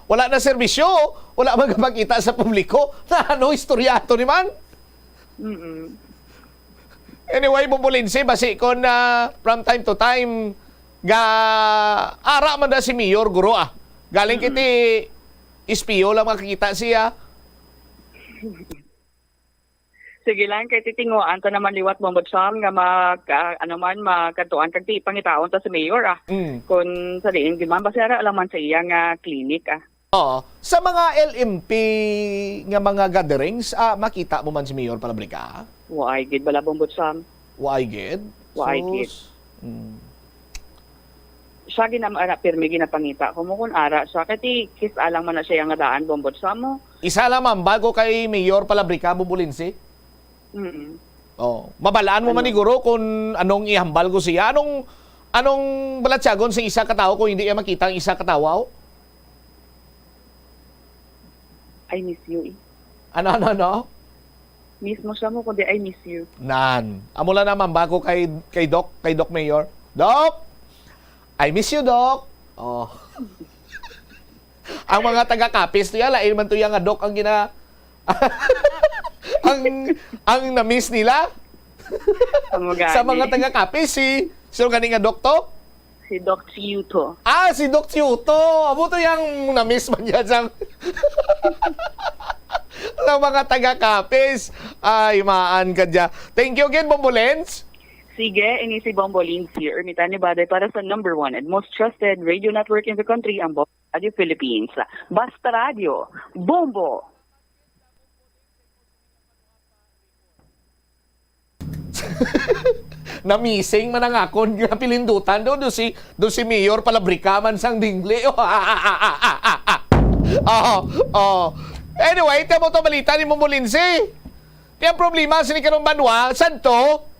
Wala na serbisyo. Wala magpakita sa publiko. Na ano, istorya to ni man? Mm-mm. Anyway, Bumbulinsi, basi kon, ah, from time to time, ga, ara man na si Mayor, guro, ah. Galing Mm-mm. kiti espiyo lang makakita siya. Sige lang, kay titinguan ta naman liwat, Bombot Sam, nga mag, ah, ano man, magkadtuan kag ti-, pangitaon ta si Mayor, ah. Mm. Kung sa diin, di man, basi ara lang man sa iya nga clinic, ah. Oo. Sa mga L M P nga mga gatherings, ah, makita mo man si Mayor Palabrica? Waay gid bala, Bombot Sam. Waay gid? Waay gid. Sus. Mm. Siya gina-, ana, pirmi ginapangita ko mo kung ara siya. Kay ti, kis-a lang man na siya nga daan, Bombot Sam mo. Isa lang man, bago kay Mayor Palabrica, Bumbulinsi? Mm-mm. Oh, mabalaan mo man Ano? ni guro kung anong ihambal ko siya. Anong, anong balatyagon sa isa ka tawo kung hindi niya makita ang isa ka tawo? I miss you, eh. Ano, ano, ano? Mismo siya mo, kundi I miss you. Nan. Amo lang naman, bago kay, kay Doc, kay Doc Mayor. Doc! I miss you, Doc! Oh. Ang mga taga-Capiz to ya, lain man to ya nga Doc ang gina-, ang, ang na-miss nila. Amo Sa mga gani. taga-Capiz, si, sino gani nga Doc to? Si Doc Chiuto. Ah, si Doc Chiuto. Amo to yang na-miss man niya sang, sang mga taga-Capiz. Ay, maan ka dya. Thank you again, Bombolens. Sige, ini si Bombo Lindsay Ermitan ni Baday para sa number one and most trusted radio network in the country, ang Bombo Radio Philippines. Basta Radio, Bombo! Na-missing man ang akon nga pilindutan do, do si, do si Mayor Palabrica man sang dingli. Oh, oh. Anyway, tamo to balita ni Mumu Lindsay. Kaya ang problema sini karong banwa, sadto,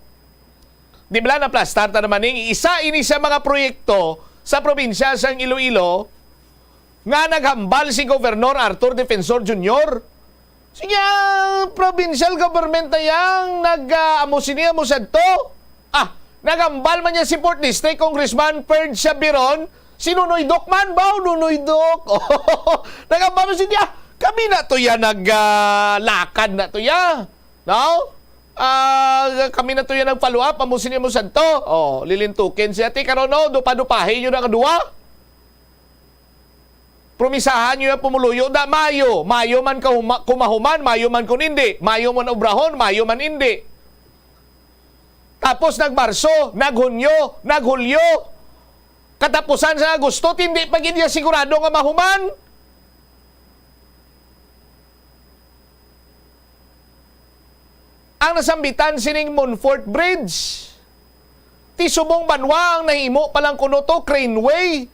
di ba, naplastar ta naman ning isa ini sa mga proyekto sa probinsya sang Iloilo nga naghambal si Gobernador Arthur Defensor Junior. Sige, ang provincial government na yang nag, ah, amo sini, amo sadto. Ah, naghambal man niya si Fourth District Congressman Perd Sabiron, si Nonoy Doc man, baw, Nonoy Doc. Naghambal man siya, kami na to ya nag, ah, lakad na to ya. No? Ah, kami na to ya nag-follow up, amo sini, amo sadto. Oh, lilintukin siya. Ti karon, no, dupa-dupahin yun ang duwa. Promisahan niyo yung pumuluyo da, mayo. Mayo man kahuma-, kumahuman, mayo man kun hindi. Mayo man obrahon, mayo man hindi. Tapos nagmarso, naghunyo, naghulyo. Katapusan sa Agosto, hindi pa gid niya sigurado nga mahuman. Ang nasambitan sining Monfort Bridge, ti subong banwa ang nahimo pa lang kuno to, Craneway.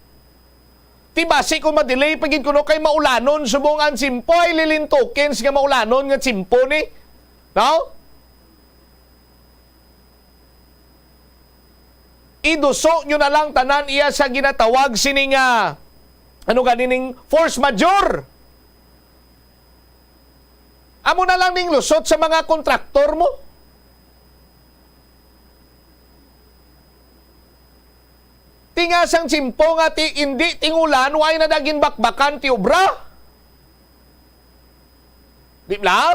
Ti basi kung ma-delay pa gid kuno kay maulanon subong ang Chimpo, ay lilintukin nga maulanon nga Chimpo ni. No? Iduso nyo na lang tanan iya sa ginatawag sini nga, ano gani ning force majeure? Amo na lang ning lusot sa mga kontraktor mo. Tinga sang tiyempo nga ti, indi tingulan, way na da ginbakbakan ti obra. Di ba?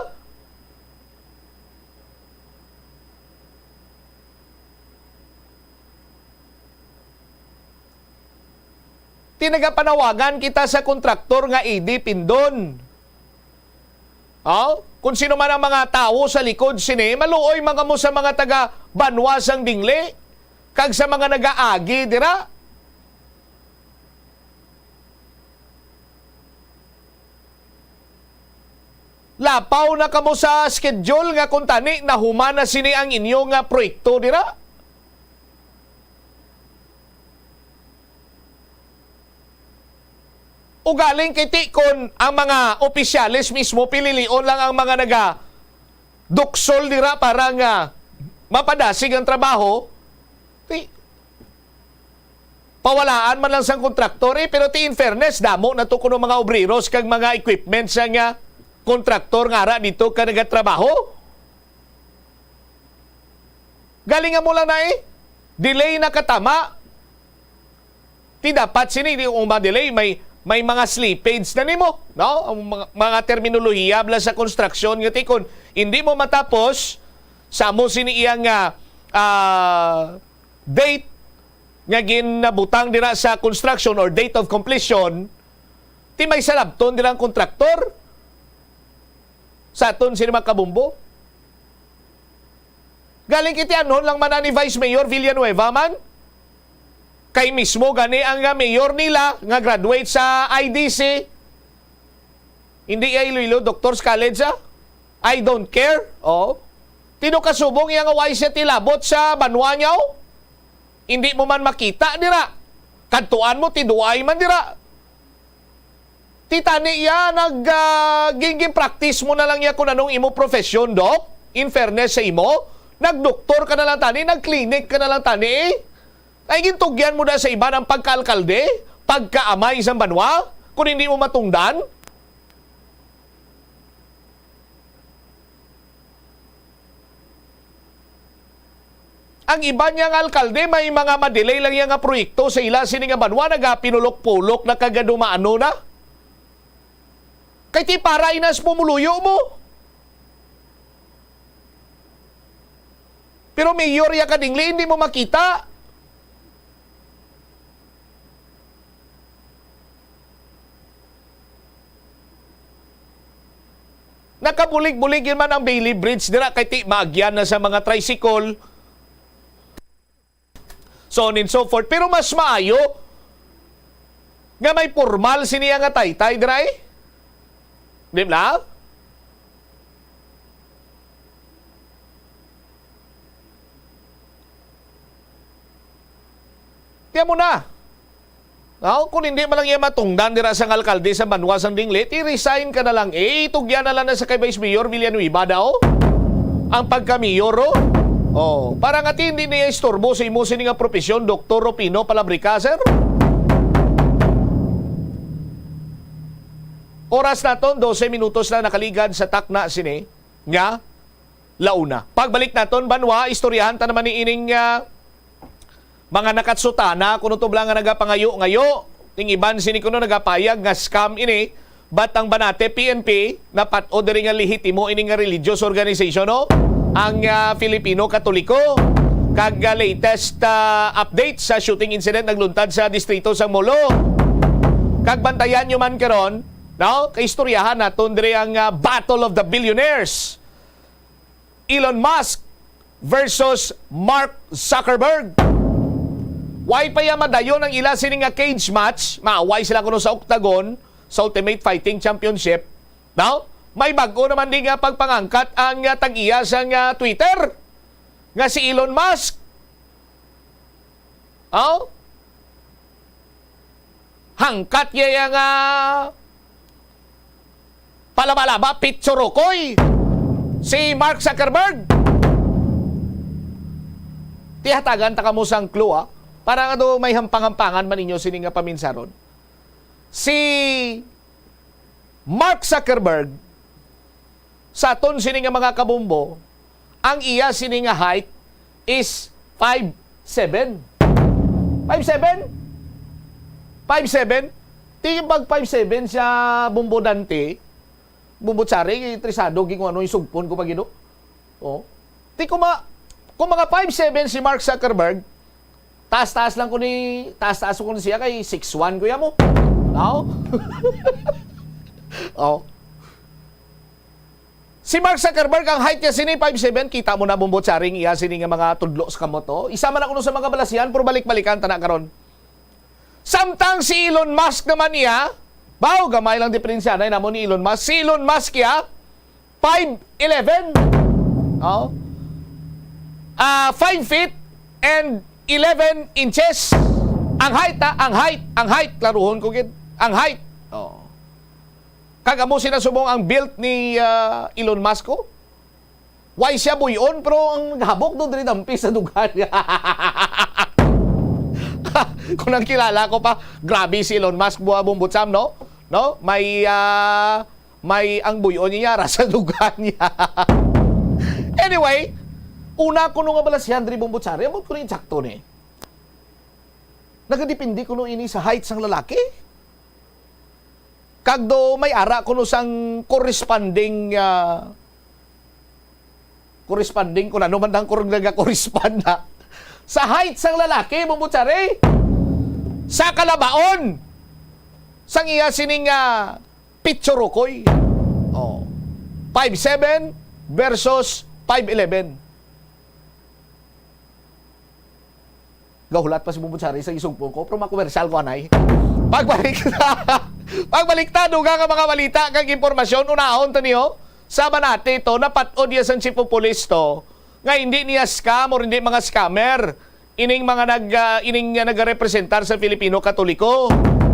Ti nagapanawagan kita sa kontraktor nga idi pindon. Oh? Kung sino man ang mga tawo sa likod sini, maluoy man kamo sa mga taga banwa sang dingli, kag sa mga nagaagi dira. Lapaw na kamo sa schedule nga kung tani nahuman na sini ang inyo nga proyekto dira. Ugaling kay ti kon ang mga opisyales mismo, pililion lang ang mga naga duksol dira para nga mapadasig ang trabaho. Ti, pawalaan man lang sang kontraktor, eh, pero ti in fairness, damo na to kuno mga obreros kag mga equipments nga kontraktor nga ara dito ka nagatrabaho? Galing nga mo lang na eh. Delay na katama. Ti dapat sini, di kung ma-delay, may, may mga slippage na nimo, no? Ang mga, mga terminolohiya bala sa construction nga ti kun hindi mo matapos, sa mo sini iya nga, ah, date nga ginabutang dira sa construction or date of completion, ti may salabton dira ang kontraktor sa aton sini mga kabumbo. Galing kiti anhon lang man ani Vice Mayor Villanueva man. Kay mismo gani ang, ah, mayor nila nga graduate sa I D C. Hindi iya Iloilo Doctors College, ah. I don't care. Oh. Tino kasubong iya nga way siya tilabot sa banwa niya, oh. Hindi mo man makita dira. Kadtuan mo, tiduay man dira. Ti tani iya nag, ah, gin-, gin-practice mo na lang iya kung anong imo profesyon, Doc. In fairness sa imo, nagdoktor ka na lang tani, nag-clinic ka na lang tani, eh. Ay, gintugyan mo na sa iba ang pagkaalkalde, pagkaamay sa banwa, kung hindi mo matungdan. Ang iban niya nga alkalde, may mga madelay lang iya nga proyekto sa ila sini nga banwa, nagapinulok-pulok na kagadumaano na. Kay ti para inas pumuluyo mo. Pero mayor ya kadingli, hindi mo makita. Nakabulig-bulig yun man ang Bailey Bridge dira kay ti maagyan na sa mga tricycle. So on and so forth. Pero mas maayo nga may pormal sini nga taytay dira eh. Di ba? Tiyan mo na. Aw, kung hindi man lang iya matungdan dira sang alkalde sa banwa sang Dinglit, i-resign ka na lang. Eh, itugyan na lang na sa kay Vice Mayor Villanueva daw ang pagka-mayor, oh. Oh, para nga ti hindi niya istorbo sa imo sini nga propesyon, Doktor Rufino Palabrica, sir. Oras naton, dose minutos na nakaligad sa takna sini nga launa. Pagbalik naton, banwa, istoryahan ta naman ni ining, ah, mga nakatsutana, kuno to bala nga nagapangayo-ngayo. Ning iban sini kuno nagapayag nga scam ini. But ang Banate P N P, napat-o diri nga lehitimo ini nga religious organization, no? Ang, ah, Filipino Katoliko. Kag, ah, latest, ah, update sa shooting incident nagluntad sa distrito sang Molo. Kag bantayan nyo man karon, no? Kaistoryahan naton diri ang, ah, Battle of the Billionaires. Elon Musk versus Mark Zuckerberg. Way pa ya madayon ang ila sini nga cage match, maaway sila kuno sa octagon, sa Ultimate Fighting Championship. Now, may bag-o naman di nga pagpangangkat ang, ah, tag-iya sa nga Twitter, nga si Elon Musk. Oh? Hangkat iya nga palaba-laba, pitsurukoy, si Mark Zuckerberg. Tihatagan ta kamo sang clue, ah, para nga do may hampang-hampangan man ninyo sini nga paminsaron. Si Mark Zuckerberg, sa aton sini nga mga kabumbo, ang iya sini nga height is five seven. Five seven? Five seven? Ti pag five seven siya, Bumbo Dante, Bumbo Tsari, interesado gid kung ano yung sugpon ko pa, Ginoo. Oh. Ti kung ma-, kung mga five seven si Mark Zuckerberg, taas-taas lang ko ni, taas-taas ko ni siya kay six one, kuya mo. Now? Oh. Si Mark Zuckerberg, ang height niya sini five seven, kita mo na, Bumbo Tsari, ang iya sini nga mga tudlo sa kamot, oh. Isa man ako sa mga balasihan, pero balik-balikan ta na karon. Samtang si Elon Musk naman iya, baw, gamay lang diferensya na namo ni Elon Musk. Si Elon Musk iya, five eleven. Oh. Ah, five feet and eleven inches. Ang height, ha? Ang height, ang height. Klaruhon ko gid. Ang height. Oh. Kag amo sina subong ang built ni, ah, Elon Musk, oh. Way siya buy-on, pero ang habok do diri dampi sa dughan. Kung ang kilala ko pa, grabe si Elon Musk, buha, Bumbo Tsam, no? No? May, ah, May ang buyon niya, ra sa duga niya. Anyway, una ko nung nga balasyan diri, Bombo Chari, ambot ko ni eksakto ni. Nagadepende kuno ini sa height sang lalaki. Kag do may ara kuno sang corresponding, ah, corresponding, kung ano man ang kurang nagakorespond na sa height sang lalaki, Bombo Chari, sa kalabaon sang iya sining, ah, pitsurukoy. Oh. Five seven versus five eleven. Gahulat pa si Bombo Chari sa isugpon ko, pero makomersyal ko, anay. Pagbalik, pagbalik ta, dugang nga mga balita kag impormasyon, unahon ta niyo. Sa Banate to, napat-od iya sang chief of police to, nga hindi niya scam or hindi mga scammer. Ining mga nag, ah, ining, ah, nagarepresentar sa Filipino Katoliko.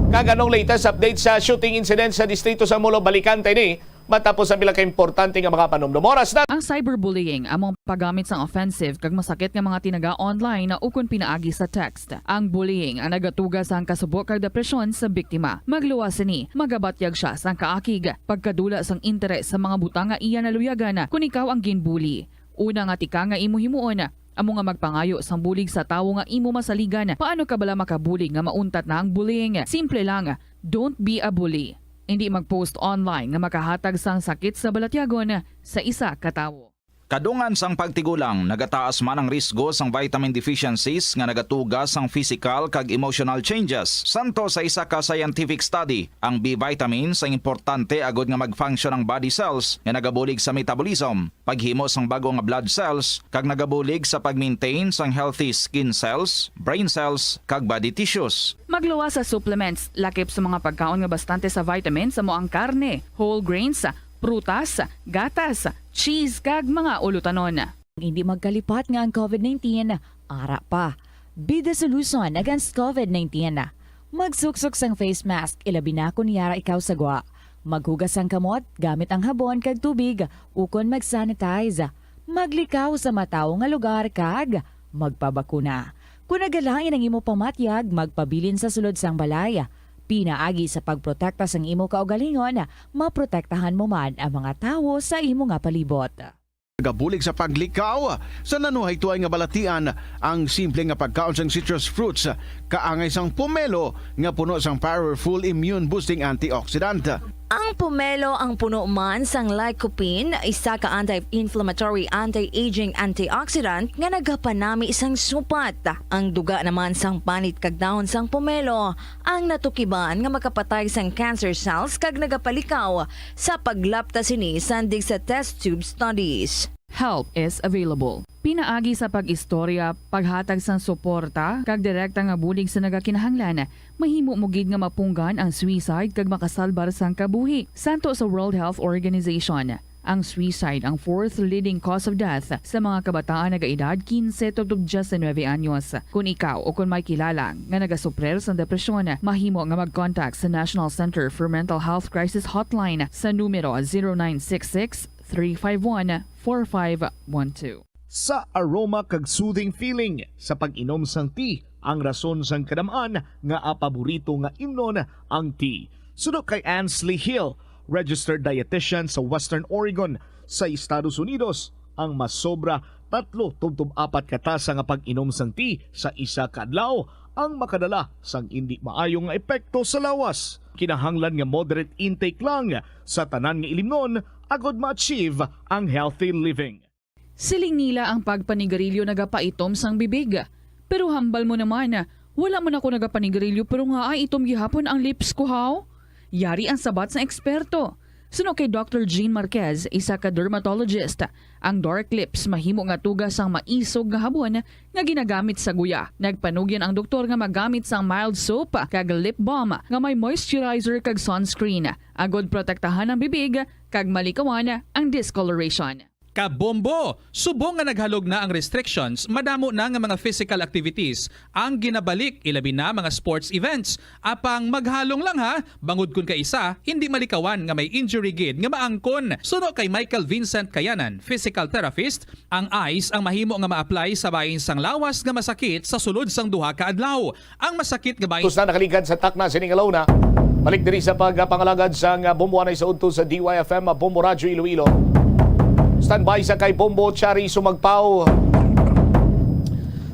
Kag anong latest update sa shooting incident sa distrito sa Molo? Balikan ta ini matapos ang pila ka importante nga mga panumdom. Oras na. Ang cyberbullying amo ang paggamit sang offensive kag masakit nga mga tinaga online ukon pinaagi sa text. Ang bullying ang nagatuga sang kasubo kag depresyon sa biktima. Magluwas sini, magabatyag sia sang kaakig, pagkadula sang interes sa mga butang nga iya naluyagan kon ikaw ang ginbully. Una nga tika nga imo himuon, amo nga magpangayo sang bulig sa tawo nga imo masaligan. Paano ka bala makabulig nga mauntat na ang bullying? Simple lang, don't be a bully. Hindi mag-post online nga makahatag sang sakit sa balatyagon sa isa ka tawo. Kadungan sang pagtigulang, nagataas man ang risgo sang vitamin deficiencies nga nagatuga sang physical kag emotional changes. Santo sa isa ka scientific study, ang B vitamins ang importante agod nga mag-function ang body cells nga nagabulig sa metabolism, paghimo sang bag-o nga blood cells, kag nagabulig sa pag-maintain sang healthy skin cells, brain cells, kag body tissues. Magluwas sa supplements, lakip sa mga pagkaon nga bastante sa vitamins, amo ang karne, whole grains, prutas, gatas, cheese, kag mga ulutanon. Hindi magkalipat nga ang covid nineteen ara pa. Be the solution against covid nineteen. Magsuksok sang face mask, ilabi na kon yara ikaw sa gwa. Maghugas sang kamot gamit ang habon kag tubig, ukon mag-sanitize. Maglikaw sa matawo nga lugar kag magpabakuna. Kon nagalain ang imo pamatyag, magpabilin sa sulod sang balay. Pinaagi sa pagprotekta sang imo kaugalingon, maprotektahan mo man ang mga tawo sa imo nga palibot. Nagabulig sa paglikaw sa nanuhaytoay nga balatian ang simple nga pagkaon sang citrus fruits, kaangay sang pomelo nga puno sang powerful immune-boosting antioxidant. Ang pomelo ang puno man sang lycopene, isa ka anti-inflammatory, anti-aging antioxidant nga nagapanami sang supat. Ang duga naman sang panit kag dahon sang pomelo ang natukiban nga makapatay sang cancer cells kag nagapalikaw sa paglapta sini sandig sa test tube studies. Help is available. Pinaagi sa pag-istorya, paghatag sang suporta, kag direkta nga bulig sa nagakinahanglan, mahimo mo gid nga mapunggan ang suicide kag makasalbar sang kabuhi. Santo sa World Health Organization, ang suicide ang fourth leading cause of death sa mga kabataan nagaedad quince tubtob diecinuebe anyos. Kon ikaw o kon may kilala nga nagasuprir sang depresyon, mahimo nga mag-contact sa National Center for Mental Health Crisis Hotline sa numero zero nine six six, three five one, four five one two. Sa aroma kag soothing feeling sa pag-inom sang tea ang rason sang kadam-an nga paborito nga imnon ang tea. Suno kay Ansley Hill, registered dietitian sa Western Oregon sa Estados Unidos, ang masobra tatlo tubtob apat ka tasa nga pag-inom sang tea sa isa ka adlaw ang makadala sang indi maayo nga epekto sa lawas. Kinahanglan nga moderate intake lang sa tanan nga ilimnon agod ma-achieve ang healthy living. Siling nila ang pagpanigarilyo nagapaitom sang bibig. Pero hambal mo naman, wala man ako nagapanigarilyo pero nga ay itom gihapon ang lips ko, haw? Yari ang sabat sang eksperto. Suno kay Doctor Jean Marquez, isa ka dermatologist, ang dark lips mahimo nga tuga sang maisog nga habon nga ginagamit sa guya. Nagpanugyan ang doktor nga magamit sang mild soap kag lip balm nga may moisturizer kag sunscreen, agod protektahan ang bibig kag malikawan ang discoloration. Kabombo! Subong nga naghalog na ang restrictions, madamo na nga mga physical activities ang ginabalik, ilabi na mga sports events. Apang maghalong lang ha, bangod kun kaisa hindi malikawan nga may injury gid nga maangkon. Suno kay Michael Vincent Kayanan, physical therapist, ang ice ang mahimo nga ma-apply sa bahin sang lawas nga masakit sa sulod sang duha ka adlaw. Ang masakit nga bahin Tus na nakaligad sa takna sining alona. Balik diri sa pagpangalagad sang Bombo Anay sa udto sa D Y F M, Bombo Radyo Iloilo. Standby sa kay Bombo Chari Sumagpaw.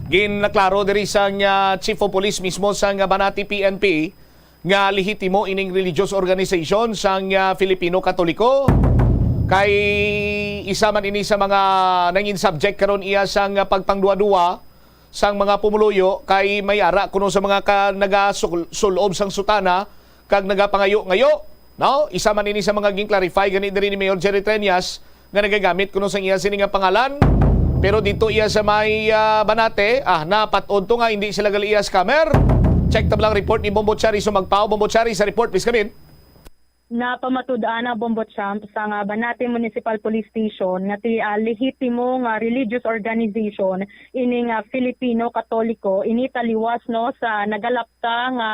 Ginaklaro diri sang, ah, Chief of Police mismo sang Banati P N P nga lehitimo ining religious organization sang, ah, Filipino Katoliko. Kay isa man ini sa mga nangin subject karon iya sang pagpangduwa-duwa sang mga pumuluyo kay may ara kuno sa mga ka-, nagasul-, sul-ob sang sutana kag nagapangayo-ngayo, no? Isa man ini sa mga gin-clarify gani diri ni Mayor Jerry Treñas nga nagagamit kuno sang iya sini nga pangalan. Pero dito iya sa may, ah, Banate, ah, napat-od to nga hindi sila gali iya scammer. Check ta lang report ni Bombo Chari Sumagpaw. Bombo Chari, sa report, please come in. Napamatud-an ang Bombo Champ sa nga Banate Municipal Police Station nga ti, ah, lehitimo nga religious organization ini nga Filipino Katoliko, ini taliwas, no, sa nagalapta nga,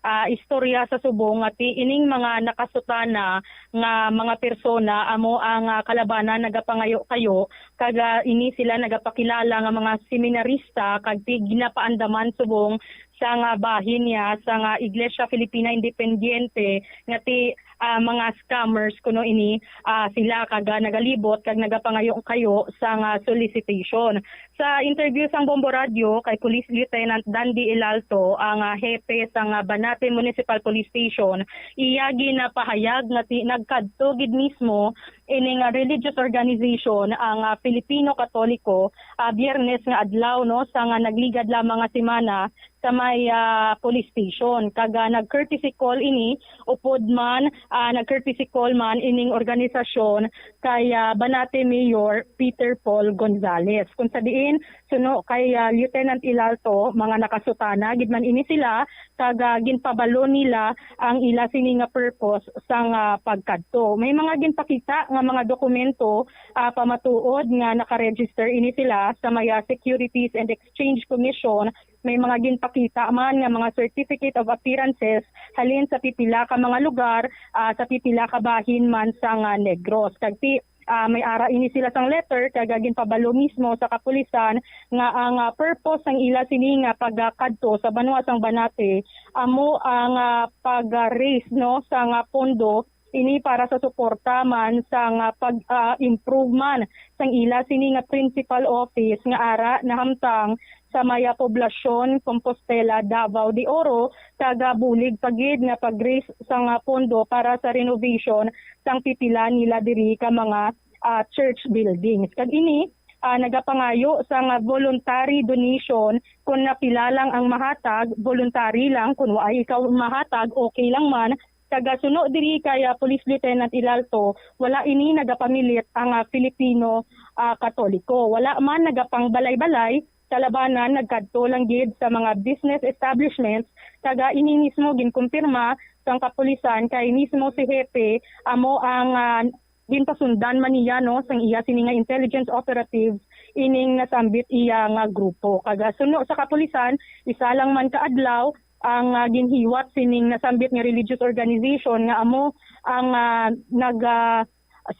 ah, istorya sa subong nga ti ining mga nakasutana nga mga persona amo ang, ah, kalabanan nagapangayo-kayo kag, ah, ini sila nagapakilala nga mga seminarista kag ti ginapaandaman subong sa nga bahin niya sa nga Iglesia Filipina Independiente nga ti, ah, mga scammers kuno ini, ah, sila kag, ah, nagalibot kag nagapangayo-kayo sa nga solicitation. Sa interview sang Bombo Radio kay Police Lieutenant Dandy Elalto, ang, ah, hepe sa nga Banate Municipal Police Station, iya ginapahayag nga ti nagkadto gid mismo ining, ah, religious organization ang, ah, Filipino Katoliko, ah, Biyernes nga adlaw, no, sa nga nagligad lamang nga semana sa may, ah, police station. Kag, ah, nag-courtesy call ini, upod man, ah, nag-courtesy call man ining organisasyon kay, ah, Banate Mayor Peter Paul Gonzales. Kung sa diin, suno kay, ah, Lieutenant Ilalto, mga nakasutana gid man ini sila, kag, ah, ginpabalo nila ang ila sini nga purpose sang, ah, pagkadto. May mga ginpakita nga mga dokumento, ah, pamatuod nga nakaregister ini sila sa may, ah, Securities and Exchange Commission. May mga ginpakita man nga mga certificate of appearances halin sa pipila ka mga lugar, ah, sa pipila ka bahin man sang, ah, Negros. Kag ti-, ah, may ara ini sila sang letter kag, ah, ginpabalo mismo sa kapulisan nga ang, ah, purpose sang ila sini nga pagkadto sa banwa sang Banate amo ang, ah, pag-raise, no, sang, ah, pondo ini para sa suporta man sang, ah, pag, ah, improve man sang ila sini nga principal office nga ara nahamtang sa may, ah, Poblacion, Compostela, Davao de Oro, kag, ah, bulig pa gid nga pag-raise sang, ah, pondo para sa renovation sang pipila nila diri ka mga, ah, church buildings. Kag ini, ah, nagapangayo sang, ah, voluntary donation. Kung napila lang ang mahatag, voluntary lang. Kung waay ikaw mahatag, okay lang man. Kag, ah, suno diri kay, ah, Police Lieutenant Ilalto, wala ini nagapamilit ang, ah, Filipino, ah, Katoliko. Wala man nagapangbalay-balay, kalabanan nagkadto lang gid sa mga business establishments. Kag, ah, ini mismo ginkumpirma sang kapulisan kay mismo si Hepe amo ang, ah, ginpasundan man niya, no, sang iya sini nga intelligence operative ining nasambit iya nga grupo. Kag, ah, suno sa kapulisan, isa lang man ka adlaw ang, ah, ginhiwat sining nasambit nga religious organization nga amo ang, ah, nag, ah,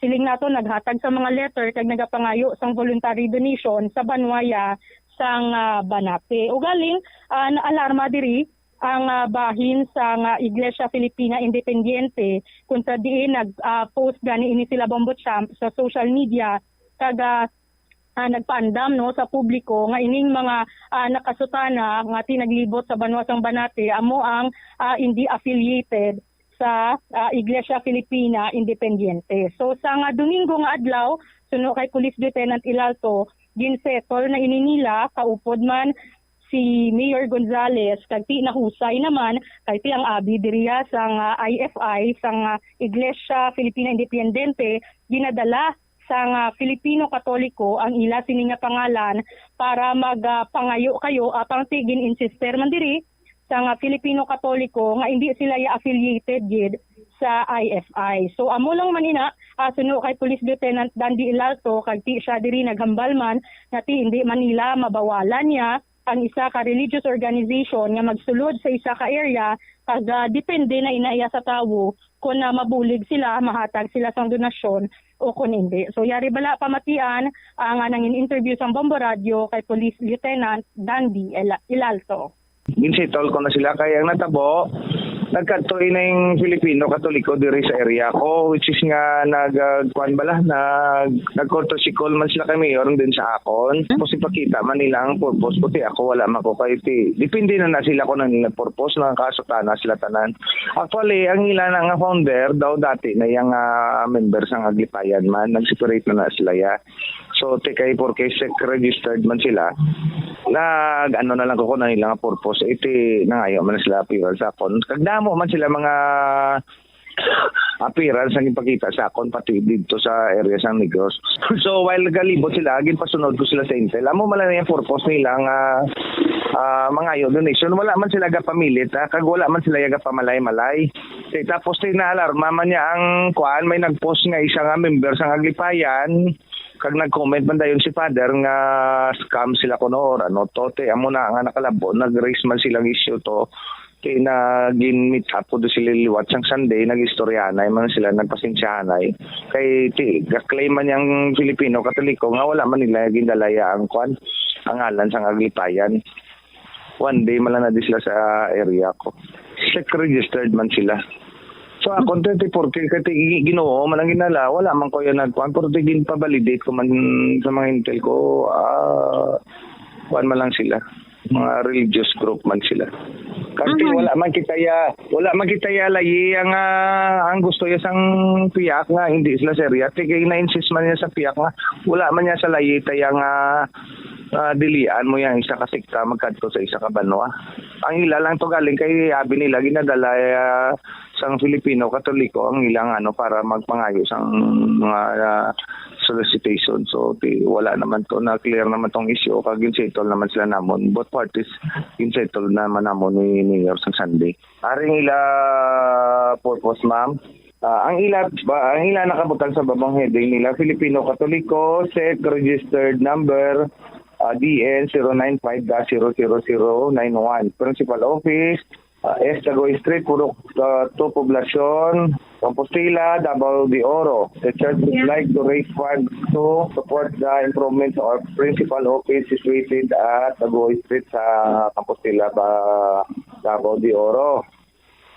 siling nato naghatag sa mga letter kag nagapangayo sang voluntary donation sa banwaya sang, ah, Banate. Ugaling, ah, naalarma diri ang, ah, bahin sang, ah, Iglesia Filipina Independiente, kung sa diin nag, ah, post gani ini sila Bombo Champ sa social media kag, ah, ah, nagpaandam, no, sa publiko nga ining mga, ah, nakasutana nga tinaglibot sa banwa sang Banate amo ang, ah, hindi affiliated sa, ah, Iglesia Filipina Independiente. So, sa nga Domingo nga adlaw, suno kay Police Lieutenant Ilalto, ginsettle na ini nila, kaupod man si Mayor Gonzales, kag ti nahusay naman, kay ti ang abi diriya sang, ah, I F I, sang, ah, Iglesia Filipina Independiente, ginadala sang, ah, Filipino Katoliko ang ila sini nga pangalan para mag, ah, pangayo-kayo, apang ti gin-insister man diri sang, ah, Filipino Katoliko nga indi sila ya affiliated gid sa I F I. So, amo lang man ina, ah, suno kay Police Lieutenant Dandy Ilalto, kag ti siya diri naghambal man nga ti indi man nila mabawalan niya ang isa ka religious organization nga magsulod sa isa ka area, kag, ah, depende na ina iya sa tawo kung, ah, mabulig sila, mahatag sila sang donasyon o kung hindi. So, yari bala pamatian ang, ah, nangin-interview sang Bombo Radio kay Police Lieutenant Dandy Ila-, Ilalto. Ginsettle ko na sila kay ang natabo, Nagkadto ining Filipino Katoliko diri sa area ko, which is nga nag, ah, kuwan bala, nag, nag-courtesy call man sila kay Mayor din sa akon. Tapos ipakita man nila ang purpose ko, ti ako wala man ko kay ti. Depende na na sila kung ano nila purpose, nga kasutana sila tanan. Actually, ang ila na nga founder daw dati na yang, ah, member sang Aglipayan man, nag-separate na na sila ya. So, ti kay porke sec registered man sila, nag ano na lang ko kung ano nila nga purpose, iti nangayo man sila appearance sa akon. Kag damo man sila mga appearance ang ipakita sa akon, pati dito sa area sang Negros. So, while galibot sila, ginpasunod ko sila sa intel. Amo man lang yung purpose nila nga, ah, mangayo donation. Wala man sila gapamilit, ha? Kag wala man sila gapamalay-malay. Okay, tapos ti naalarma man niya ang kuan, may nag-post nga isa nga member sang Aglipayan, kag nag-comment man dayon si Father nga scam sila kuno or ano to, ti amo na nga nakalabo, nag-raise man silang issue to. Kay na gin-meet up ko do sila liwat sang Sunday, nag-istoryahanay man sila, nagpasensyahanay. Kay ti, ga-claim man yang Filipino Katoliko nga wala man nila gindalaya ang kwan, ang ngalan sang Aglipayan. One day man lang na di sila sa area ko. Sec registered man sila. So, ako, twenty-four K, kay ti-, Ginoo man ang ginala, wala man ko yan nagkuhan, pero ti ginpabalidate ko man sa mga intel ko, ah, kuwan man lang sila. Mga religious group man sila. Kasi Mhm. wala man kita ya, wala man kita ya layi ang, ah, ang gusto ya sang piyak nga hindi sila serya. Ti kay na-insist man niya sa piyak nga wala man niya sa layi ta ya nga, ah, dilian mo yang isa ka sekta magkadto sa isa ka banwa. Ang ila lang to galing kay abi nila ginadala, ah, sang Filipino Katoliko ang ilang ano para magpangayo sang mga, ah, solicitation. So, ti, wala naman to, na clear naman tong issue, kag ginsettle naman sila namon. Both parties, ginsettle naman namon ni Mayor sang Sunday. Aring ila purpose, ma'am. Ah, ang ila, ba, ang ila nakabutang sa babang heading nila, Filipino Katoliko, sec registered number, ah, D N zero nine five dash zero zero zero nine one. Principal Office, ah, S Dagoy Street, Purok, ah, two Poblacion, Compostela, Davao de Oro. The church would like to raise funds to support the improvements of principal office situated at Dagoy Street sa Compostela, ba, Davao de Oro.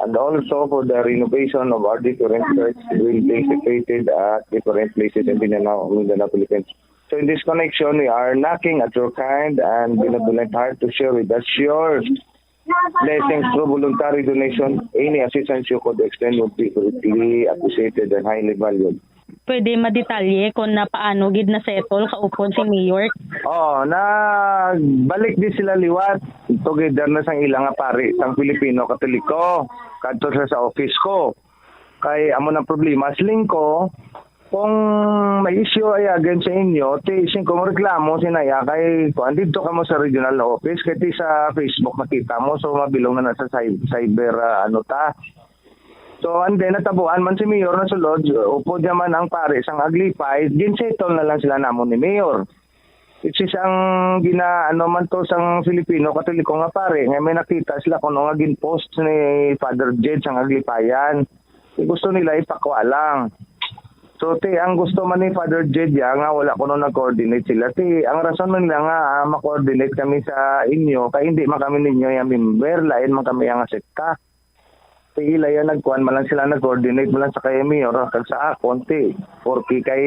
And also for the renovation of our different church buildings situated at different places in Mindanao, Mindanao, Philippines. So in this connection, we are knocking at your kind and benevolent heart to share with us your blessings through voluntary donation. Any assistance you could extend would be greatly appreciated and highly valued. Pwede madetalye kung na paano gid na-settle kaupod si Mayor? Oh, nagbalik di sila liwat. Together na sang ila nga pari, sang Filipino Katoliko. Kadto sa, sa office ko. Kay amo nang problema, siling ko, kung may issue ay against sa inyo, ti siling ko mo reklamo sinaya kay kuan, didto kamo sa regional office, kay ti sa Facebook nakita mo, so mabilong na na sa cy-, cyber, ah, ano ta. So, and then, natabuan man si Mayor na sulod, upod niya man ang pari sang Aglipay, ginsettle na lang sila namon ni Mayor. Which is ang gina-, ano man to sang Filipino Katoliko nga pari, nga may nakita sila kuno nga gin-post ni Father Jed sang Aglipayan. Gusto nila ipakwa lang. So, ti, ang gusto man ni Father Jed ya, nga wala kuno nag-coordinate sila. Ti, ang rason man nila nga, ah, ma-coordinate kami sa inyo, kay hindi man kami ninyo ya member, lain man kami nga sekta. Ti, ila ya nagkuan man lang sila, nag-coordinate man lang sa kay Mayor, kag sa akon, ti, porke kay,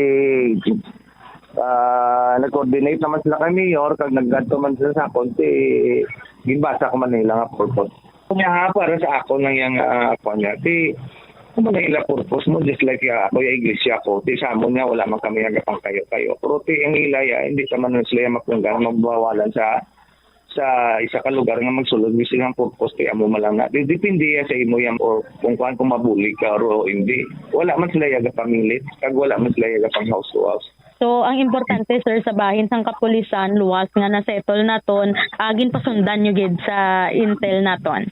ah, nag-coordinate naman sila kay Mayor, kag nagkadto man sila sa akon, ti, ginbasa ko man nila nga purpose. Kanya ha, para sa akon lang yang, ah, kuan niya, ti, ano man ang ila purpose mo, just like, ah, ako, yung iglesia ko, ti, sa amon nga, wala man kami nagapangkayo-kayo. Pero, ti, ang ila ya, hindi ka man sila yung mapunggan, magbawalan sa sa isa ka lugar nga magsulod, gusto nga purpose kay amo man lang na. Di-, depende ya sa imo yang, or kung kuan, kung mabulig ka or hindi. Wala man sila yaga pamilit, kag wala man sila yaga pang house to house. So, ang importante, sir, sa bahin sang kapulisan, luwas nga na-settle naton, ah, ginpasundan nyo gid sa intel naton?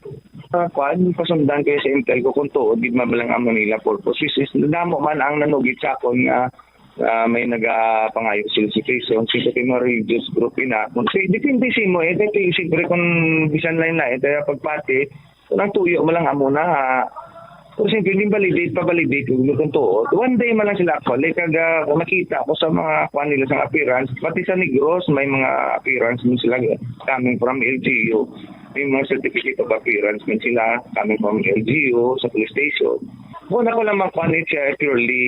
Ah, kuan, pasundan kayo sa intel ko kung tuod gid man lang ang Manila purpose. Which is, damo man ang nanugit sa akon nga ah, may nagapangayo solicitation, singko ti mga religious group ina. Kung si, depende sa imo, eh, kay siyempre kung bisan lain na, eh, kaya pagpati, kung ang tuyo mo lang amo na, ah, kung siyempre, hindi validate, pa-validate, kung, kung tuo. One day man lang sila actually, kag, ah, nakita ko sa mga kuan nila sa appearance, pati sa Negros, may mga appearance mo sila, eh, coming from L G U. May mga certificate of appearance man sila coming from L G U sa police station. Kung ako lang man kuan, it's a purely,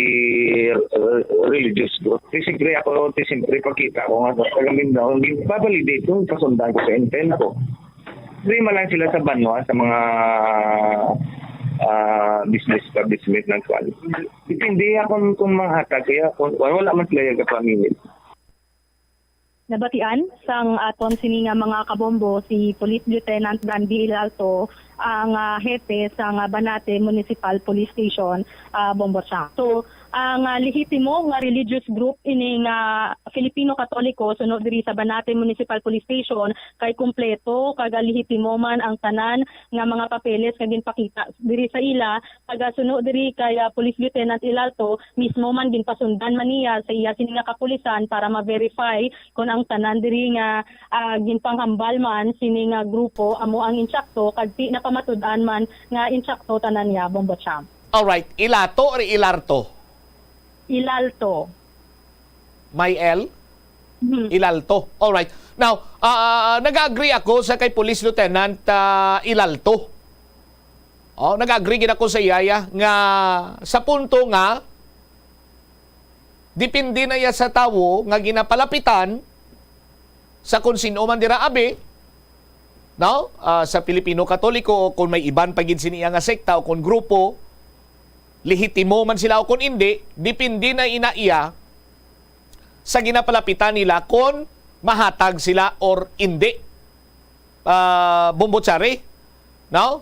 uh, religious group. Di siyempre ako, di siyempre pakita ko nga sa Mindanao, hindi babalidate kung pasundan ko sa intent ko. Di man lang sila sa banwa, sa mga, ah, business establishment ng kuan. Depende ako kung manghatag kaya kung wala man sila yung kapamilya. Nabatian sang aton sini nga mga kabombo si Police Lieutenant Randy Ilalto, ang, ah, hepe sang, ah, Banate Municipal Police Station, ah, Bombo Chang. So, ang, ah, lehitimo nga religious group ini nga Filipino Katoliko suno diri sa Banate Municipal Police Station kay kompleto kag lehitimo man ang tanan nga mga papeles nga ginpakita diri sa ila. Kag suno diri kay, ah, Police Lieutenant Ilalto, mismo man ginpasundan man niya sa iya sini nga kapulisan para ma-verify kon ang tanan diri nga, ah, ginpanghambal man sini nga grupo amo ang insakto kag ti napamatud-an man nga insakto tanan niya, Bombo Champ. Alright, Ilato or Ilarto? Ilalto. May L? Mhm. Ilalto. Alright. Now, ah, nag-agree ako sa kay Police Lieutenant, ah, Ilalto. Oh, nag-agree gid ako sa iya, ya, nga sa punto nga depende na iya sa tawo nga ginapalapitan sa kung sino man dira abi, no? Ah, sa Pilipino Katoliko o kung may iban pa gid sini nga sekta o kung grupo, lehitimo man sila o kung indi, depende na ina iya sa ginapalapitan nila kung mahatag sila or indi. Ah, Bombo Chari, no?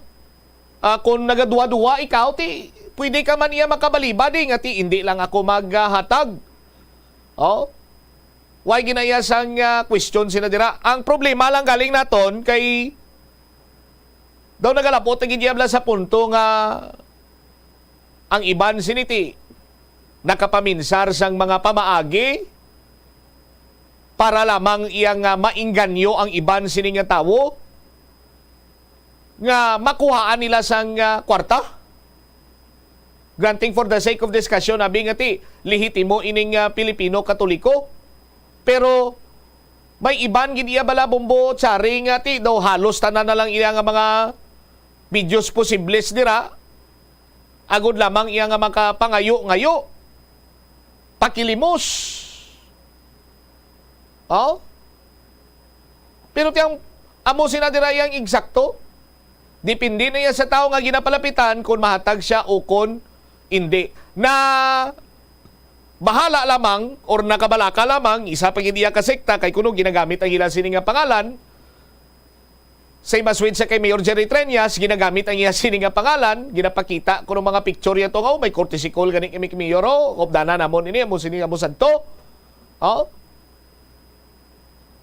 Ah, kung nagaduwa-duwa ikaw, ti pwede ka man iya makabalibad, eh, nga ti indi lang ako maghatag. Oh? Why ginaya sang, ah, question sila dira? Ang problema lang galing naton kay daw nagalapot ang gid iya bala sa punto nga ang iban sini ti nakapaminsar sang mga pamaagi para lamang iya nga maingganyo ang iban sini nga tawo nga makuhaan nila sang, ah, kwarta. Granting for the sake of discussion, abi nga ti, lehitimo ining, ah, Pilipino Katoliko. Pero may iban gid iya bala, Bombo Chari, nga ti daw halos tanan na lang iya nga mga videos posibles dira. Agod lamang iya nga makapangayo-ngayo, pakilimos. Oh? Pero ti ang amo sina dira iyang eksakto. Depende na iya sa tawo nga ginapalapitan kon mahatag siya o kon indi. Na bahala lamang or nakabalaka lamang, isa pa gid iya ka sekta, kay kuno ginagamit ang ila sini nga pangalan. Sa imaswid sa kay Mayor Jerry Treñas, ginagamit ang iya sini nga pangalan, ginapakita kuno mga picture yato nga, "Oh, may courtesy call gani kay Mayor, oh, updanan namon ini, amo sini, amo sadto." Oh?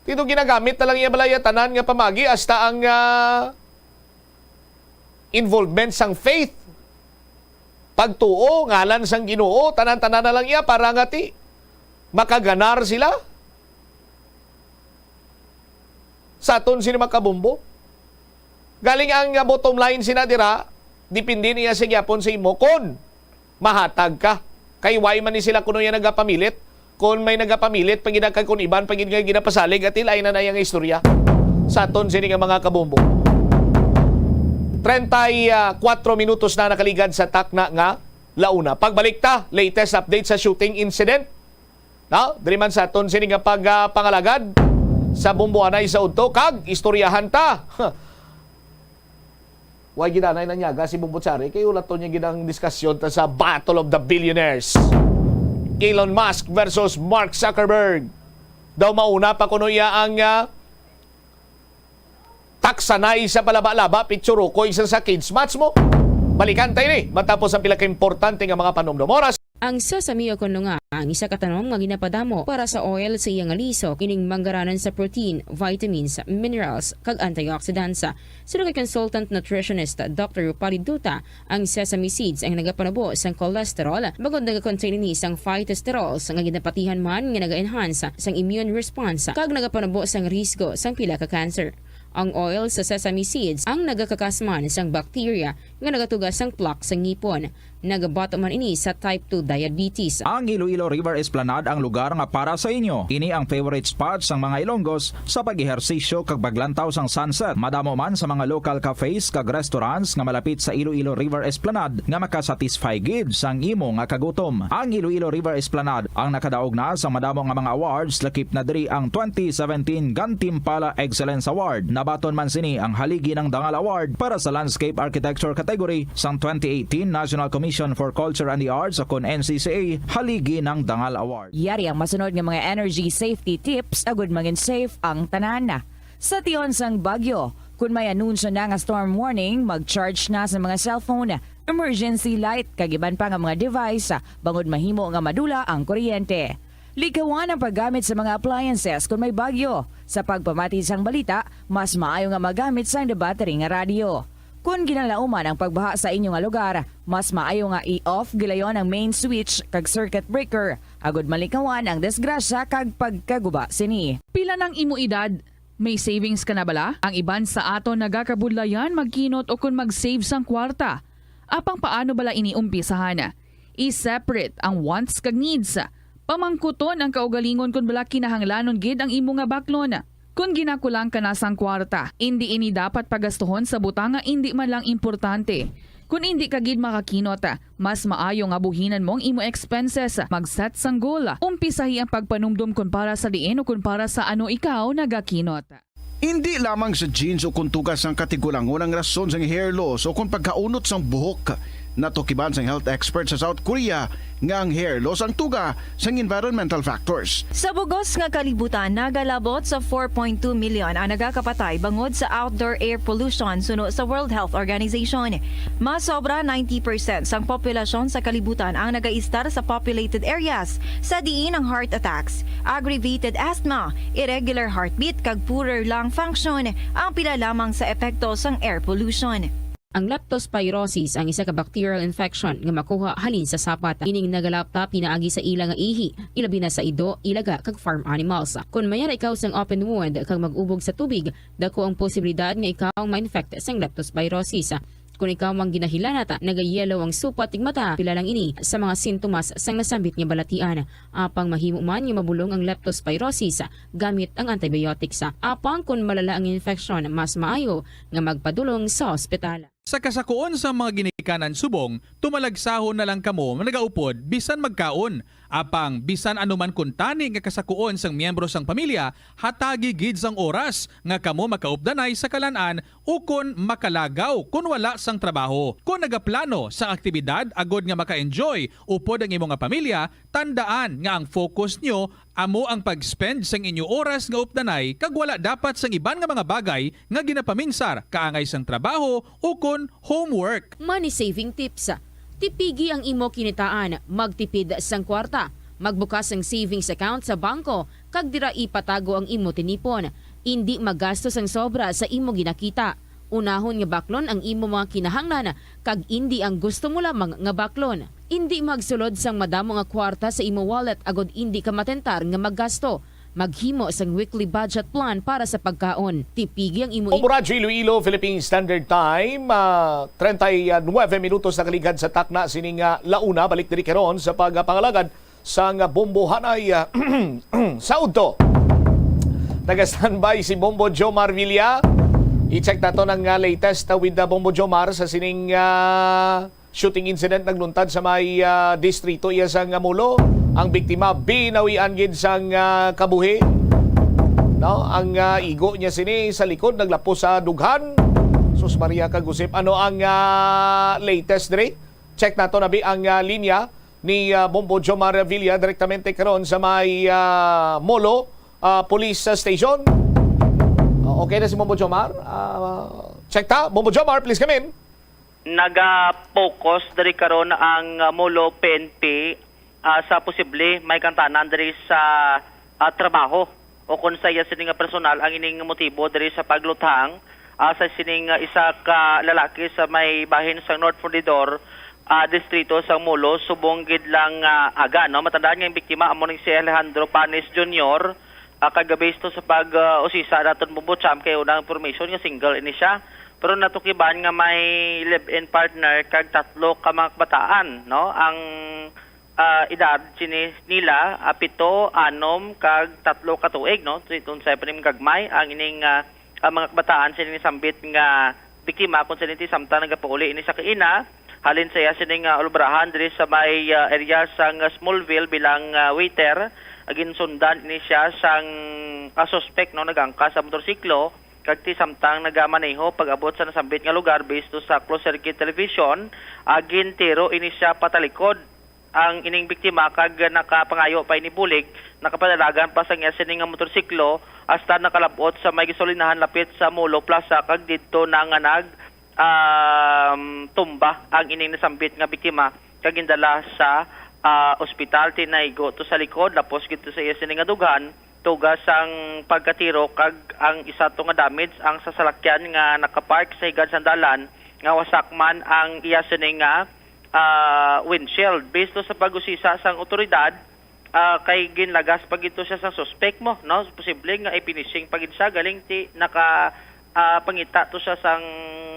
Ti daw ginagamit na lang iya balaya tanan nga pamagi hasta ang, ah, involvement sang faith. Pagtuo, ngalan sang Ginoo, tanan-tanan na lang iya para nga ti makaganar sila. Sa aton sini makabombo. Galing ang, ah, bottom line sina dira, depende niya sa gyapon sa imo kon mahatag ka. Kay why man ni sila kuno yan nagapamilit? Kon may nagapamilit pa gid kag kon iban pa gid nga ginapasalig, ati lain na na yang istorya. Sa aton sini nga mga kabombo. Treinta y cuatro minutos na nakaligad sa takna nga launa. Pagbalik ta, latest update sa shooting incident. No? Diri man sa aton sini nga pag, ah, pangalagad sa Bomboanay sa udto kag istoryahan ta. Way gid anay nanyaga si Bombo Chari kay ulaton niya gid ang diskasyon ta sa Battle of the Billionaires. Elon Musk versus Mark Zuckerberg. Daw mauna pa kuno iya ang, ah, taksanay sa palaba-laba, pitsurukoy sa, sa kids match mo. Balikan tayo ni, matapos ang pila ka importante nga mga panumdum. Oras. Ang sesame o kon nga ang isa ka tanom nga ginapadamo para sa oil sa iya nga lisok, ining manggaranan sa protein, vitamins, minerals, kag antioxidants. Suno kay consultant nutritionist Doctor Rupali Duta, ang sesame seeds ang nagapanubo sang cholesterol, bangod nagakontain ini sang phytosterols nga ginapatihan man nga naga-enhance sang immune response kag nagapanubo sang risgo sang pila ka cancer. Ang oil sa sesame seeds ang nagakakas man sang bacteria, nga nagatuga sang plaque sa ngipon. Nagabato man ini sa type two diabetes. Ang Iloilo River Esplanade ang lugar nga para sa inyo. Ini ang favorite spot sang mga Ilonggos sa pag-ehersisyo kag paglantaw sang sunset. Madamo man sa mga local cafes kag restaurants nga malapit sa Iloilo River Esplanade nga makasatisfy gid sang imo nga kagutom. Ang Iloilo River Esplanade ang nakadaog na sa madamo nga mga awards, lakip na diri ang twenty seventeen Gantimpala Excellence Award. Nabaton man sini ang Haligi ng Dangal Award para sa Landscape Architecture category sang twenty eighteen National Commission for Culture and the Arts, o kon N C C A, Haligi ng Dangal Award. Yari ang masunod nga mga energy safety tips agud mangin safe ang tanan. Sa tion sang bagyo, kun may anunsyo na nga storm warning, mag-charge na sa mga cellphone, emergency light, kag iban pa nga mga device, bangod mahimo nga madula ang kuryente. Likawan ang paggamit sa mga appliances kun may bagyo. Sa pagpamati sang balita, mas maayo nga magamit sang battery nga radyo. Kun ginalauman ang pagbaha sa inyo nga lugar, mas maayo nga i-off gilayon ang main switch kag circuit breaker, agud malikawan ang disgrasya kag pagkaguba sini. Pila nang imo edad? May savings ka na bala? Ang iban sa aton nagakabudlayan magkinot o kon mag-save sang kwarta. Apang paano bala ini umpisahan? I-separate ang wants kag needs. Pamangkuton ang kaugalingon kon bala kinahanglanon gid ang imo nga baklon. Kon ginakulang ka na sang kwarta, indi ini dapat pagastuhon sa butang nga indi man lang importante. Kon indi ka gid makakinot, mas maayo nga buhinan mo ang imo expenses. Mag-set sang goal. Umpisahi ang pagpanumdom kon para sa diin o kon para sa ano ikaw nagakinot. Indi lamang sa genes o kon tuga sang katigulangon ang rason sang hair loss o kon pagkaunot sang buhok. Natukiban sang health expert sa South Korea nga ang hair loss ang tuga sang environmental factors. Sa bugos nga kalibutan, nagalabot sa four point two million ang nagakapatay bangod sa outdoor air pollution, suno sa World Health Organization. Mas sobra ninety percent sang populasyon sa kalibutan ang nagaistar sa populated areas, sa diin ang heart attacks, aggravated asthma, irregular heartbeat, kag poorer lung function ang pila lamang sa epekto sang air pollution. Ang leptospirosis ang isa ka bacterial infection nga makuha halin sa sapat. Ining nagalapta pinaagi sa ila nga ihi, ilabi na sa ido, ilaga, kag farm animals. Kon mayara ikaw sang open wound kag mag-ubog sa tubig, dako ang posibilidad nga ikaw ma-infect sang leptospirosis. Kon ikaw mang ginahilanat, nagayelo ang supat kag mata, pila lang ini sa mga sintomas sang nasambit nga balatian. Apang mahimo man nga mabulong ang leptospirosis gamit ang antibiotics. Apang kon malala ang infeksyon, mas maayo nga magpadulong sa ospital. Sa kasakuon sang mga ginikanan subong, tumalagsahon na lang kamo nga nagaupod bisan magkaon. Apang bisan ano man kuntani nga kasakuon sang miyembro sang pamilya, hatagi gid sang oras nga kamo makaupdanay sa kalan-an ukon makalagaw kon wala sang trabaho. Kon nagaplano sang aktibidad agod nga maka-enjoy upod ang imo nga pamilya, tandaan nga ang focus nyo amo ang pag-spend sang inyo oras nga updanay kag wala dapat sang iban nga mga bagay nga ginapaminsar kaangay sang trabaho ukon homework. Money saving tips. Tipigi ang imo kinitaan, magtipid sang kwarta, magbukas sang savings account sa bangko, kag dira ipatago ang imo tinipon. Indi magasto sang sobra sa imo ginakita. Unahon nga baklon ang imo mga kinahanglan kag indi ang gusto mo lamang nga baklon. Indi magsulod sang madamo nga kwarta sa imo wallet agod indi ka matentar nga maggasto. Maghimo sang weekly budget plan para sa pagkaon. Tipigi ang imo Opo, Radyo Iloilo, Philippine Standard Time, ah, treinta y nueve minutos na kaligad sa takna sining, ah, launa. Balik diri karon sa pagpangalagad sang bombohanay, ah, sa udto. Taga-standby si Bombo Jomar Villa. I-check nato ang, ah, latest, ah, with, ah, Bombo Jomar sa sining, ah, shooting incident nagluntad sa may, ah, distrito iya sang Molo. Ang biktima binawian gid sang, ah, kabuhi. No, ang, ah, igo niya sini sa likod naglapos sa dughan. Sus Maria kag Josep, ano ang, ah, latest diri? Check nato na bi ang, ah, linya ni, ah, Bombo Jomar Villa direktamente karon sa may, ah, Molo, ah, Police Station. Ah, okay na si Bombo Jomar? Ah, check ta. Bombo Jomar, please come in. Naga-focus diri karon ang, ah, Molo P N P, ah, sa posible may kantanan diri sa, ah, trabaho o kon sa iya sini nga personal ang ining motibo diri sa pagluthang, ah, sa sining, ah, isa ka lalaki sa may bahin sa North Fundidor, ah, distrito sa Molo, subong gid lang, ah, aga, no? Matandaan nga ang biktima amo ning si Alejandro Panes Junior, ah, kag based to sa pag, ah, usisa naton Bombo Cham kay unang information nga single ini siya. Pero natukiban nga may live-in partner kag tatlo ka mga kabataan, no? Ang, ah, edad sini nila, ah, pito, anom, kag tatlo ka tuig, no? So, unsay pa ning gagmay ang ining, ah, ah, mga kabataan sini sambit nga biktima kung sini ti samtang nagapauli ini sa kaina halin sa iya sining, ah, ulubrahan diri sa may, ah, area sang Smallville bilang, ah, waiter. Ah, ginsundan ini siya sang, ah, suspek, no, nagangkas sa motorsiklo kag ti samtang nagamaneho pag-abot sa nasambit nga lugar, based to sa closed circuit television, ah, gintiro ini siya patalikod ang ining biktima kag nakapangayo pa ini bulig, nakapadalagan pa sang iya sini nga motorsiklo hasta nakalab-ot sa may gasolinahan lapit sa Molo Plaza kag didto na nga nag, um, tumba ang ining nasambit nga biktima kag gindala sa, ah, ospital. Ti naigo to sa likod, lapos gid to sa iya sini nga dughan, tuga sang pagkatiro kag ang isa to nga damage ang sa salakyan nga nakapark sa higad sang dalan nga wasak man ang iya sini nga, ah, windshield. Based to sa pag-usisa sang otoridad, ah, kay ginlagas pa gid to siya sa suspek mo, no? Posible nga i-finishing pa gid siya, galing ti naka, ah, pangita to siya sang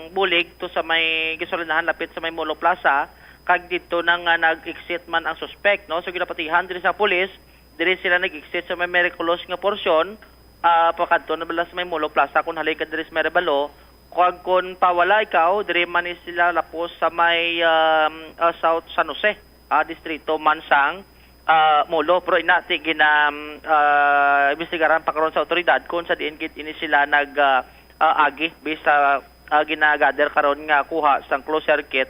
bulig to sa may gasolinahan lapit sa may Molo Plaza, kag didto na nga nag-exit man ang suspek, no? So, ginapatihan diri sa pulis, diri sila nag-exit sa may miraculous nga porsyon, ah, pakadto na bala sa may Molo Plaza kung halin ka diri sa may Rebalo, kag kung pawala ikaw, diri man ni sila lapos sa may, um, ah, South San Jose, ah, distrito man sang, ah, Molo. Pero ina ti gina, um, ah, imbestigaran pa karon sa otoridad kung sa diin gid ini sila nag, ah, ah, agi based sa, ah, ginagather karon nga kuha sang closed circuit,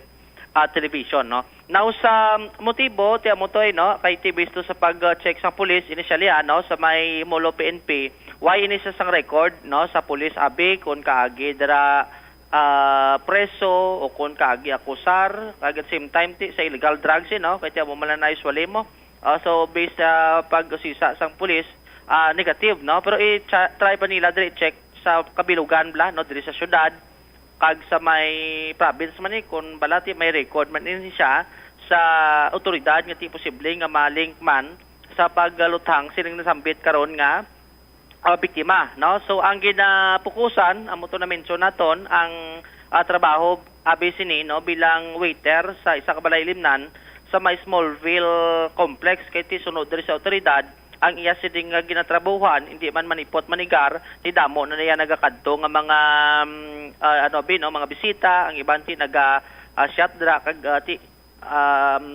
ah, television, no? Now, sa motibo, ti amo to, eh, no, kay ti based to sa pag-check sang pulis, initially, ah, no, sa may Molo P N P, wala ini sa sang record, no, sa pulis, abi, kung kaagi dira, ah, preso o kung kaagi akusar, kag at same time, ti sa illegal drugs, eh, no, kay ti amo man lang na usually mo. Ah, so, based sa pag-usisa sang pulis, ah, negative, no, pero i-try pa nila diri check sa kabilugan bala, no, diri sa syudad, kag sa may province man ni, kung bala ti may record man ini siya sa otoridad nga ti posible nga ma-link man sa pagluthang sining nasambit karon nga, ah, biktima, no? So, ang ginapukusan, amo to na-mention naton, ang, ah, trabaho abi sini, no, bilang waiter sa isa ka balay limnan sa may Smallville Complex, kay ti sunod diri sa otoridad, ang iya sini nga ginatrabahuhan, hindi man manipot manigar, ti damo na niya nagakadto nga mga, mm, ah, ano, abi, no, mga bisita, ang iban ti naga, ah, shot dra, kag, ah, ti, um,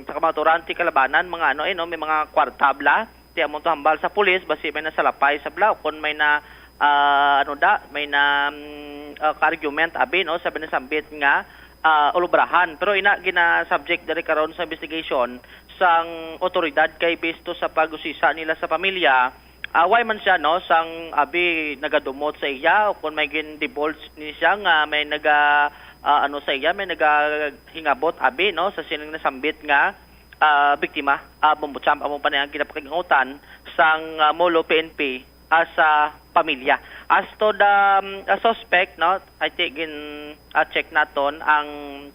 sa kamaturan ti kalabanan, mga ano, eh, no, may mga kwarta bala, ti amo to hambal sa pulis, basi may nasalapay sa bala, o kung may na, ah, ano da, may na, mm, ah, ka-argument, abi, no, sa binasambit nga, ah, ulubrahan. Pero ina, gina-subject diri karon sa investigation sang otoridad kay based to sa pag-usisa nila sa pamilya, away man siya, no, sang abi nagadumot sa iya o kung may gin-divulge ni siya nga may naga, ah, ano sa iya, may nagahingabot abi, no, sa sining nasambit nga, ah, biktima, ah, bombo champ, amo pa na ang ginapakigangutan sang, ah, Molo P N P, ah, sa pamilya. As to the, um, ah, suspect, no, I think gin, ah, check naton ang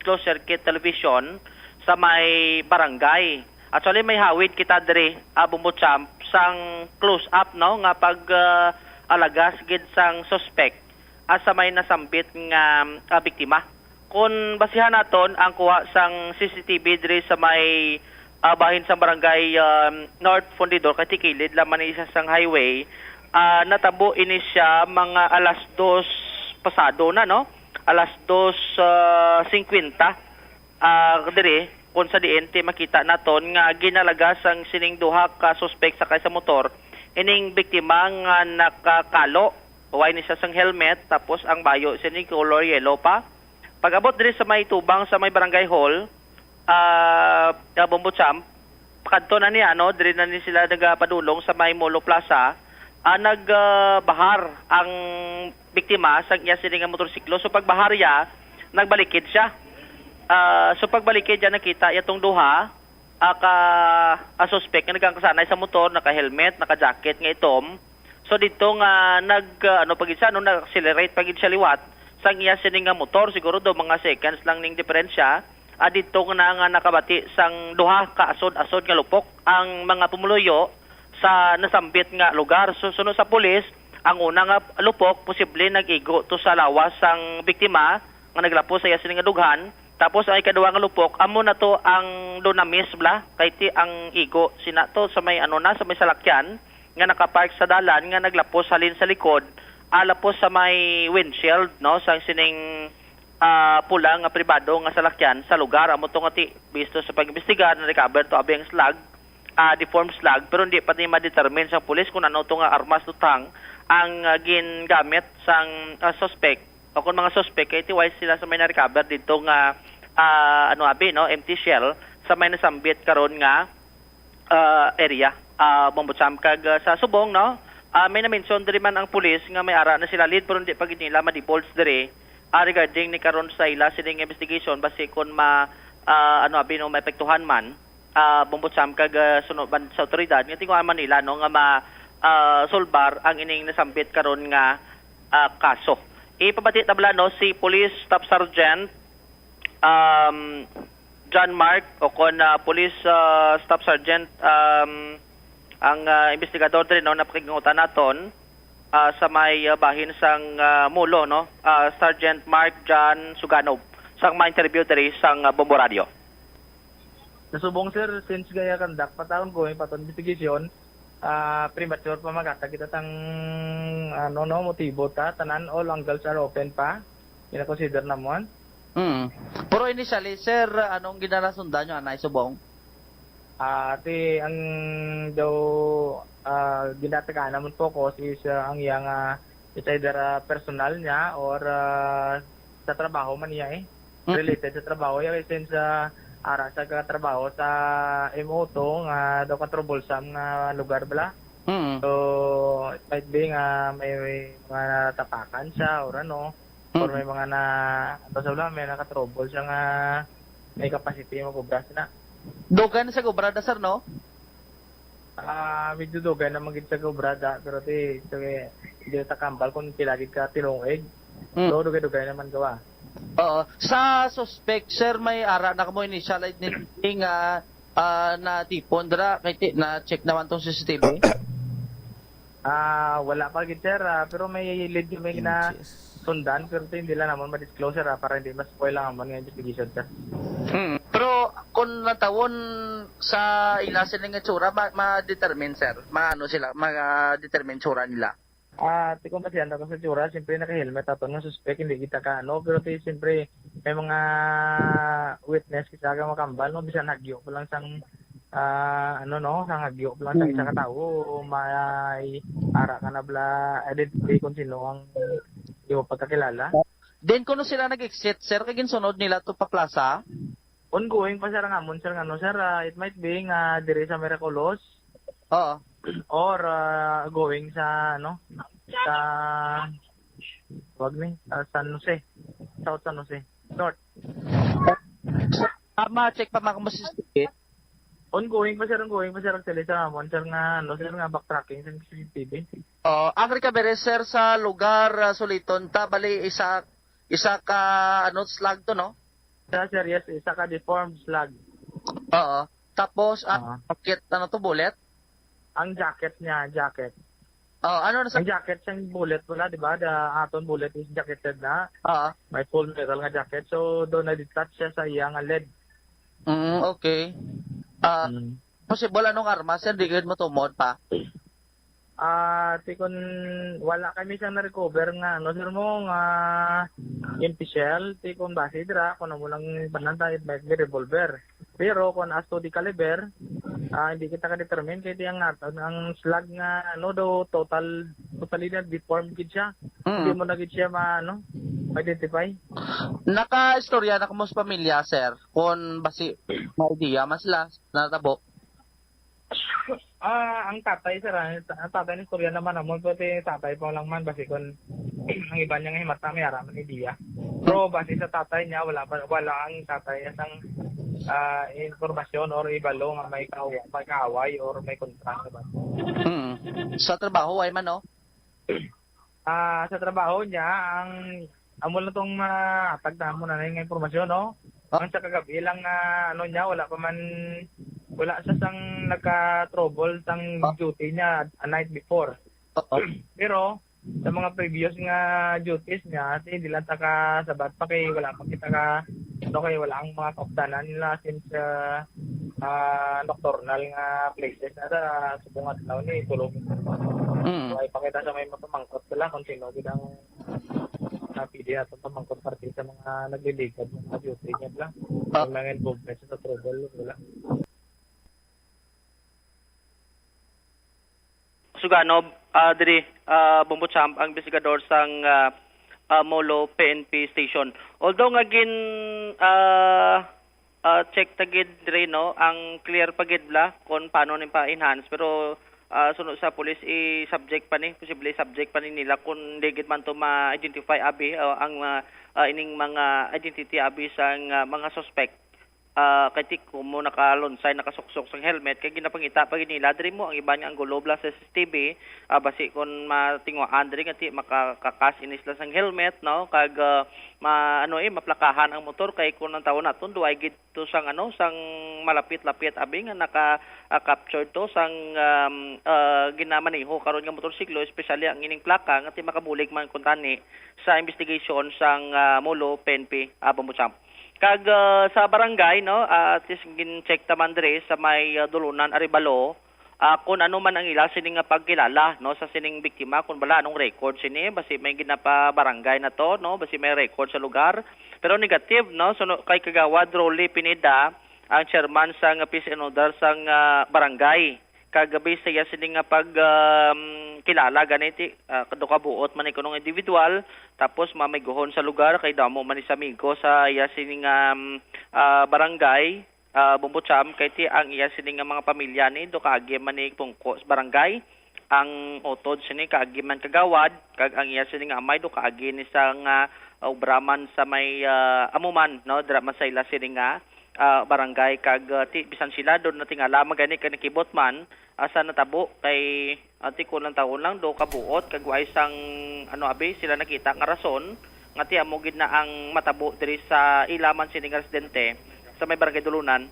closed circuit television sa may barangay. Actually, may hawid kita diri, ah, Bombo Champ, sang close up, no, nga pag, ah, alagas gid sang suspect, ah, sa may nasambit nga, ah, biktima. Kung basihan naton ang kuha sang C C T V diri sa may, ah, bahin sang barangay, um, North Fundidor, kay tikilid lamang ni siya sang highway, ah, natabo ini siya mga alas dos pasado na, no? Alas dos, ah, singkwenta, ah, diri, kung sa diin ti makita naton nga ginalagas ang sining duha ka suspek sakay sa motor, ining biktima nga nakakalo, way ni siya sang helmet, tapos ang bayo sini color yellow pa. Pag-abot diri sa may tubang sa may barangay hall, ah, ah, Bombo Champ, kadto na ni, ano, diri na ni sila nagapadulong sa may Molo Plaza, ah, nag, ah, bahar ang biktima sa iya sini nga motorsiklo. So, pagbahar iya, nagbalikid siya. Ah, so, pagbalikid iya, nakita iya tong duha, ah, ka, ah, suspect nga nagkakasanay sa motor, naka-helmet, naka-jacket nga itom. So, didto nga nag, ah, ano pa gid siya, no, nag-accelerate pa gid siya liwat sang iya sini nga motor, siguro do mga seconds lang ning diferensya. Ah, didto na nga nakabati sang duha ka asod-asod nga lupok ang mga pumuluyo sa nasambit nga lugar. So, suno sa pulis, Ang una nga lupok, posible nag-igo to sa lawas sang biktima nga naglapos sa iya sini nga dughan. Tapos ang ikaduha nga lupok, amo na to ang dunamis bala, kay ti ang igo sina to sa may ano na, sa may salakyan nga nakapark sa dalan nga naglapos halin sa likod, ah, lapos sa may windshield, no, sang sining, ah, pula nga pribado nga salakyan sa lugar. Amo to nga ti, bisto sa pag-imbestigar, na-recover to abi ang slug, ah, deformed slug, pero hindi pa ni ma-determine sa pulis kung ano to nga armas luthang ang, ah, gingamit sang, ah, suspect o kung mga suspect kay tiway sila sa may na-recover dito nga, ah, ano abi, no, empty shell sa may nasambit karon nga, ah, area. Ah, Bombo Sam, kag, ah, sa subong, no, ah, may na-mention diri man ang pulis nga may ara na sila lead pero hindi pa gid nila ma-divulge diri, ah, regarding ni karon sa ila sining investigation basi kon ma, ah, ano abi, no, maepektuhan man, ah, Bombo Sam, kag, ah, sunod man sa otoridad nga tinguhaan man nila, no, nga ma, ah, solbar ang ining nasambit karon nga, ah, kaso. Ipabati ta bala, no, si Police Staff Sergeant, um, John Mark o kon, ah, Police, ah, Staff Sergeant, um, ang, ah, investigador diri, no, napakigangutan naton, ah, sa may, ah, bahin sang, ah, Molo, no, ah, Sergeant Mark John Suganob, sang ma-interview diri sang, ah, Bombo Radio. Sa subong, sir, since gaya conduct pa taon ko, may paton investigation, ah, premature pa maghatag kita tang, ano, no, motibo ta, tanan, all angles are open pa. Gina-consider namon. Mm. Pero initially, sir, anong ginalasundan nyo, anay, subong? Ah, ti ang daw, ah, ginatagaan namon focus is, ah, ang iyang, ah, it's either, ah, personal niya or, ah, sa trabaho man niya, eh. Mm. Related sa trabaho niya, eh, since, ah, ara sa katrabaho sa M O two nga daw ka troublesome nga lugar bala. Mm. So, it might be nga may, may mga natapakan siya or ano, or Mm. may mga na, ano sa bala, may naka-trouble siya nga may capacity mo kobra sina. Dugay na sa kobrada, sir, no? Ah, medyo dugay na man gid sa kobrada, pero ti, ti, hindi ta kambal kung pila gid ka tinuig. Mm. So, dugay-dugay naman gawa. Oo. Sa suspect, sir, may ara na kamo initial identity nga, ah, natipon dira, kay ti-, na-check naman tong C C T V? Ah, wala pa gid, sir, ah, pero may lead kami na Inches. sundan, pero ti, hindi lang naman ma-disclose, sir, ah, para hindi ma-spoil lang naman nga investigation, sir. Hmm. Pero kung natawon sa ila sila nga tsura, ma-, ma-determine, sir? Maano sila, ma-determine tsura nila? Ah, ti kung basihan ako sa tsura, siyempre naka-helmet ato nga suspect, hindi kita ka ano, pero ti siyempre may mga witness kita nga makambal, no, bisan hagyo pa lang sang, ah, ano, no, sang hagyo pa lang sang isa ka Mm. tawo, may ara ka na bala, identity kung sino ang imo pagkakilala. Then kuno sila nag-exit, sir, kay ginsunod nila to pa plaza? Ongoing pa, sir, ang amon, sir, nga, no, sir, ah, it might be nga diri sa Miraculous Oo. or, ah, going sa, ano, sa, wag ni, ah, San Jose, South San Jose, North. Ah, ma-check pa man kung masisipit. Ongoing pa, sir, ongoing pa, sir, actually, sa amon, sir, nga, ano, sir, nga backtracking sa C C T V. Oh, ang recovery, sir, sa lugar, ah, suliton ta, bali, isa, isa ka, ano, slug to, no? Sa serious, isa ka deformed slug. Oo. Tapos, ah, Ah. bakit, ano to, bullet? Ang jacket niya, jacket. Oh, ano na sa Ang jacket siyang bullet wala, di ba? The aton bullet is jacketed na. Oo. May full metal nga jacket. So, doon na-detach siya sa iya nga lead. Mm, okay. Ah, Mm. possible anong armas yan? Di gid mo tumod pa? Ah, ti kun wala kami siyang na-recover nga, ano, sir mo, nga empty shell, ti kun base dira, kung amo lang pananta, it might be revolver. Pero kung as to the caliber, ah, hindi kita ka-determine kay di ang nat-, ang slug nga, ano, daw total, totally na deformed gid siya. Mm. Hindi mo na gid siya ma-, ano, ma-identify. Naka-istorya na kamo sa pamilya, sir, kung basi may idea man sila natabo? Ah, ang tatay, sir, ah, ang tatay ni istorya naman namon, pero ti tatay pa lang man, basi kun ang iba niya nga himata, may ara man idea. Pero base sa tatay niya, wala pa, wala ang tatay niya sang, ah, impormasyon or ibalo nga may kaw-, may kaaway or may kontra, diba? Hmm. Sa trabaho, ay man, no? Ah, sa trabaho niya, ang amo lang tong mahatag namon na nga impormasyon, no? Ah. Ang sa kagabi lang nga, ano niya, wala pa man, wala siya sang nagka-trouble sang Ah. duty niya a night before. Oo. Pero, Sa mga previous nga duties niya, ti di lang ta ka sabat pa kay wala pa kita ka, ano, kay wala ang mga kaupdanan nila since, ah, ah, nocturnal nga places na ta, subong adlaw ni tulog. Mm. So, ay pakita sa may mapamangkot sila kung sino gid ang, ah, pwede natin pamangkot parte sa mga nagliligad ng mga duty niya, bla. Ah. May mga involvement sa trouble, wala. Suganob, ah, diri, ah, Bombo Champ, ang investigador sang, ah, ah, Molo P N P station. Although nga gin, ah, ah, check ta gid diri, no, ang clear pa gid bla kung paano ni pa-enhance, pero, ah, suno sa police, i-subject pa ni, posible subject pa ni nila kung di gid man to ma-identify abi, ah, ang, ah, ah, ining mga identity abi sang, ah, mga suspect. Ah, kay ti kumo nakalunsay, nakasuksok sang helmet, kay ginapangita pa gid nila diri mo ang iban nga anggulo bla sa C C T V, ah, basi kon matinguhaan diri nga ti makakakas ini sila sang helmet, no? Kag, ah, ma-, ano, eh, maplakahan ang motor, kay kon ang tawo naton duay gid to sang, ano, sang malapit-lapit abi nga naka, ah, capture to sang, um, ah, ginamaneho karon nga motorsiklo, especially ang ining plaka nga ti makabulig man kuntani sa investigation sang, ah, Molo P N P, ah, Bombo Champ. Kag, ah, sa barangay, no, ah, at least gin-check ta man diri sa may, ah, Dulunan, Arevalo, ah, kung ano man ang ila sini nga pagkilala, no, sa sining biktima, kung bala anong record sini, basi may ginapabarangay na to, no, basi may record sa lugar. Pero negative, no, so, no, kay Kagawad Rolly Pineda, ang chairman sang Peace and Order sang, ah, barangay. Kag based sa iya sini nga pag, um, kilala gani ti, ah, do ka buot man ni kunong individual, tapos mamiguhon sa lugar kay damo man ni sa amigo sa iya sini nga, um, ah, barangay, ah, Bombo Champ, kay ti ang iya sini nga mga pamilya ni do kaagi man ni pungko sa barangay. Ang utod sini kaagi man kagawad, kag ang iya sini nga amay do kaagi ni sa nga, ah, obra man sa may, ah, amo man, no, dira man sa ila sini nga, ah, barangay, kag, ah, ti, bisan sila do natingala man gani kay nakibot man, ah, sa natabo kay, ah, ti kulang taon lang do ka buot kag way sang, ano, abi, sila nakita nga rason nga ti amo gid na ang matabo diri sa ila man sini nga residente sa may Barangay Dulunan,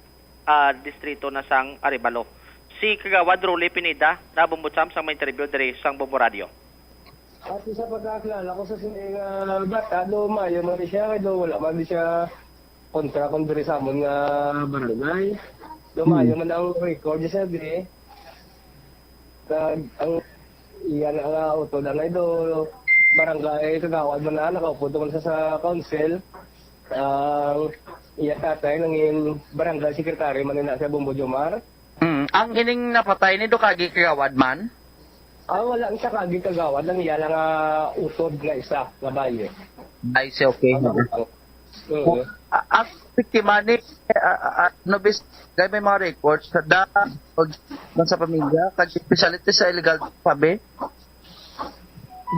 ah, distrito na sang Arevalo. Si Kagawad Rolly Pineda na Bombo Champ sang may interview diri sang Bombo Radio. At sa pagkakilala ko sa sini nga bata, do maayo man siya, kay do wala man di siya kontra kon diri sa amon nga barangay. Do maayo man ang record sa diri. Kag ang iya na nga utod, anay do barangay kagawad man na, nakaupod man sa, sa council. Ang iya tatay nangin barangay secretary man na sa Bombo Jomar. Mm. Ang ining napatay ni do kagi kagawad man? Ah, wala ang siya kagi kagawad, ang iya lang nga utod nga isa nga baye. Ay, si okay. Ang, ang, mm. Ang biktima ni, eh, ah, ah, ah, no, bis, kay may mga records sa da, o, man sa pamilya, kag especially sa illegal pabi?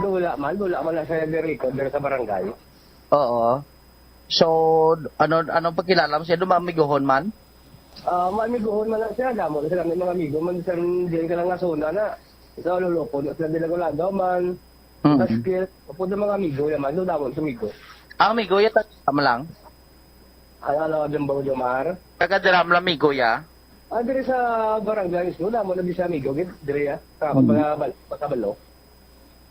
Do, wala man, wala man na siya nag-record diri sa barangay. Oo. So, ano, anong pagkilala mo siya? Dumamigohon man? Ah, maamiguhon man lang siya. Damo na sila, may mga amigo man sa diyan ka lang nga zona na. Sa Lolopon, sa Dilagolagaw man. Mm. Sa skill, pwede mga amigo naman. Doon damo sa amigo. Ang amigo, ya, taga mo lang? Ano, ano, Jumbo Jomar? Taga dira mo lang, amigo, ya? Ah, diri sa barangay mismo, damo na di siya amigo, gid, diri, ya. Sa Mm. mga bal-, sa balo.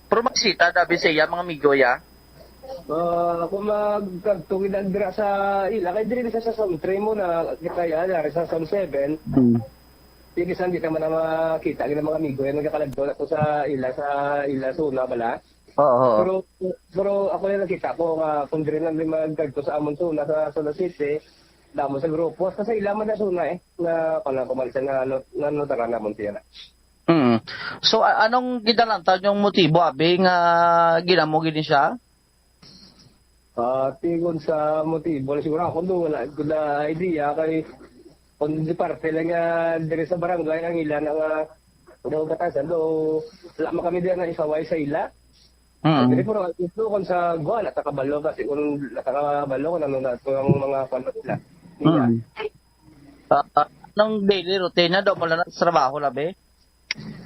Pero magsita, dabi sa iya, mga amigo, ya? Ah, kung magkagtungid ang dira sa ila, kay diri sa, sa Zone three mo na kita yan, dari sa Zone seven. Hmm. Di bisan di naman na makita, gina mga amigo, yan nagkakaladto na to sa ila, sa ila, zona bala. Oo, oo. Pero, pero ako yung nakita ko nga kung diri lang din magkagto sa amon zona, sa Zona City, damo sa grupo, sa, sa ila man na zona eh, na, kung lang kumalis na, na, na, notara namon siya na. Mm. So, a-, anong gidalantaw yung motibo, abi, nga ginamo gini siya? Ah, tingon sa motibo, siguro ako do, wala ko na idea kay kung di parte lang nga diri sa barangay ang ila na nga daw batasan do, wala man kami diyan na isaway sa ila. Mm. Diri, pero ito kung sa gwa, wala ta kabalo kasi kung wala ta kabalo kung ano na ito ang mga kwan nila. Nila. Mm. Ah, ah, anong daily routine na daw pala na sa trabaho, labi?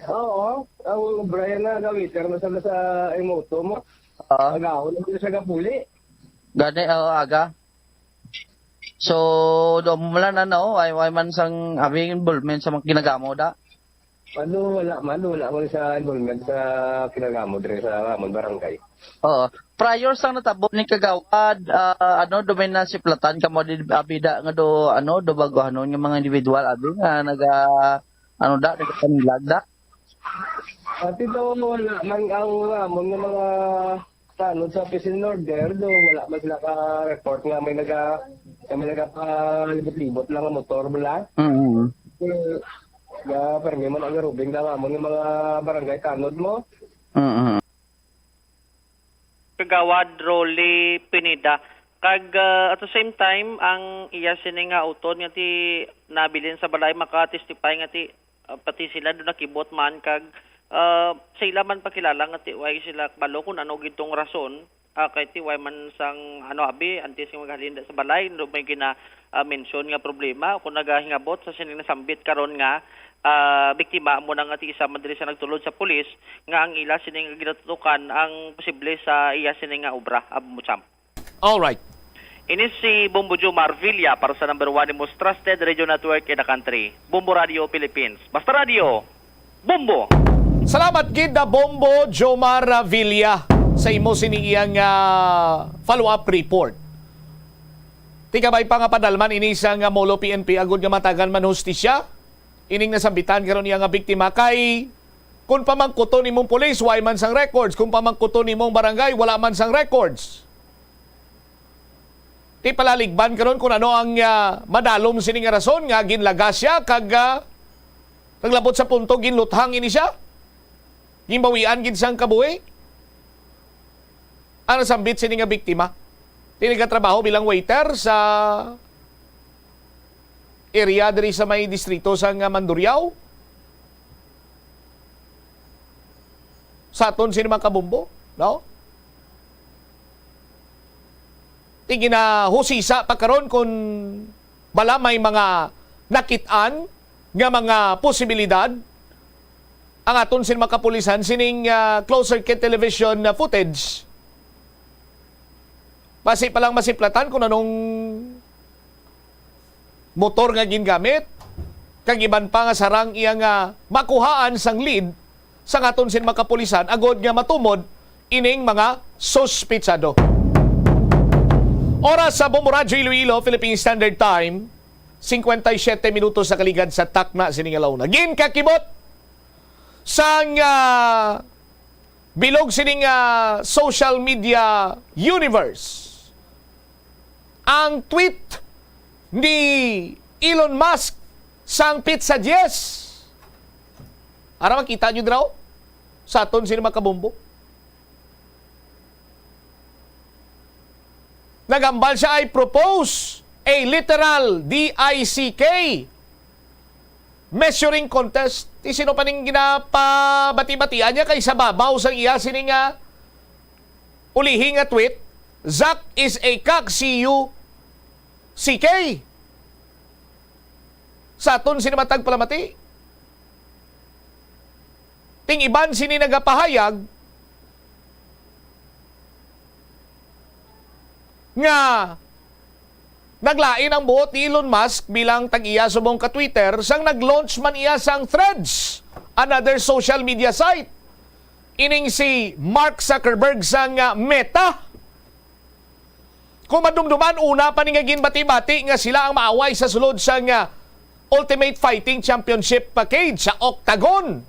Oo, ang Brian na, na waiter na sa, sa Emoto mo. Ah. Agahon na siya kapuli. Gani, oo, aga. So, do mo lang na, no? Ay, ay man sang abing involvement sa mga kinagamo da. Ano, wala man, wala man sa involvement sa kinagamo diri sa amon barangay. Oo. Prior sang natabo ni Kagawad, ah, ano, do may nasiplatan kamo di abida nga do, ano, do baguhanon nga mga individual abi nga naga, ano da, nagapanilag da? Ati daw wala man ang amon nga mga tanod sa peace and order, do wala man sila ka-report nga may naga nga may nagapalibot-libot lang nga motor bala. Mm. Nga permi man ang garubing na amon nga mga barangay tanod mo. Mm. Kagawad Rolly Pineda. Kag ah, at the same time, ang iya sini nga utod nga ti nabilin sa balay maka-testify nga ti ah, pati sila do nakibot man kag ah, sa ila man pakilala nga ti way sila kabalo kung ano gid tong rason ah, kay ti way man sang ano abi antes nga maghalin sa balay do may gina ah, mention nga problema kung nagahingabot sa sining nasambit karon nga ah, biktima amo na nga ti isa man diri sa nagtulod sa pulis nga ang ila sini nga ginatutukan ang posible sa iya sini nga obra, Abu Mucham. Alright. Ini si Bombo Jomar Villa para sa number one ni most trusted radio network in the country, Bombo Radio Philippines. Basta Radio, Bombo! Salamat gid na Bombo Jomar Villa sa imo sini iyang ah, follow-up report. Tigabay pa nga padalman ini sa nga Molo P N P agud nga matagan man hustisya ining nasambitan karon iya nga biktima kay kung pamangkuton nimong pulis, way man sang records. Kung pamangkuton nimong barangay, wala man sang records. Ti palaligban karon kung ano ang ah, madalom sini nga rason nga ginlagas siya kag ah, naglabot sa punto ginluthang ini siya. Ginbawian gid sang kabuhi. Ang nasambit sini nga biktima, ti nagatrabaho bilang waiter sa area diri sa may distrito sang ah, Mandurriao. Sa aton sini mga kabombo, no? Ti ginahusisa pa karon kung bala may mga nakit-an nga mga posibilidad ang aton sini mga kapulisan sining ah, closed circuit television na footage. Basi pa lang masiplatan kung anong motor nga gingamit, kag iban pa nga sarang iya nga makuhaan sang lead sang aton sin mga kapulisan agod nga matumod ining mga suspitsado. Oras sa Bombo Radyo Iloilo, Philippine Standard Time, cincuenta y siete minutos sa kaligad sa takna sini nga launa. Ginkakibot sang ah, bilog sining ah, social media universe ang tweet ni Elon Musk sang Pizza Diez. Ara makita nyo draw sa aton sini mga kabombo. Nagambal siya, "I propose a literal D I C K measuring contest." Ti sino pa ning ginapabati-batian niya kay sa babaw sang iya sini nga ulihi nga tweet, "Zuck is a cock, C U C K." Sa aton sini matag palamati. Ting iban sini nagapahayag nga naglain ang buot ni Elon Musk bilang tag-iya subong ka Twitter sang nag-launch man iya sang Threads, another social media site. Ining si Mark Zuckerberg sang ah, Meta. Kung madumduman, una pa ni nga ginbati-bati nga sila ang maaway sa sulod sang ah, Ultimate Fighting Championship Package sa Octagon.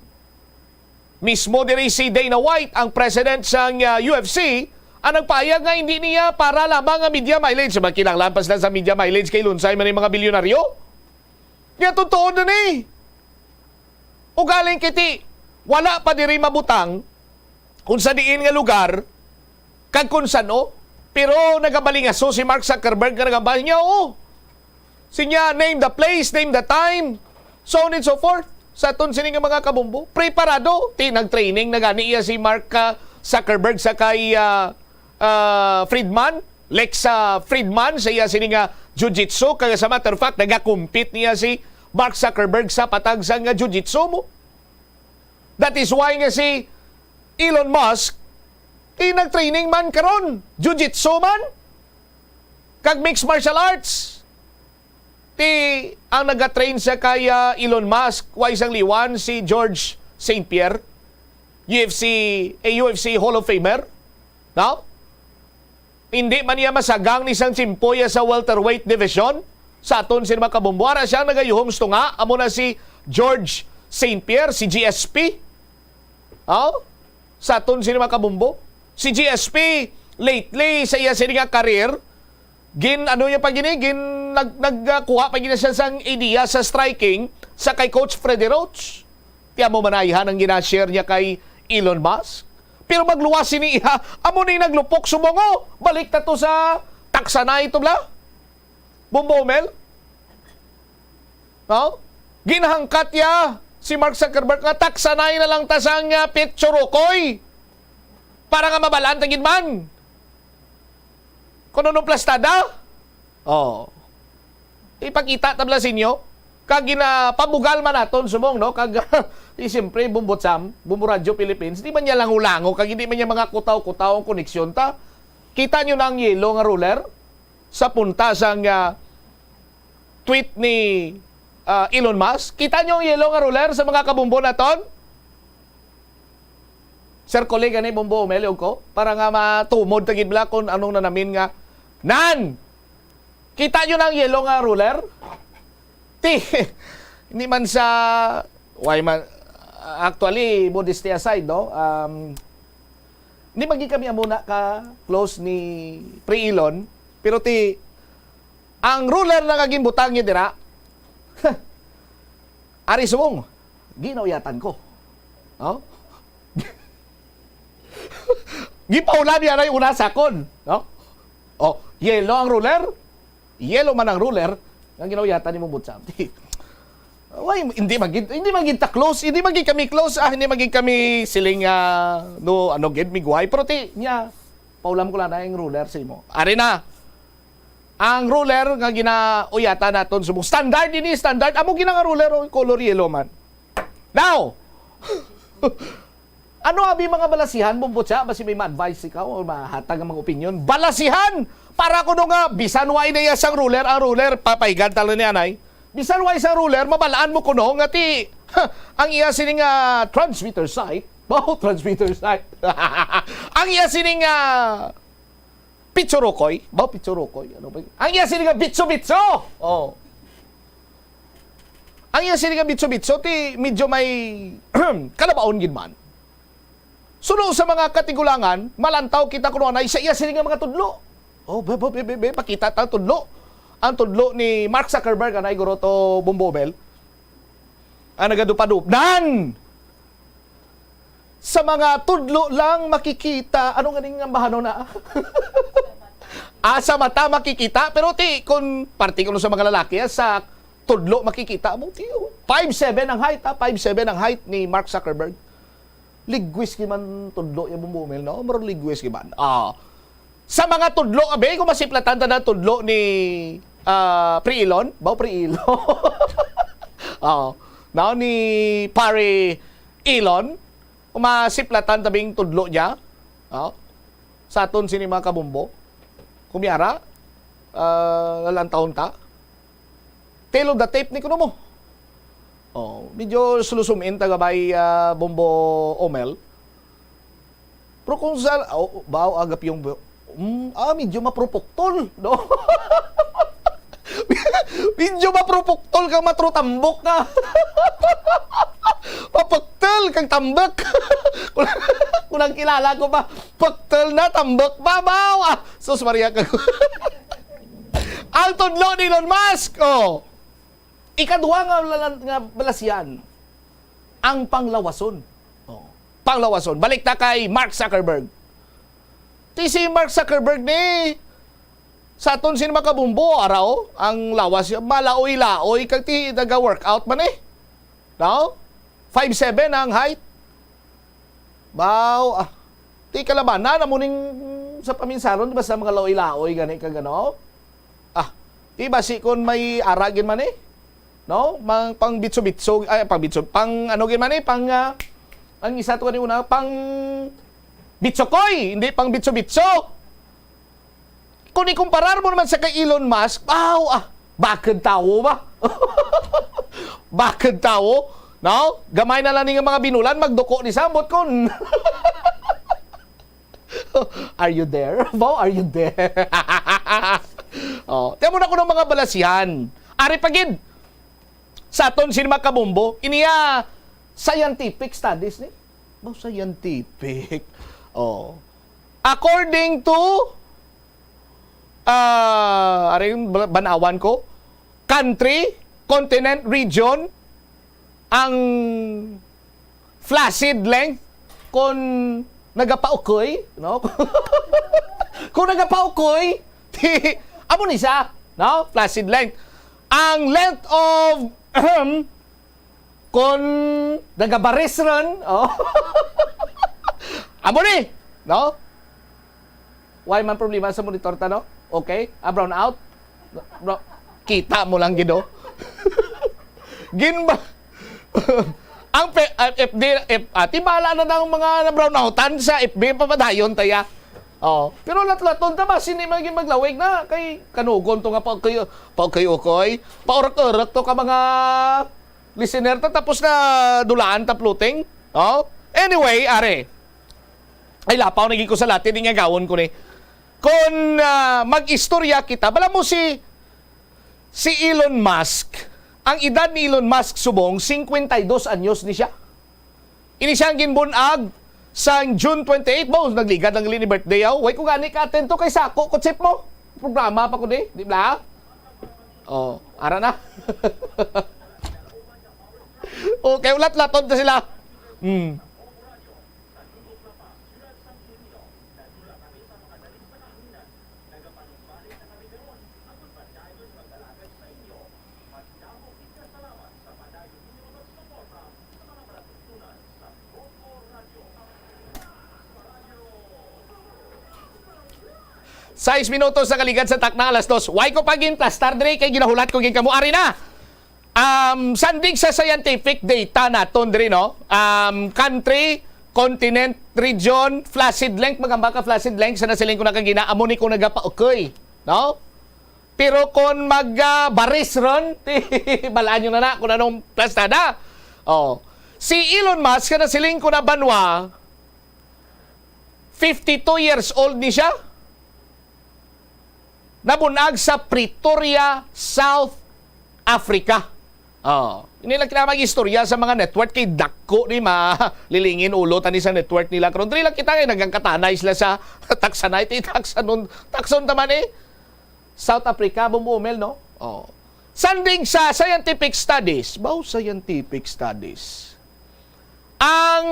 Mismo diri si Dana White, ang president sang ah, U F C, ang nagpahayag nga hindi niya para lamang ang media mileage. Magkinahanglan pa sila sa media mileage kay lunsay man ang mga bilyonaryo. Nga totoo na ni. Ugaling kiti, wala pa diri mabutang kung sa diin nga lugar kag kung san-o. Pero nagabalingaso si Mark Zuckerberg nga nagambal niya, oo. Sinya, name the place, name the time, so on and so forth. Sa aton sini nga mga kabumbo, preparado. Ti, nag-training na gani iya si Mark ah, Zuckerberg sa kay ah, ah, Friedman, Lex ah, Friedman, sa iya sini nga jiu-jitsu. Kaya sa matter of fact, nagakumpit niya si Mark Zuckerberg sa patag sa nga jiu-jitsu mo. That is why nga si Elon Musk, ti nag-training man karon, jiu-jitsu man, kag mixed martial arts. Ang nagatrain sa kay, ah, Elon Musk, wa sang liwan si George Saint Pierre, U F C, a U F C Hall of Famer. No? Hindi man niya masagang ni sang tsimpo ya sa welterweight division. Sa aton sini mga kabumbo, ara siya nagayuhom sa tunga, amo na si George Saint Pierre, si G S P. Oh? Sa aton sini mga kabumbo. Si G S P, lately, sa iya sini nga career, gin, ano niya pa gini, gin, nag, nag, ah, kuha pa gini siya sang idea sa striking sa kay Coach Freddie Roach. Ti amo man ayhan ang gina-share niya kay Elon Musk. Pero magluwas sini iya, amo ni naglupok subong, oh. Balik ta to sa taksanay to, bla? Bombo Mel? No? Ginhangkat ya si Mark Zuckerberg nga taksanay na lang ta sang, ah, pitsurukoy para nga mabalaan ta gid man. Kung ano plastada? Oh. Ipakita ta bala sa inyo. Kag ginapabugal man naton subong, no? Kag, di siyempre, Bumbo Sam, Bumbo Radyo Philippines, di man niya lango-lango, kag hindi man niya mga kutaw-kutaw ang koneksyon ta. Kita nyo na ang yellow nga ruler sa punta sang, ah, tweet ni, ah, Elon Musk. Kita nyo ang yellow nga ruler sa mga kabumbo naton? Sir, kolega ni Bombo Omelio ko, para nga matumod ta gid bala kung anong nanamin nga, nan! Kita nyo na ang yellow nga ruler? Ti, hindi man sa, why man, actually, modesty aside, no? Um, hindi man gid kami amo na ka close ni Pre Elon, pero ti, ang ruler na nga ginbutang niya dira, ari subong, ginauyatan ko. No? Gipaulan niya na yung una sakon. No? Oh, yellow ang ruler. Yellow man ang ruler. Ang ginauyatan ni Mubot Sam. Why, hindi magid, hindi magid ta close, hindi magid kami close, ah, hindi magid kami siling, ah, no, ano, gid, migway. Pero ti, niya, paulam ko lang na yung ruler sa imo. Ari na. Ang ruler nga ginauyatan naton subong standard ini, standard. Amo gina nga ruler, oh, color yellow man. Now, ano abi mga balasihan, Bumbutsa? Basi may ma-advise ikaw o mahatag ang mga opinion. Balasihan! Para kuno nga, bisan wa ina iya sang ruler, ang ruler, papaigan tala ni anay. Bisan wa isang ruler, mabalaan mo kuno nga ti, ang iya sining, ah, transmitter site. Wow, transmitter site. Ang iya sining, ah, Pitsurukoy? Ba, pitsurukoy? Ano ba? Ang iya sini nga bitso-bitso! Oh. Ang iya sini nga bitso-bitso, ti medyo may kalabaon gid man. Suno sa mga katigulangan, malantaw kita kuno anay sa iya sini nga mga tudlo. Oh, be, be, be, be, be, pakita ta ang tudlo. Ang tudlo ni Mark Zuckerberg, anay guro to, Bumbobel. Ang nagadupa-dup. Nan! Sa mga tudlo lang makikita. Ano nga ning ambahanon na? Ah, sa mata makikita, pero ti, kung parte kuno sa mga lalaki, ah, sa tudlo makikita mo, ti, oh, five seven ang height, ah, five seven ang height ni Mark Zuckerberg. Ligwis gid man tudlo yung bumumil, no? Maro ligwis gid man. Ah. Sa mga tudlo, abi, kung masiplatan ta na tudlo ni, ah, Pre Elon, ba, Pre Elon? Oh. Now, ni Pare Elon, kung masiplatan tabing tudlo niya, oh, sa aton sini mga kabumbo, kumiara, ah, lalantawon ta. Tail of the tape ni kuno mo. Oh, medyo sulusumin ta gabay, ah, Bombo Omel. Pero kung sa, oh, bao agap yung, mm, ah, medyo mapropoktol, no? Medyo mapropoktol kang matrutambok ka. Mapuktol kang tambok. Kung, kung ang kilala ko pa, puktol na, tambok pa, bao. Ah, sus Maria ka. Ang tudlo ni Elon Musk, oh. Ikaduha nga, lalan-, nga balasyan, ang panglawason. Oh, panglawason. Balik ta kay Mark Zuckerberg. Ti si Mark Zuckerberg ni, sa aton sin makabumbo, araw, ang lawas niya, malaoy-laoy, kag ti, naga-workout man eh. No? Five seven ang height. Baw, ah, ti kalabanan, amo ning sa paminsaron, di ba, sa mga laoy-laoy, gani, kag ano? Ah, ti basi kon may ara gid man eh. No? Mang, pang bitso-bitso, ay, pang bitso, pang ano gid man eh, pang, ah, ang isa to kanina, pang bitsokoy, hindi pang bitso-bitso. Kung ikumparar mo naman sa kay Elon Musk, wow, ah, Bakod tawo ba? Bakod tawo? No? Gamay na lang ni nga mga binulan, magduko ni sa ambot kon. Are you there? Bao, are you there? Oh, tiyan mo na ko ng mga balasihan. Ari pa gid, sa aton sini mga kabombo, iniya scientific studies ni. Bao scientific? Oh. According to, ah, ari yung ba-, banawan ko, country, continent, region, ang flaccid length, kung nagapaukoy, no? Kung nagapaukoy, amo ni siya, no? Flaccid length. Ang length of, ahem, kung nagabaris ron, oh. Amo ni, no? Why man problema sa monitor ta, no? Okay? Ah, brown out? Bro, kita mo lang gid, oh. Ginba-, ang pe-, ah, F B, F-, ah, tibala na ng mga na-brownoutan sa F B, papadayon taya. Oh, pero latlaton ta ba, sini man gid maglawig na kay kanugon to nga pa kay, pa kay ukoy, paurok-urok to ka mga listener ta, tapos na dulaan ta pluting. Oh? Anyway, are. Ay, lapaw na gid ko sa latin, ingagawon ko ni. Kon, ah, mag-istorya kita, bala mo si, si Elon Musk, ang edad ni Elon Musk subong, cincuenta y dos anyos ni siya. Ini siya ang ginbun-ag sa June twenty-eight, ba? Nagligad lang gali ni birthday, aw. Way ko gani ka-attend to kay sako ko chip mo. Programa pa ko di, di ba? Oh, ara na. Okay, ulat-laton ta sila. Hmm. Sais minutos na kaligad sa takna alas dos. Why ko pa ginplastar diri kay ginahulat ko gid kamo. Ari na. Um, sandig sa scientific data naton diri, no? Um, country, continent, region, flaccid length, magamba ka flaccid length sa nasiling ko na kagina, amo ni kung nagapaukoy, no? Pero kung mag, ah, baris ron, balaan nyo na na kung anong plastada. Oh. Si Elon Musk, nga nasiling ko na banwa, fifty-two years old ni siya. Nabunag sa Pretoria, South Africa. Oh, hindi lang kinamag istorya sa mga net worth kay dako ni ma lilingin ulo tani sa net worth nila. Karon diri lang kita kay nagangkatanay sila sa taksanay, ti taksanon, takson ta man eh. South Africa, bumumel, no? Oh. Sandig sa scientific studies, bao scientific studies, ang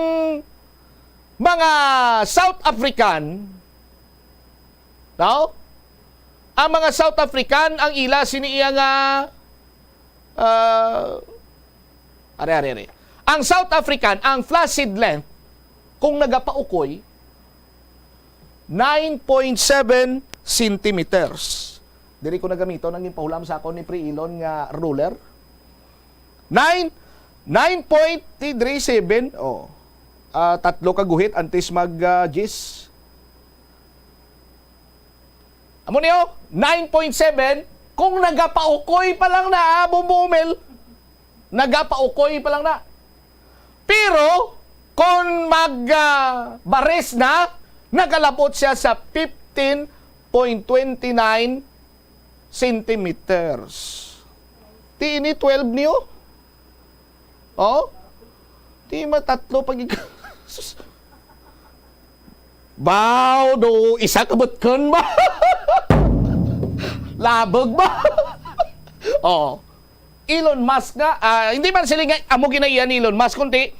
mga South African, no? Ang mga South African, ang ila sini iya nga, ah, are, are, are. Ang South African, ang flaccid length, kung nagapaukoy, nine point seven centimeters. Diri ko nagamiton ang ginpahulam sa akon ni Pre Elon nga ruler. Nine, nine point three seven, oh. Ah, tatlo ka guhit antes mag, ah, diyes. Amo niyo, nine point seven, kung nagapaukoy pa lang na, ah, bumumil, nagapaukoy pa lang na. Pero, kung mag, ah, baris na, nagalabot siya sa fifteen point twenty nine centimeters. Ti ini twelve niyo? Oh? Ti matatlo pag ik-, sus. Baw, do, isa ka butkan ba? Labog ba? Oh. Elon Musk nga, ah, hindi man sila nga, amo ginaiya ni Elon Musk, kundi,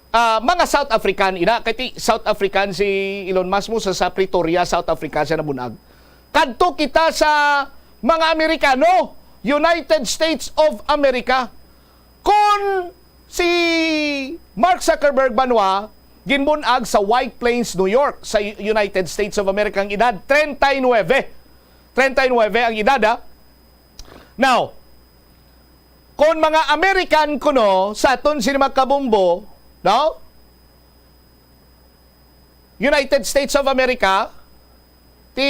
ah, mga South African, ina, kay ti South African si Elon Musk mo sa, sa Pretoria, South Africa siya nabunag. Kadto kita sa mga Amerikano, United States of America. Kon si Mark Zuckerberg banwa, ginbunag sa White Plains, New York, sa U-, United States of America ang edad, treinta y nueve. Treinta y nueve ang edad, ha? Now, kon mga American kuno, sa aton sini mga kabombo, no? United States of America, ti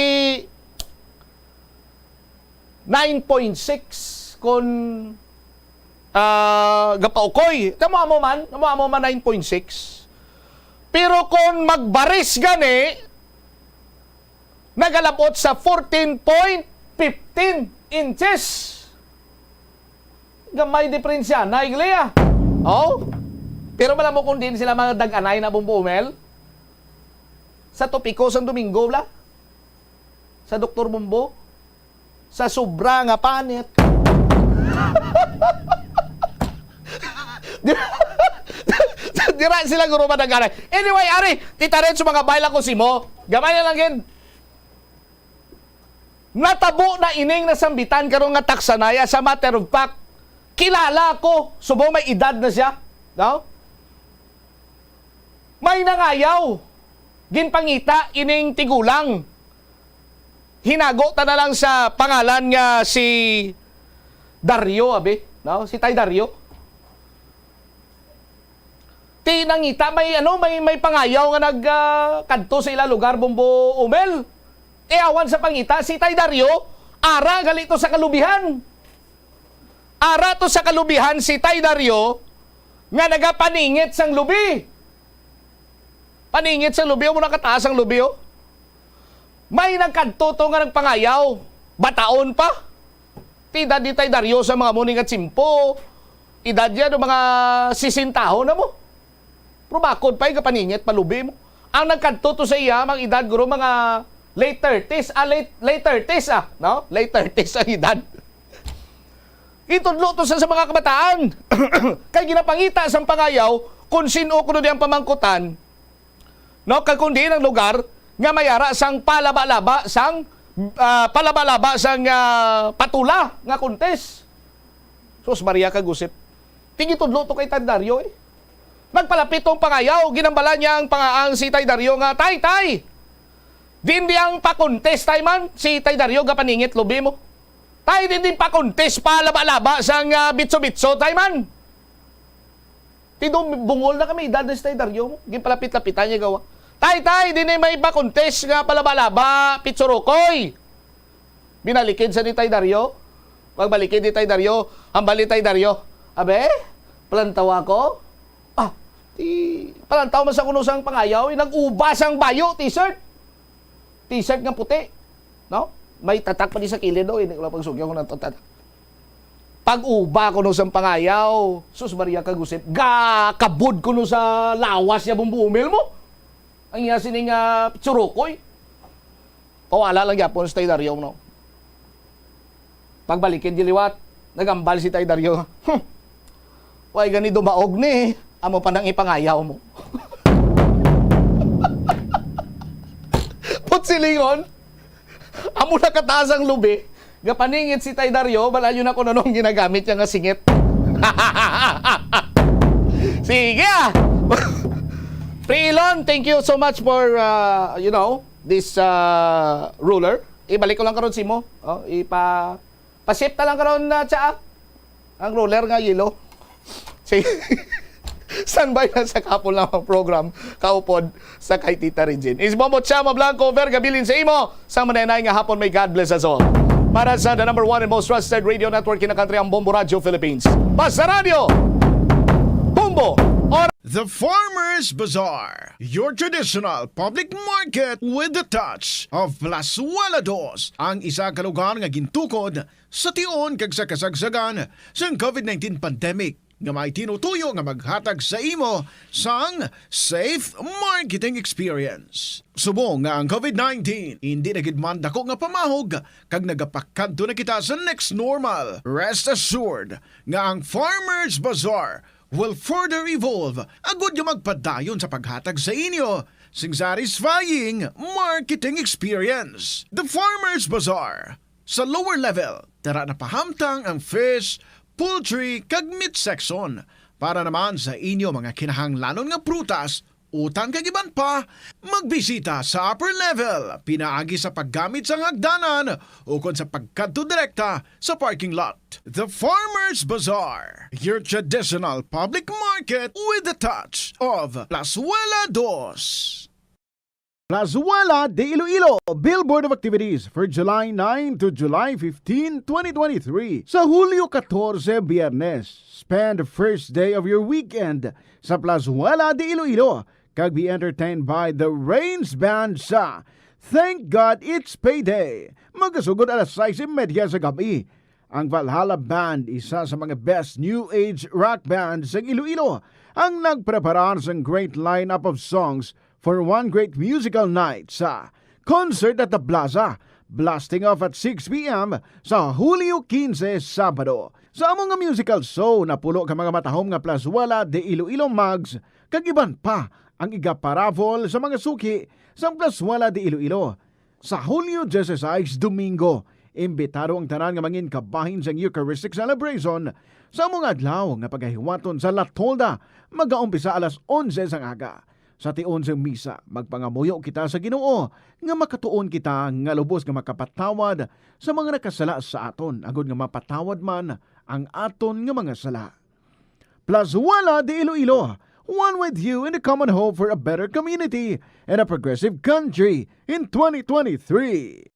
nine point six Kon, ah, gapaukoy, amo-amo man, amo-amo man nine point six. Pero kon magbaris gani, nagalabot sa fourteen point fifteen inches. Gamay diperensya na, igleya. Oh? Pero wala mo kung diin sila mga dag-anay na, Bombo Umel. Sa topiko sang Domingo, bla? Sa Doktor Bombo? Sa sobra nga panit. Dira, dira sila guro madag-anay. Anyway, ari, titarin sa mga baila ko simo. Gamay na lang gid. Natabo na ining nasambitan karon nga taksanaya. Sa matter of fact, kilala ko, subong may edad na siya, no? May nangayaw, ginpangita ining tigulang. Hinago ta na lang sa pangalan nga si Dario, abi, no? Si Tay Dario. Ti nangita may, ano, may, may pangayaw nga nag, ah, kadto sa ila lugar, Bombo Umel. E awan sa pangita, si Tay Dario, ara gali to sa kalubihan. Ara to sa kalubihan si Tay Dario nga nagapaningit sang lubi. Paningit sang lubi, amo nakataas ang lubi, oh. May nagkadto to nga nagpangayaw, bataon pa. Ti edad ni Tay Dario sa mga muning nga tsimpo, edad niya do mga sisintahon na mo. Pero bakod pa, eh, kapaningit, palubi mo. Ang nagkadto to sa iya, mga edad, guro, mga late thirties, ah, late, late thirties, ah, no? Late thirties ang edad. Gitudlo to sa, sa mga kabataan. Kay ginapangita sang pangayaw kung sin-o kuno di ang pamangkutan, no? Kag kung diin ang lugar nga may ara sang palaba-laba sang, ah, palaba-laba sang, ah, patula nga contest. Sus, Maria kag Josep. Ti gitudlo to kay Tay Dario, eh. Nagpalapit tong pangayaw, ginambala niya ang pangaang si Tay Dario nga, "Tay, tay! Din di ang pa-contest, tay man?" Si Tay Dario gapaningit lubi mo. "Tay, din di pa-contest, palaba-laba sang, ah, bitso-bitso, tay man?" Ti do bungol na kami, edad na si Tay Dario mo. Ginpalapit-lapitan niya gawa. "Tay, tay, din may pa-contest nga palaba-laba, pitsurukoy." Binalikid sa ni Tay Dario. Pagbalikid ni Tay Dario, hambal ni Tay Dario, "Abe, palantaw ako." Ah, ti, palantaw man sa kuno sang pangayaw, eh, nag-uba sang bayo, t-shirt. T-shirt nga puti, no? May tatak pa di sa kilid, oh, hindi ko lang pagsugyaw kung nagtatatak. Pag-uba kuno sang pangayaw, sus, Maria kag Josep, gakabod kuno sa lawas niya, Bombo Umel mo. Ang iya sining, ah, pitsurukoy. Pawala lang gyapon si Tay Dario, no? Pagbalikid di liwat, nagambal si Tay Dario. "Hmm. Way gani dumaog ni, amo pa nang ipangayaw mo." Putsilingon, amo na kataas ang lubi. Gapaningit si Tay Dario, balayo na kung ano ang ginagamit niya nga singit. Sige, ah. Pre Elon, thank you so much for, uh, you know, this, uh, ruler. Ibalik ko lang karon simo. Oh, ipa-, pa-shift na lang karon na siya, ah. Ang ruler nga yellow. Sige. Standby na sa kahapon lang ang program, Kaupod sa kay Tita Regine. Is Bombo Chama Blanco, vergabilin sa imo. Sa manenay nga hapon, may God bless us all. Para sa the number one and most trusted radio network in the country, ang Bombo Radio Philippines. Basta Radio, Bombo, or The Farmers Bazaar, your traditional public market with the touch of Plazuela Dos, ang isa ka lugar nga gintukod sa tion kag sa kasagsagan sang covid nineteen pandemic, nga may tinutuyo nga maghatag sa imo sang safe marketing experience. Subong nga ang covid nineteen hindi na gid man dako nga pamahog kag nagapakadto na kita sa next normal, rest assured nga ang Farmers Bazaar will further evolve agud nga magpadayon sa paghatag sa inyo sing satisfying marketing experience. The Farmers Bazaar, sa lower level, tara na pahamtang ang fish, poultry, kag meat section. Para naman sa inyo mga kinahanglanon nga prutas, utang kag iban pa, magbisita sa upper level, pinaagi sa paggamit sang hagdanan ukon sa pagkadto direkta sa parking lot. The Farmers Bazaar, your traditional public market with the touch of Plazuela Dos. Plazuela de Iloilo, billboard of activities for July nine to July fifteen, twenty twenty-three. Sa Hulyo katorse, Biyernes, spend the first day of your weekend sa Plazuela de Iloilo kag be entertained by the Rains Band sa Thank God It's Payday. Magasugod alas sais y media sa gab-i. Ang Valhalla Band, isa sa mga best new age rock band sa Iloilo, ang nagpreparar sang great lineup of songs for one great musical night sa Concert at the Plaza, blasting off at six p m sa Hulyo kinse, Sabado. Sa amo nga musical show, napulo ka mga matahom nga Plazuela de Iloilo mugs kag iban pa ang igaparaffle sa mga suki sang Plazuela de Iloilo. Sa Hulyo dieciséis, Domingo, imbitado ang tanan nga mangin kabahin sang Eucharistic celebration sa amo nga adlaw nga pagahiwaton sa La Tolda, magaumpisa alas onse sang aga. Sa tion sang misa, magpangamuyo kita sa Ginoo nga makatuon kita nga lubos nga makapatawad sa mga nakasala sa aton, agod nga mapatawad man ang aton nga mga sala. Plazuela de Iloilo, one with you in the common hope for a better community and a progressive country in twenty twenty-three.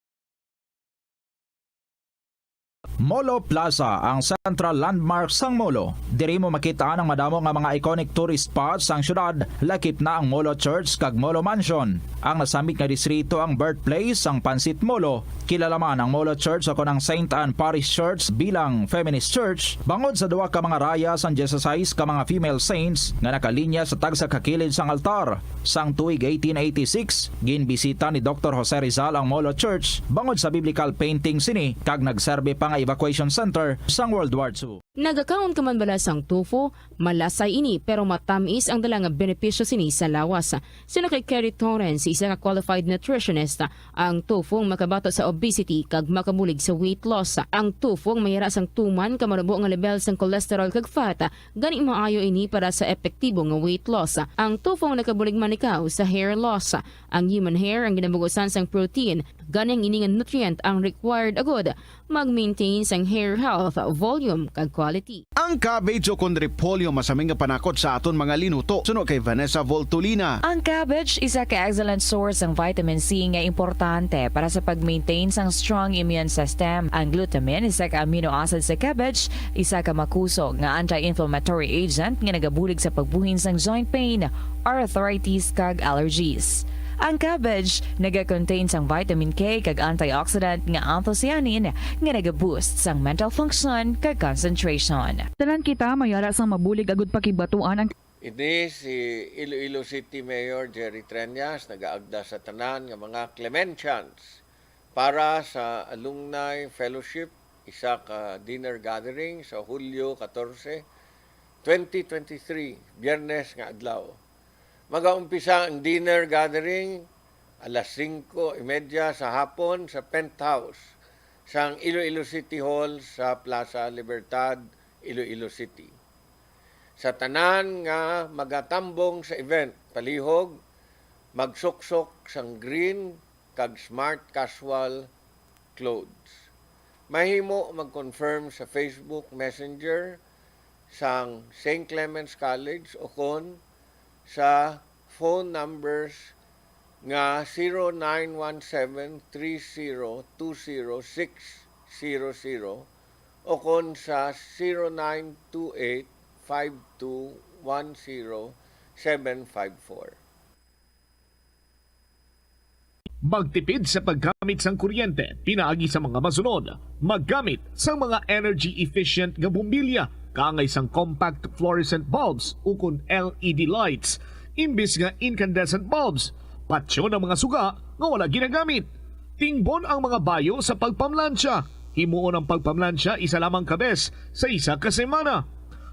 Molo Plaza, ang central landmark sang Molo. Diri mo makit-an ang madamo nga mga iconic tourist spots sang syudad, lakip na ang Molo Church kag Molo Mansion. Ang nasambit nga distrito ang birthplace sang Pansit Molo. Kilala man ang Molo Church ukon ang Saint Anne Parish Church bilang feminist church, bangod sa duha ka mga raya sang dieciséis ka mga female saints nga nakalinya sa tagsa ka kilid sang altar. Sang tuig eighteen eighty-six, ginbisita ni Doktor Jose Rizal ang Molo Church bangod sa biblical painting sini kag nagserbi pa nga evacuation center sang World War Two. Nagakaon ka man bala sang tofu? Malasay ini, pero matamis ang dala nga benepisyo sini sa lawas. Suno kay Kerry Torrens, isa ka qualified nutritionist, ang tofu ang makabato sa obesity kag makabulig sa weight loss. Ang tofu ang mayara sang tuman ka manubo nga lebel sang cholesterol kag fat, gani maayo ini para sa epektibo nga weight loss. Ang tofu ang nakabulig man ikaw sa hair loss. Ang human hair ang ginabugusan sang protein, gani ang ini nga nutrient ang required agud mag-maintain sang hair health, volume, kag quality. Ang cabbage ukon repolyo masami nga panakot sa aton mga linuto, suno kay Vanessa Voltolina. Ang cabbage isa ka excellent source sang vitamin C nga importante para sa pag-maintain sang strong immune system. Ang glutamine, isa ka amino acid sa cabbage, isa ka makusog nga anti-inflammatory agent nga nagabulig sa pagbuhin sang joint pain, arthritis, kag allergies. Ang cabbage nagakontain sang vitamin K kag antioxidant nga anthocyanin nga nagaboost sang mental function kag concentration. Tanan kita mayara sang mabulig agud pakigbatuan ang Ini si Iloilo City Mayor Jerry Treñas nagaagda sa tanan nga mga Clementians para sa Alumni Fellowship, isa ka dinner gathering sa Hulyo katorse, twenty twenty-three, Biyernes nga adlaw. Magaumpisa ang dinner gathering alas singko y media sa hapon sa penthouse sang Iloilo City Hall sa Plaza Libertad, Iloilo City. Sa tanan nga magatambong sa event, palihog magsuksok sang green kag smart casual clothes. Mahimo mag-confirm sa Facebook Messenger sang Saint Clements College ukon sa phone numbers nga zero nine one seven three zero two zero six zero zero ukon sa zero nine two eight five two one zero seven five four. Magtipid sa paggamit sang kuryente pinaagi sa mga masunod: maggamit sang mga energy-efficient nga bombilya kaangay sang compact fluorescent bulbs ukon L E D lights imbis nga incandescent bulbs. Patyon ang mga suga nga wala ginagamit. Tingbon ang mga bayo sa pagpamlansya. Himuon ang pagpamlansya isa lamang ka bes sa isa ka semana.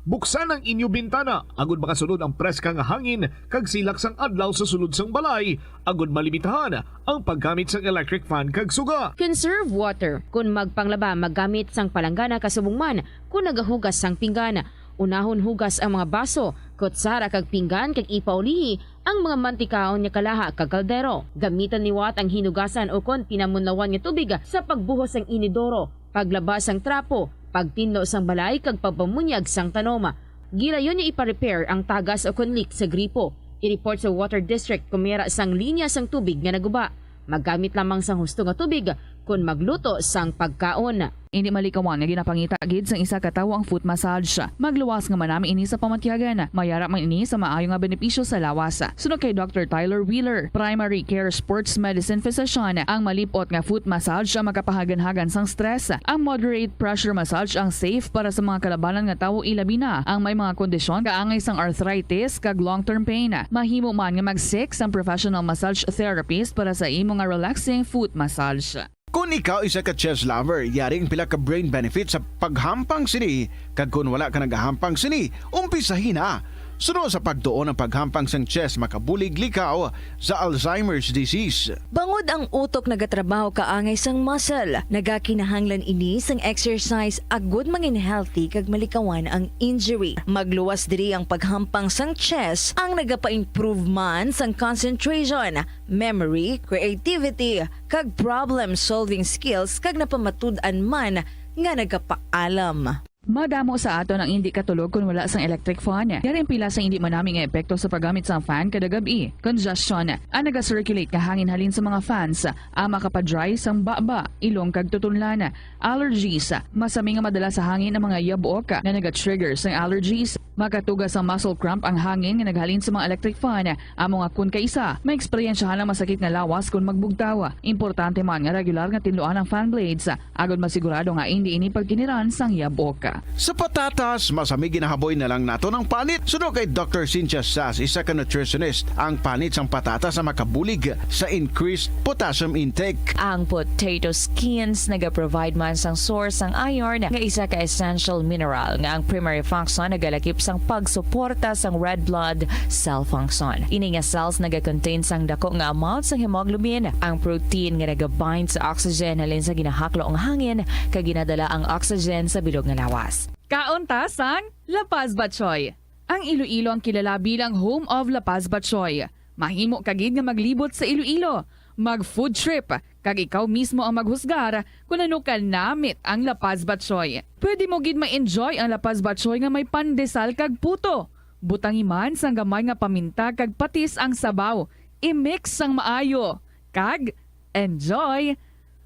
Buksan ang inyo bintana agud makasulod ang preska nga hangin kag silak sang adlaw sa sulod sang balay, agud malimitahan ang paggamit sang electric fan kag suga. Conserve water. Kon magpanglaba, maggamit sang palanggana kasubong man kon nagahugas sang pinggan. Unahon hugas ang mga baso, kutsara kag pinggan kag ipaulihi ang mga mantikaon nga kalaha kag kaldero. Gamitan liwat ang hinugasan ukon pinamunlawan nga tubig sa pagbuhos sang inidoro, paglaba sang trapo, pagtinlo sang balay kag pagpamunyag sang tanom. Gilayon nga ipa-repair ang tagas ukon leak sa gripo. I-report sa water district kon may ara sang linya sang tubig nga naguba. Maggamit lamang sang husto nga tubig kon magluto sang pagkaon. Indi malikawan nga ginapangita gid sang isa ka tawo ang foot massage. Magluwas nga manami ini sa pamatyagan. May ara man ini sa maayo nga benepisyo sa lawas. Suno kay Doctor Tyler Wheeler, primary care sports medicine physician, ang malip-ot nga foot massage ang makapahaganhagan sang stress. Ang moderate pressure massage ang safe para sa mga kalabanan nga tawo, ilabi na ang may mga kondisyon kaangay sang arthritis kag long-term pain. Mahimo man nga mag-seek sang professional massage therapist para sa imo nga relaxing foot massage. Kon ikaw isa ka chess lover, yari ang pila ka brain benefits sa paghampang sini, kag kon wala ka nagahampang sini, umpisahi na. Suno sa pagtuon, ang paghampang sang chess makabulig likaw sa Alzheimer's disease. Bangod ang utok nagatrabaho kaangay sang muscle, nagakinahanglan ini sang exercise agud mangin healthy kag malikawan ang injury. Magluwas diri ang paghampang sang chess, ang nagapa-improve man sang concentration, memory, creativity, kag problem-solving skills, kag napamatud-an man nga nagapaalam. Madamo sa aton ang indi katulog kon wala sang electric fan. Yari ang pila sa indi manami nga epekto sa paggamit sang fan kada gab-i. Congestion, ang naga-circulate nga hangin halin sa mga fans, ang makapa-dry sang baba, ilong kag tutunlan. Allergies, masami nga madala sa hangin ang mga yabok nga naga-trigger sang allergies. Makatuga sang muscle cramp ang hangin nga naghalin sa mga electric fan. Amo nga kon kaisa, maeksperiensyahan ang masakit nga lawas kon magbugtaw. Importante man nga regular nga tinluan ang fan blades, agod masigurado nga indi ini pagkiniran sang yabok. Sa patatas, masami ginahaboy na lang naton ang panit. Suno kay Doctor Cynthia Sass, isa ka nutritionist, ang panit sang patatas ang makabulig sa increased potassium intake. Ang potato skins nagaprovide man sang source sang iron, nga isa ka essential mineral nga ang primary function nagalakip sang pagsuporta sang red blood cell function. Ini nga cells nagakontain sang dako nga amount sang hemoglobin, ang protein nga nagabind sa oxygen halin sa ginahaklo nga hangin kag ginadala ang oxygen sa bilog nga lawas. Kaon ta sang La Paz Batchoy. Ang Iloilo ang kilala bilang home of La Paz Batchoy. Mahimo ka gid nga maglibot sa Iloilo, mag-food trip, kag ikaw mismo ang maghusgar kon ano ka namit ang La Paz Batchoy. Pwede mo gid ma-enjoy ang La Paz Batchoy nga may pandesal kag puto. Butangi man sang gamay nga paminta kag patis ang sabaw. I-mix sang maayo. Kag enjoy!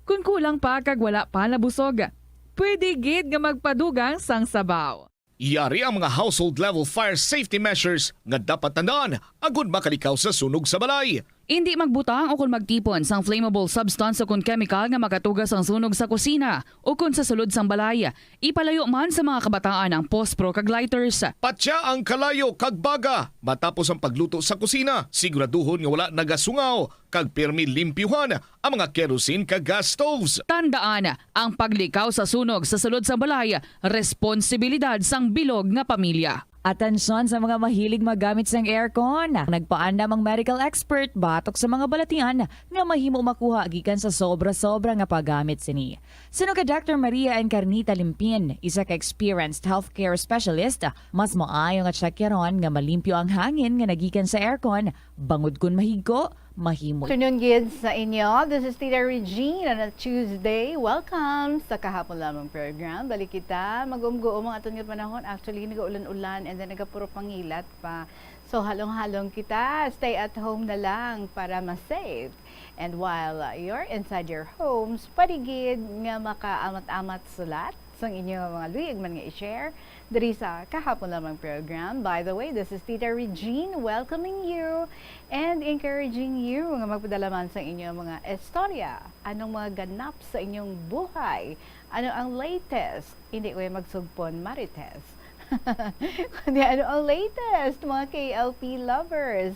Kon kulang pa kag wala pa nabusog, pwede gid nga magpadugang sang sabaw. Yari ang mga household level fire safety measures nga dapat tandaan agud makalikaw sa sunog sa balay. Indi magbutang o kon magtipon sang flammable substance o kon kemikal nga makatuga sang sunog sa kusina o kon sa sulod sang balay. Ipalayo man sa mga kabataan ang pospro kag lighters. Patya ang kalayo kag baga matapos ang pagluto sa kusina. Siguraduhon nga wala nagasungaw kag pirmi limpyuhan ang mga kerosene kag gas stoves. Tandaan, ang paglikaw sa sunog sa sulod sa balay, responsibilidad sang bilog nga pamilya. Atensyon sa mga mahilig maggamit sang aircon. Nagpaandam ang medical expert batok sa mga balatian nga mahimo makuha gikan sa sobra-sobra nga paggamit sini. Suno kay Doctor Maria Encarnita Limpin, isa ka experienced healthcare specialist, mas maayo nga tsakyaron nga malimpyo ang hangin nga nagikan sa aircon, bangod kon mahigko, mahimo. Afternoon gid sa inyo. This is Tita Regine on a Tuesday. Welcome sa Kahapon Lamang program. Balik kita. Mag-uumgo-um ang aton nga panahon. Actually, nag-ulan-ulan and then nagapuro pangilat pa. So, halong-halong kita. Stay at home na lang para mas safe. And while, uh, you're inside your homes, pwede gid nga makaamat-amat sulat sang inyo mga luyag man nga i-share diri sa Kahapon Lamang program. By the way, this is Tita Regine welcoming you and encouraging you nga magpadala man sang inyo mga istorya. Anong mga ganap sa inyong buhay? Ano ang latest? Hindi ko magsugpon, Marites. Kundi ano ang latest, mga K L P lovers?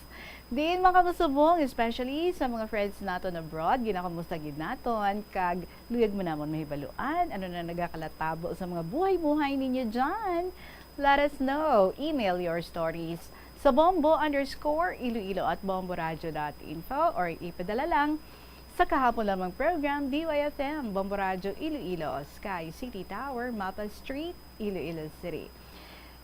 Diin man kamo subong, especially sa mga friends naton abroad, ginakamusta gid naton, kag luyag man namon mahibaluan ano na nagakalatabo sa mga buhay-buhay ninyo dyan. Let us know. Email your stories sa bombo underscore iloilo at bomboradio dot info or ipadala lang sa Kahapon Lamang program, D Y F M, Bombo Radio Iloilo, Sky City Tower, Mapa Street, Iloilo City.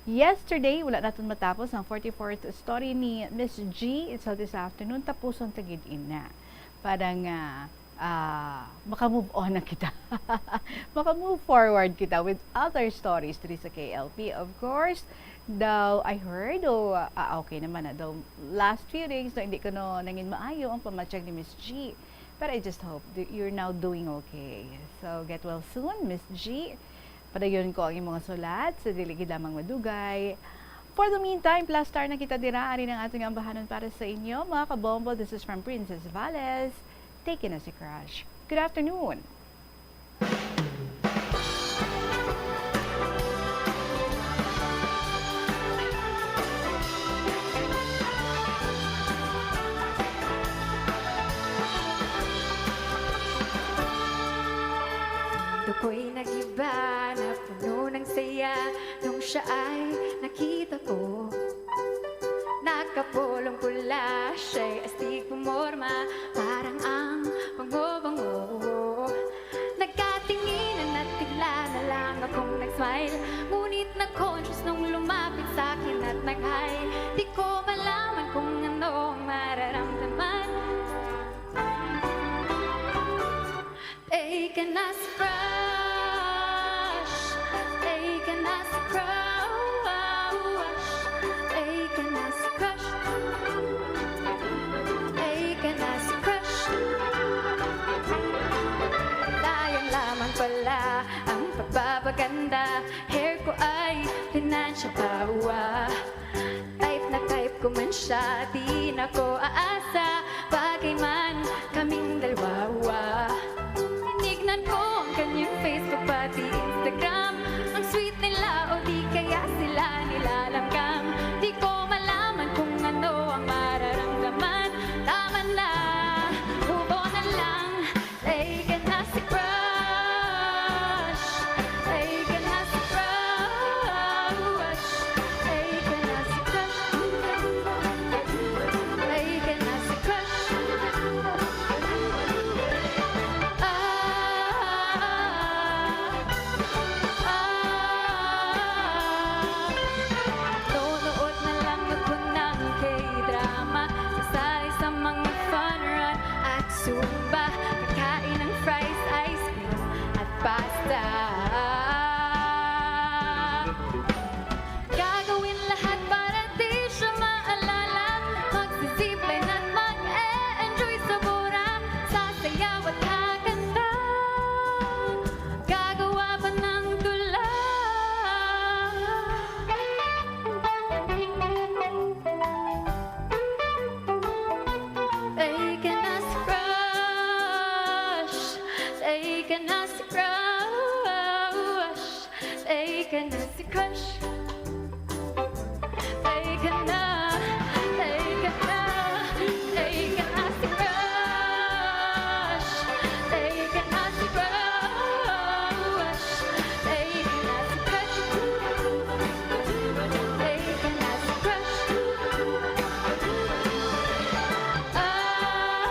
Yesterday, wala naton matapos ang forty-fourth story ni Miss G. So this afternoon, tapuson ta gid ina. Para nga ah, maka-move on na kita. Maka-move forward kita with other stories diri sa K L P. Of course, daw, I heard, oh, ah, okay naman na daw, last few days, no, hindi kuno nangin maayo ang pamatyag ni Miss G. But I just hope that you're now doing okay. So, get well soon, Miss G. Padayon ko ang imong sulat sa dili gid lamang madugay. For the meantime, plus star na kita dira. Ari ang aton ambahanon para sa inyo, mga kabombo. This is from Princess Vales. Take na si Crush. Good afternoon. Ako'y nag-iba na puno ng saya nung siya ay nakita ko. Nakapulong pula siya'y astig pumorma, parang ang bango-bango. Nagkatinginan at bigla na lang akong nag-smile. Ngunit na-conscious nung lumapit sa akin at nag-hi. Di ko malaman kung ano ang mararamdaman. Taken as crush, taken as crush, taken as crush, taken as crush. Sayang lamang pala ang pagpapaganda. Hair ko ay pinansya pa, uwa. Type na type ko man siya, di na ko aasa. Bagay man kaming dalawa. Tinignan ko ang kanyang Facebook pati Instagram. Ang sweet nila o di kaya sila nilalamgam. Di ko malaman kung ano ang mararamdaman. Tama na, move on na lang. Taken as a crush. Taken as a crush. Taken as a crush. Taken as a crush. Ah, ah, ah. Nunood na lang ako ng K-drama. Sasali sa mga fun run at Zumba. Kakain ng fries, ice cream at pasta. Gagawin lahat para di siya maalala. Magsi-zipline at mag-e-enjoy sa Bora. Sasayaw at kakanta. Gagawa pa ng tula. Taken as crush. Taken as crush. Taken as a crush. Taken na. Taken na. Taken as a crush. Taken as a crush. Taken as a crush. Taken as a crush. Ah, ah, ah.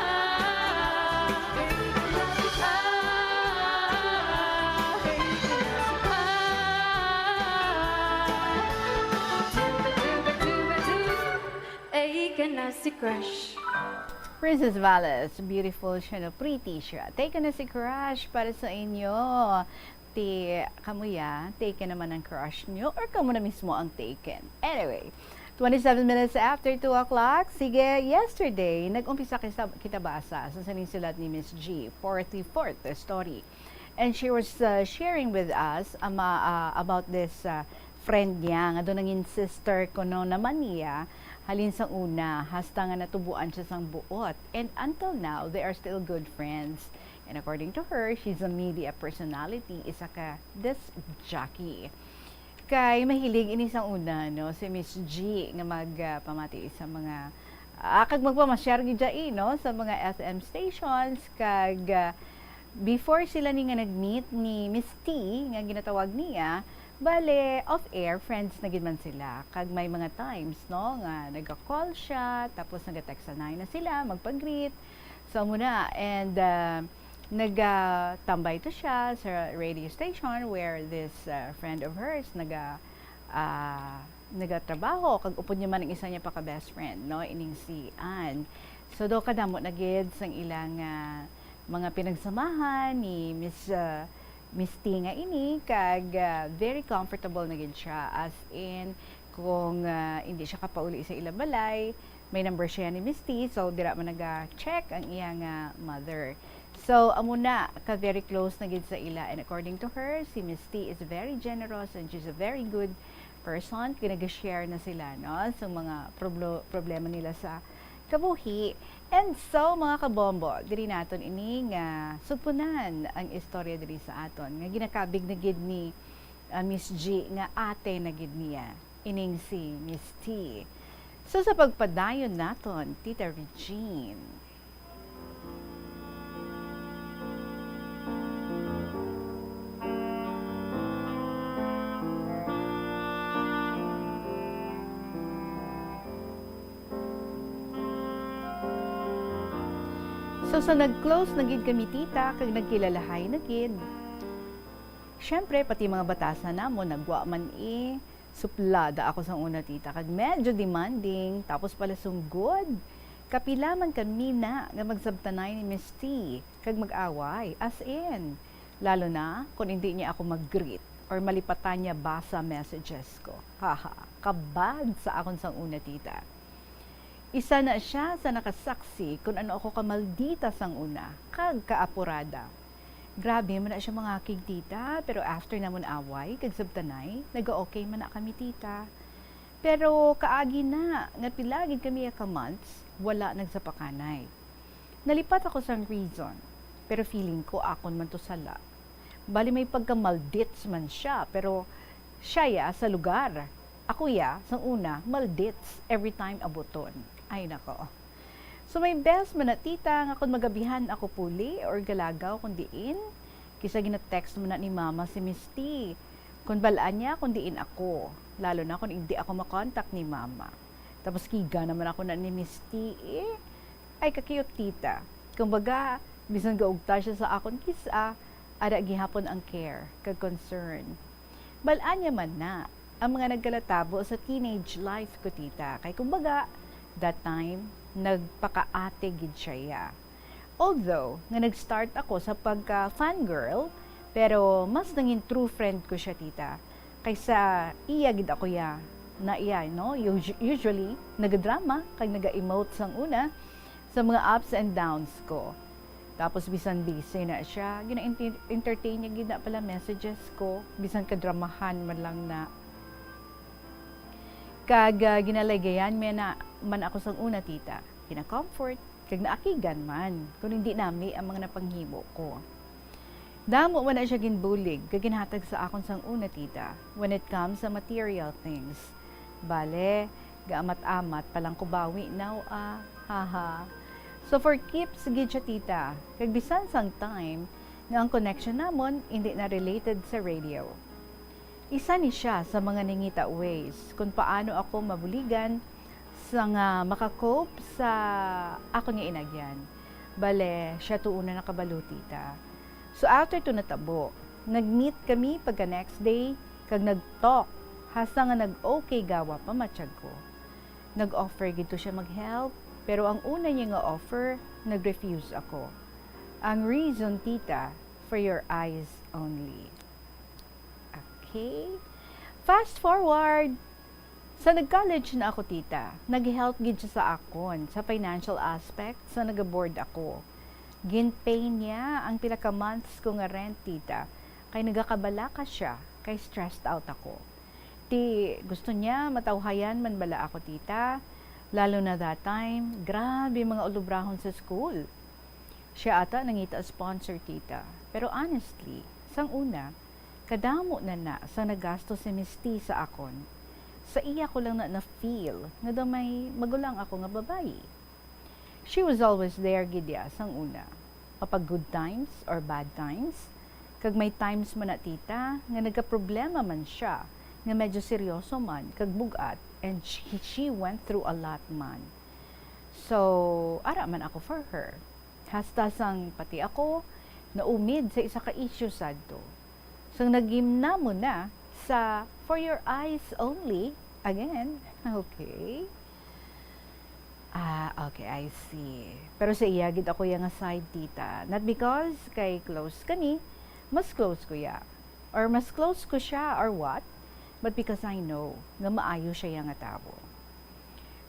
Taken na si crush. Princess Vales, beautiful siya, no? Pretty siya. Taken na si Crush para sa inyo. Ti, kamo ya, taken naman ang crush nyo or kamo na mismo ang taken? Anyway, twenty-seven minutes after two o'clock. Sige, yesterday, nag-umpisa kita, kita basa sa sining sulat ni Miss G, forty-fourth story. And she was, uh, sharing with us ama-, uh, about this, uh, friend niya nga daw nangin sister kuno naman niya halin sang una, hasta nga natubuan siya sang buot. And until now, they are still good friends. And according to her, she's a media personality, isa ka disc jockey. Kay mahilig ini sang una, no, si Miss G nga mag, ah, pamati sa mga, ah, kag magpamasyar gid dya, eh, no, sa mga F M stations, kag, ah, before sila ni nga nag-meet ni Miss T, nga ginatawag niya, bale, off-air, friends na gid man sila. Kag may mga times, no, nga naga-call siya, tapos naga-text na sila, magpa-greet. So, muna, and, ah, nagatambay to siya sa radio station where this, ah, friend of hers naga, ah, nagatrabaho, kag upod niya man ang isa niya pa ka best friend, no, ining si Ann. So, daw kadamo na gid sang ilang, ah, mga pinagsamahan ni Miss, ah, Miss T nga ini, kag, ah, very comfortable na gid siya. As in, kung, ah, hindi siya kapauli sa ila balay, may number siya ni Miss T, so dira man naga-check ang iya nga mother. So, amo na, ka very close na gid sa ila. And according to her, si Miss T is very generous and she's a very good person. Kay nag-share na sila, no? So, mga problo-, problema nila sa kabuhi. And so, mga kabombo, diri naton ini nga sugpunan ang istorya diri sa aton, nga ginakabig na gid ni, ah, Miss G nga ate na gid niya, ining si Miss T. So, sa pagpadayon naton, Tita Regine. So, sa nag-close na gid kami, tita, kag nagkilalahay na gid, syempre, pati mga batasan namon, nagwa man, eh, suplada ako sang una, tita, kag medyo demanding, tapos pala sunggod. Kapila man kami na nga magsabtanay ni Miss T, kag mag-away, as in, lalo na kung hindi niya ako mag-greet or malipatan niya basa messages ko. Haha, kabad sa akon sang una, tita. Isa na siya sa nakasaksi kung ano ako kamaldita sang una, kag kaapurada. Grabe man na siya mangakig, tita, pero after namon away kag sabtanay, naga-okay man na kami, tita. Pero kaagi na nga pila gid kami ka months wala nagsapakanay. Nalipat ako sang reason, pero feeling ko akon man to sala. Bali, may pagkamaldits man siya, pero siya ya sa lugar. Ako ya, sang una, maldits every time abuton. Ay, nako. So, may best man na, tita, nga kung magabihan ako puli or galagaw kung diin, kisa gina-text man na ni mama si Miss T. Kung balaan niya kung diin ako, lalo na kung hindi ako makontak ni mama. Tapos kiga naman ako na ni Miss T, eh. Ay, ka-cute, tita. Kumbaga, bisan gaugta siya sa akon kis-a, ara gihapon ang care kag concern. Bal-an niya man na ang mga nagkalatabo sa teenage life ko, tita. Kay kumbaga, that time, nagpakaate gid siya, ya. Although, nga nag-start ako sa pagka-fangirl, pero mas nangin true friend ko siya, tita, kaysa iya gid ako, ya, na iya, no? Us-, usually, nagadrama kag naga-emote sang una sa mga ups and downs ko. Tapos, bisan busy na siya, gina-enter-, entertain niya gid na pala messages ko, bisan kadramahan man lang na. Kag, ah, ginalagayan niya na man ako sang una, tita. Gina-comfort, kag naakigan man, kung hindi nami ang mga napanghimo ko. Damo man na siya ginbulig, kag ginhatag sa akon sang una, tita, when it comes sa material things. Bale, gaamat-amat pa lang ko bawi now, ah. Haha. So, for keeps gid siya, tita, kag bisan sang time nga ang connection namon hindi na related sa radio. Isa ni siya sa mga nangita ways kung paano ako mabuligan sa nga maka-cope sa akon nga inagyan. Bale, siya tuon na nakabalo, tita. So, after to natabo, nag-meet kami pagka next day, kag nag-talk, hasta nga nag-okay gawa pa matiyag ko. Nag-offer gid to siya mag-help, pero ang una niya nga offer, nag-refuse ako. Ang reason, tita, for your eyes only. Okay. Fast forward. Sa nag-college na ako, tita, nag-help gid siya sa akon sa financial aspect sa nag-abroad ako. Gin-pay niya ang pila ka months ko nga rent, tita, kay nagakabalaka siya, kay stressed out ako. Ti, gusto niya matawhayan man bala ako, tita, lalo na that time, grabe mga ulobrahon sa school. Siya ata nangita sponsor, tita. Pero honestly, sang una, kadamo na na sa nagasto si Miss T sa akon. Sa iya ko lang na na-feel nga daw may magulang ako nga babayi. She was always there gid ya sang una. Mapag good times or bad times. Kag may times man na, tita, nga nagkaproblema man siya, nga medyo seryoso man kag bug-at, and she, she went through a lot man. So, ara man ako for her. Hasta sang pati ako naumid sa isa ka issue sadto. Sang nagimnamo na sa for your eyes only, again, okay. Ah, okay, I see. Pero sa iya gid ako iya nga side, tita. Not because kay close kami, mas close ko iya. Or mas close ko siya or what, but because I know nga maayo siya iya nga tawo.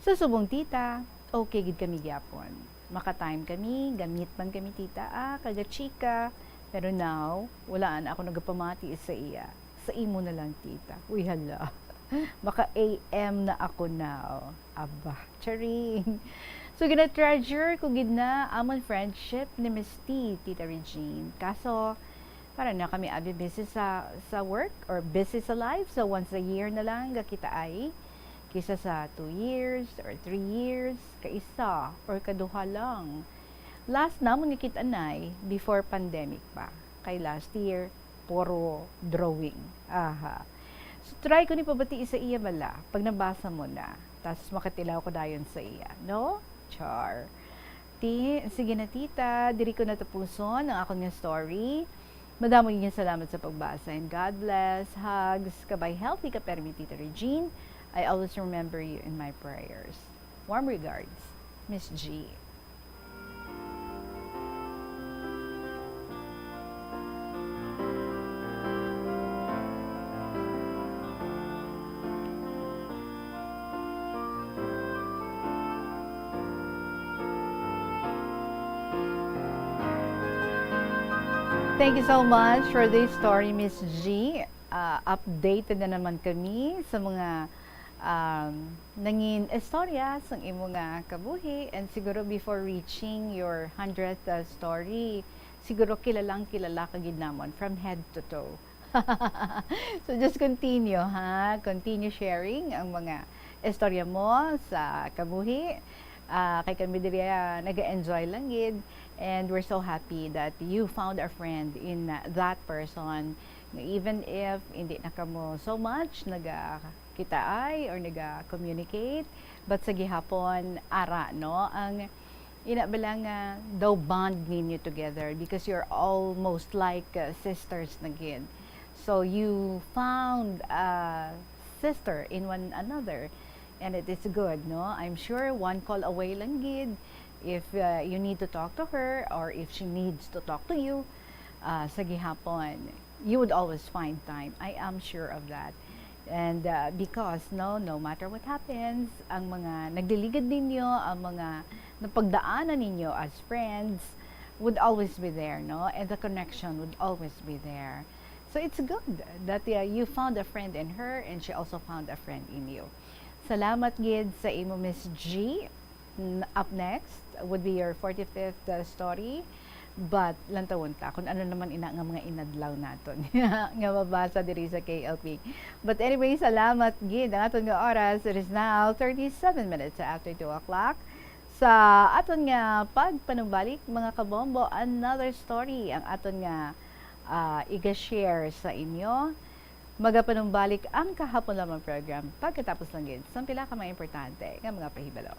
Sa subong, tita, okay gid kami gyapon. Maka-time kami, gamit man kami, tita, ah, kagachika. Pero now, wala na ako nagapamati sa iya. Sa imo na lang, tita. Uy, hala. Maka-A M na ako now. Aba, charing. So, gina-treasure ko gid na amon friendship ni Miss T, Tita Regine. Kaso, para na kami abi busy sa, sa work or busy sa life. So, once a year na lang gakita ay. Kisa sa two years or three years, kaisa or kaduha lang. Last namon nga kita nay before pandemic pa. Kay last year, puro drawing. Aha. So, try ko ni pabati sa iya bala pag nabasa mo na. Tas makatilaw ko dayon sa iya, no? Char. Ti, sige na, tita, diri ko natapuson ang akon nga story. Madamo nga salamat sa pagbasa, and God bless. Hugs, kabay healthy ka permi, Tita Regine. I always remember you in my prayers. Warm regards, Miss G. Thank you so much for this story, Miss G. Ah, updated na naman kami sa mga, um, nangin istorya sang imo nga kabuhi, and siguro before reaching your hundredth, uh, story, siguro kilalang kilala ka gid namon from head to toe. So just continue, ha? Continue sharing ang mga istorya mo sa kabuhi. Ah, kay kami diri, ah, nag-enjoy lang gid. And we're so happy that you found a friend in, uh, that person. Nga even if hindi na kamo so much nagakitaay or naga-communicate, but sa gihapon, ara, no? Ang ina bala nga daw bond ninyo together because you're almost like, uh, sisters na gid. So you found a sister in one another, and it is good, no? I'm sure one call away lang gid if, uh, you need to talk to her or if she needs to talk to you, uh, sa gihapon, you would always find time. I am sure of that. And, uh, because, no, no matter what happens, ang mga nagliligad ninyo, ang mga napagdaanan ninyo as friends would always be there, no? And the connection would always be there. So it's good that, uh, you found a friend in her and she also found a friend in you. Salamat gid sa imo, Miss G. N-, up next would be your forty-fifth, uh, story. But lantawon ta kung ano naman ina nga mga inadlaw naton nga mabasa diri sa K L P. But anyway, salamat gid. Ang aton nga oras, it is now thirty-seven minutes after two o'clock. Sa aton nga pagpanumbalik, mga kabombo, another story ang aton nga, ah, iga-share sa inyo. Magapanumbalik ang Kahapon Lamang program pagkatapos lang gid sang pila ka mga importante nga mga pahibalo.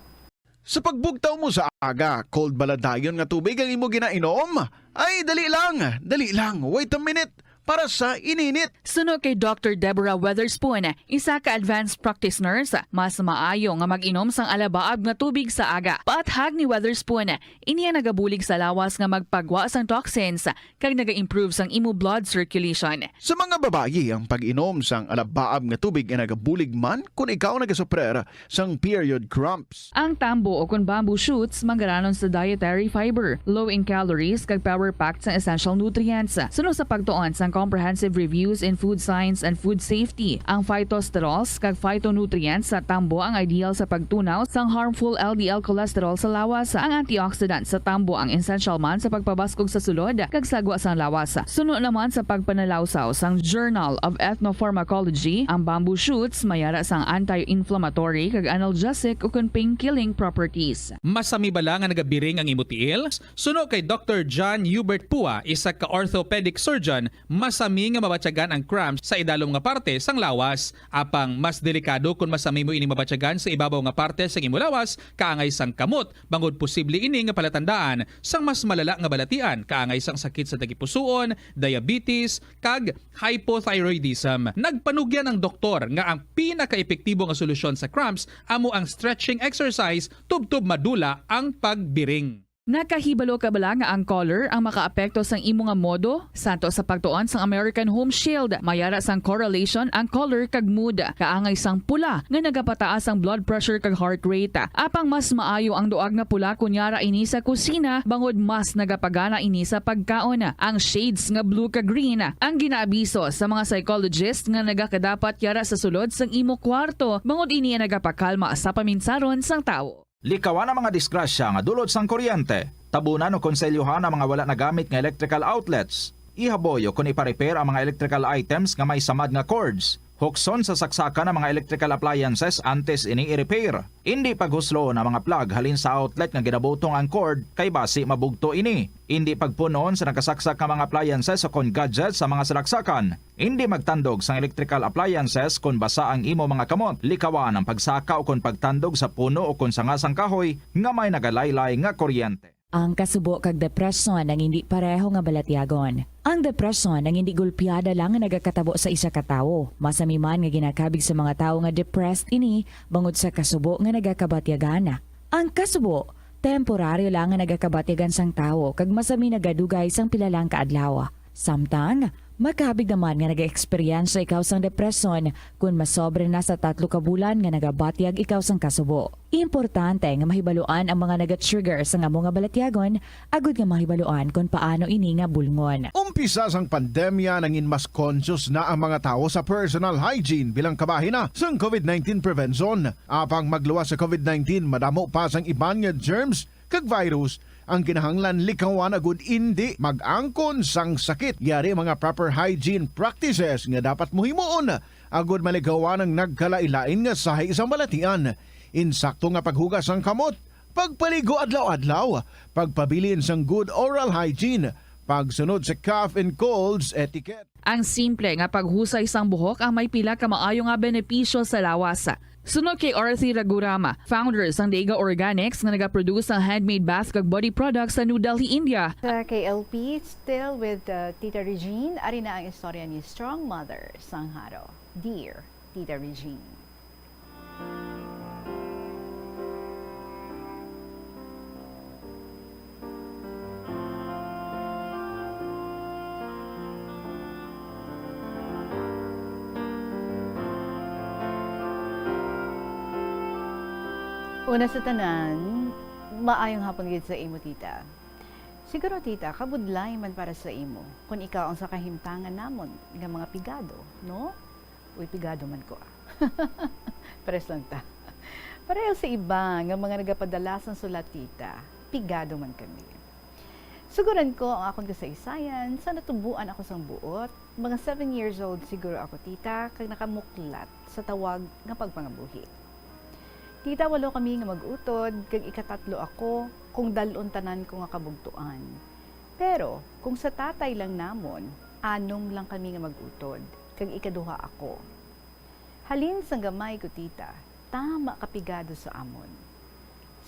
Sa pagbugtaw mo sa aga, cold bala dayon nga tubig ang imo ginainom? Ay, dali lang, dali lang, wait a minute, para sa ininit. Suno kay Doctor Deborah Weatherspoon, isa ka advanced practice nurse, mas maayo nga mag-inom sang alabaab nga tubig sa aga. Paathag ni Weatherspoon, ini ang nagabulig sa lawas nga magpagwa sang toxins kag naga-improve sang imo blood circulation. Sa mga babayi, ang pag-inom sang alabaab nga tubig ay nagabulig man kon ikaw nagasuprer sang period cramps. Ang tambo o kon bamboo shoots manggaranon sa dietary fiber, low in calories, kag power-packed sang essential nutrients. Suno sa pagtuon sang Comprehensive Reviews in Food Science and Food Safety, ang phytosterols kag phytonutrients sa tambo ang ideal sa pagtunaw sang harmful L D L cholesterol sa lawas. Ang antioxidant sa tambo ang essential man sa pagpabaskog sa sulod kag sagwa sang lawas. Suno naman sa pagpanalawsaw sang Journal of Ethnopharmacology, ang bamboo shoots may ara sang anti-inflammatory kag analgesic ukon pain-killing properties. Masami bala nga nagabiring ang imo tiil? Suno kay Doctor John Hubert Pua, isa ka orthopedic surgeon, Masami nga mabatyagan ang cramps sa idalom nga parte sang lawas, apang mas delikado kon masami mo ining mabatyagan sa ibabaw nga parte sang imo lawas kaangay sang kamot, bangod posible ini nga palatandaan sang mas malala nga balatian kaangay sang sakit sa tagipusoon, diabetes, kag hypothyroidism. Nagpanugyan ang doktor nga ang pinakaepektibo nga solusyon sa cramps amo ang stretching exercise tubtob madula ang pagbiring. Nakahibalo ka bala nga ang color ang makaapekto sang imo nga modo? Santo sa pagtuon sang American Home Shield, may ara sang correlation ang color kag mood. Kaangay sang pula nga nagapataas ang blood pressure kag heart rate. Apang mas maayo ang duag nga pula kon yara ini sa kusina, bangod mas nagapagana ini sa pagkaon. Ang shades nga blue kag green ang ginaabiso sa mga psychologist nga nagakadapat yara sa sulod sang imo kwarto, bangod ini ang nagapakalma sa paminsaron sang tawo. Likawan ang mga disgrasya nga dulot sang kuryente. Tabunan o konselyohan ang mga wala nagamit nga electrical outlets. Ihaboy o kon ipa-repair ang mga electrical items nga may samad nga cords. Hukson sa saksakan ang mga electrical appliances antes ini i-repair. Indi paghusloon ang mga plug halin sa outlet nga ginabutong ang cord, kay basi mabugto ini. Indi pagpun-on sa nakasaksak nga mga appliances o kon gadgets sa mga salaksakan. Indi magtandog sang electrical appliances kon basa ang imo mga kamot. Likawan ang pagsaka o kon pagtandog sa puno o kon sanga sang kahoy nga may nagalaylay nga kuryente. Ang kasubo kag depresyon ang indi pareho nga balatyagon. Ang depresyon ang indi gulpiada lang nga nagakatabo sa isa ka tawo. Masami man nga ginakabig sa mga tawo nga depressed ini bangod sa kasubo nga nagakabatyagan. Ang kasubo, temporaryo lang nga nagakabatyagan sang tawo kag masami nagadugay sang pila lang ka adlaw. Samtang, makabig naman nga nag-eksperyensya ikaw sang depresyon kon masobra na sa tatlo ka bulan nga nagabatyag ikaw sang kasubo. Importante nga mahibaluan ang mga naga-trigger sang amo nga balatyagon agud nga mahibaluan kon paano ini nga bulngon. Umpisa sang pandemya, nangin mas conscious na ang mga tawo sa personal hygiene bilang kabahin na sang covid nineteen prevention. Apang magluwas sa covid nineteen, madamo pa sang iban nga germs kag virus ang kinahanglan likawan agud indi mag-angkon sang sakit. Yari ang mga proper hygiene practices nga dapat mo himuon agud maligawan ang nagkalain-lain nga sahi sang balatian. Insakto nga paghugas sang kamot, pagpaligo adlaw-adlaw, pagpabilin sang good oral hygiene, pagsunod sa cough and colds etiquette. Ang simple nga paghusay sang buhok ang may pila ka maayo nga benepisyo sa lawas. Suno kay Arthi Ragurama, founder sang Deiga Organics nga nagaproduce sang handmade bath kag body products sa New Delhi, India. Sa K L P, still with, uh, Tita Regine, ari na ang istorya ni Strong Mother Sangharo. Dear Tita Regine. Una sa tanan, maayong hapon gid sa imo, tita. Siguro, tita, kabudlay man para sa imo kon ikaw ang sa kahimtangan namon nga mga pigado, no? Uy, pigado man ko, ah. Pares lang ta. Pareho sa iba nga mga nagapadala sang sulat, tita, pigado man kami. Suguran ko ang akon kasaysayan sa natubuan ako sang buot. Mga seven years old siguro ako, tita, kag nakamuklat sa tawag nga pagpangabuhi. Tita, walo kami nga mag-utod, kag ikatatlo ako kung dal-on tanan ko nga kabugtoan. Pero kung sa tatay lang namon, anom lang kami nga mag-utod, kag ikaduha ako. Halin sang gamay ko, tita, tama ka pigado sa amon.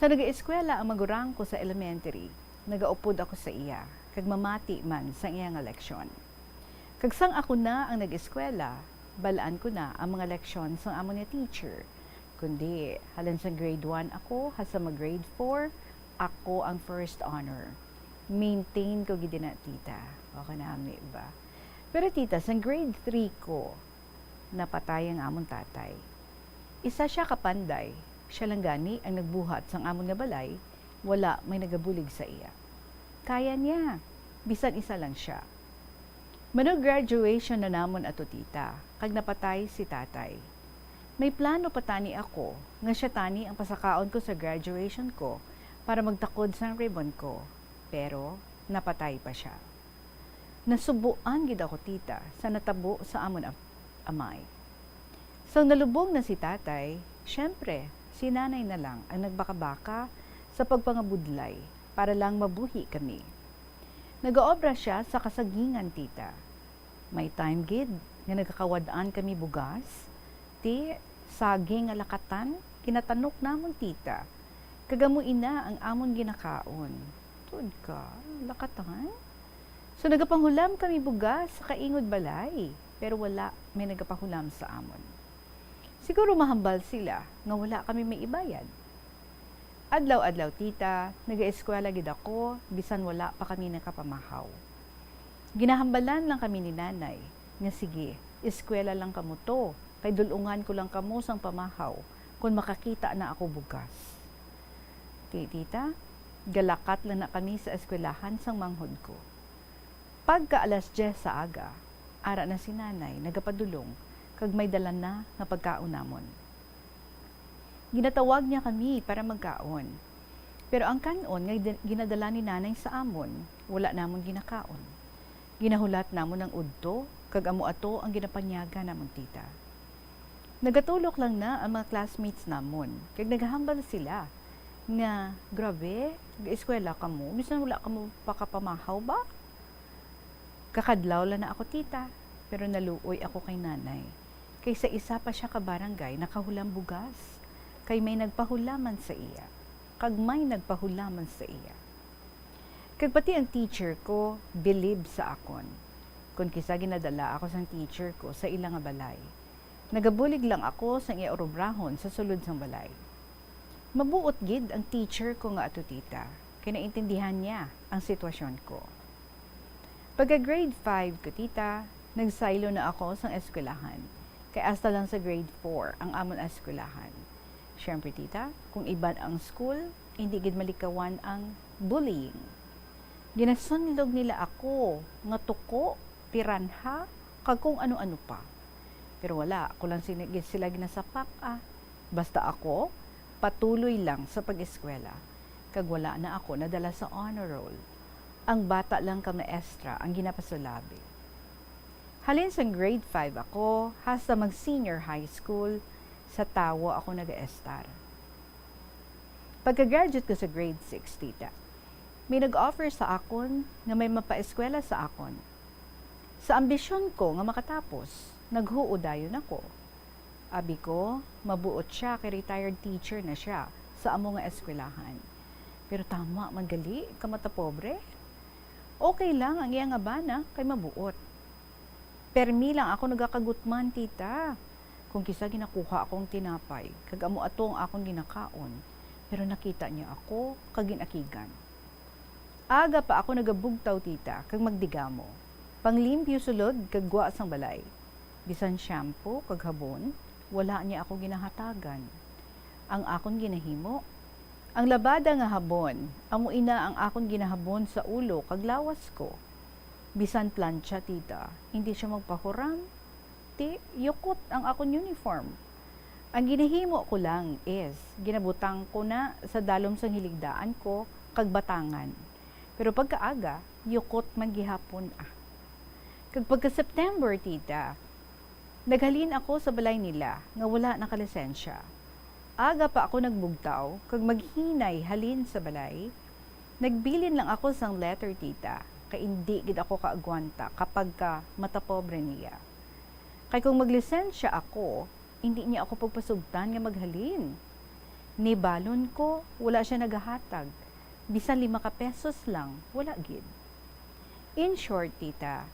Sa nagaeskwela ang magurang ko sa elementary, nagaupod ako sa iya, kag mamati man sang iya nga leksyon. Kag sang ako na ang nag-eskwela, bal-an ko na ang mga leksyon sang amon nga teacher. Kundi, halin sang grade one ako, ha sa mag grade four, ako ang first honor. Maintain ko gid na, tita. O, kanami ba? Pero, tita, sang grade three ko, napatay ang amon tatay. Isa sia ka panday, sia lang gani ang nagbuhat sang amon nga balay, wala may nagabulig sa iya. Kaya niya, bisan isa lang sia. Mano-graduation na namon ato, tita, kag napatay si tatay. May plano pa tani ako nga sia tani ang pasakaon ko sa graduation ko para magtakod sang ribbon ko, pero napatay pa sia. Nasubuan gid ako, tita, sa natabo sa amon am-, amay. Sang nalubong na si tatay, siyempre, si nanay na lang ang nagbakabaka sa pagpangabudlay para lang mabuhi kami. Nagaobra sia sa kasagingan, tita. May time gid nga nagakawad-an kami bugas, ti saging nga lakatan, ginatanok namon, tita. Kag amo ina ang amon ginakaon. Tuod ka, lakatan? So, nagapanghulam kami bugas sa kaingod balay, pero wala may nagapahulam sa amon. Siguro mahambal sila nga wala kami may ibayad. Adlaw-adlaw, tita, nagaeskwela gid ako, bisan wala pa kami nakapamahaw. Ginahambalan lang kami ni nanay nga, "Sige, eskwela lang kamo to, kay dul-ungan ko lang kamo sang pamahaw kon makakita na ako bugas." Ti, tita, galakat lang na kami sa eskwelahan sang manghod ko. Pagka alas diyes sa aga, ara na si nanay nagapadulong kag may dala na nga pagkaon namon. Ginatawag niya kami para magkaon. Pero ang kan-on nga gin-, ginadala ni nanay sa amon, wala namon ginakaon. Ginahulat namon ang udto, kag amo ato ang ginapanyaga namon, tita. Nagatulok lang na ang mga classmates namon, kag naghambal sila nga, "Grabe, nag-eskwela kamo, bisan wala kamo pakapamahaw ba?" Kakadlaw lang na ako, tita, pero naluoy ako kay nanay, kay sa isa pa siya ka barangay nakahulam bugas, kay may nagpahulaman sa iya, kag may nagpahulaman sa iya. Kag pati ang teacher ko bilib sa akon, kon kisa ginadala ako sang teacher ko sa ila nga balay. Nagabulig lang ako sang iya urobrahon sa sulod sang balay. Mabuot gid ang teacher ko nga ato, tita, kay naintindihan niya ang sitwasyon ko. Pagka grade five ko, tita, nagsaylo na ako sang eskwelahan, kay hasta lang sa grade four ang amon eskwelahan. Siyempre, tita, kung iban ang school, hindi gid malikawan ang bullying. Ginasunlog nila ako nga tuko, piranha, kag kung ano-ano pa. Pero wala, ako lang sila, sila ginasapak, ah. Basta ako, patuloy lang sa pag-eskwela. Kag wala na ako nadala sa honor roll. Ang bata lang ka maestra ang ginapasulabi. Halin sang grade five ako, hasta mag-senior high school, sa tawo ako nagaestar. Pagka-graduate ko sa grade six, tita, may nag-offer sa akon nga may mapaeskwela sa akon. Sa ambisyon ko nga makatapos, naghuo dayon ako. Abi ko, mabuot siya kay retired teacher na siya sa amo nga eskwelahan. Pero tama man gali, kamatapobre. Okay lang ang iya nga bana kay mabuot. Permi lang ako nagakagutman, tita. Kung kisa ginakuha akong tinapay, kag amo ato ang akon ginakaon, pero nakita niya ako kag gin-akigan. Aga pa ako nagabugtaw, tita, kag magdigamo. Panglimpyo sulod kag gwa sang balay. Bisan shampoo kag habon, wala niya ako ginahatagan. Ang akon ginahimo, ang labada nga habon, amo ina ang akon ginahabon sa ulo kag lawas ko. Bisan plantsa, tita, hindi siya magpahuram. Ti, yukot ang akon uniform. Ang ginahimo ko lang is, ginabutang ko na sa dalom sang hiligdaan ko kag batangan. Pero pagkaaga, yukot man gihapon, ah. Kag pagka September, tita, naghalin ako sa balay nila nga wala nakalisensya. Aga pa ako nagbugtaw kag maghinay halin sa balay, nagbilin lang ako sang letter, tita, kay indi gid ako kaagwanta kapag ka matapobre niya. Kay kung maglisensya ako, indi niya ako pagpasugtan nga maghalin. Ni balon ko, wala siya nagahatag. Bisan lima ka pesos lang, wala gid. In short, tita,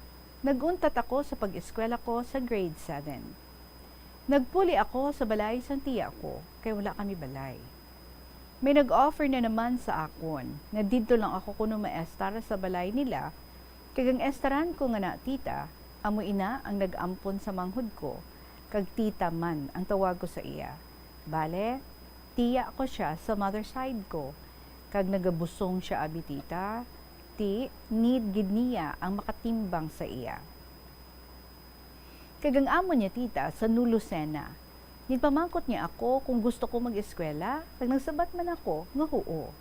nag-untat ako sa pag-eskwela ko sa grade seven. Nagpuli ako sa balay sang tiya ko, kay wala kami balay. May nag-offer na naman sa akon nga didto lang ako kuno maestar sa balay nila, kag ang estaran ko nga na tita, amo ina ang nag-ampon sa manghod ko, kag tita man ang tawag ko sa iya. Bale, tiya ko siya sa mother side ko, kag nagabusong siya abi, tita, ti need gid niya ang makatimbang sa iya. Kag ang amo niya, tita, sa New Lucena. Ginpamangkot niya ako kung gusto ko mag-eskwela, kag nagsabat man ako nga huo.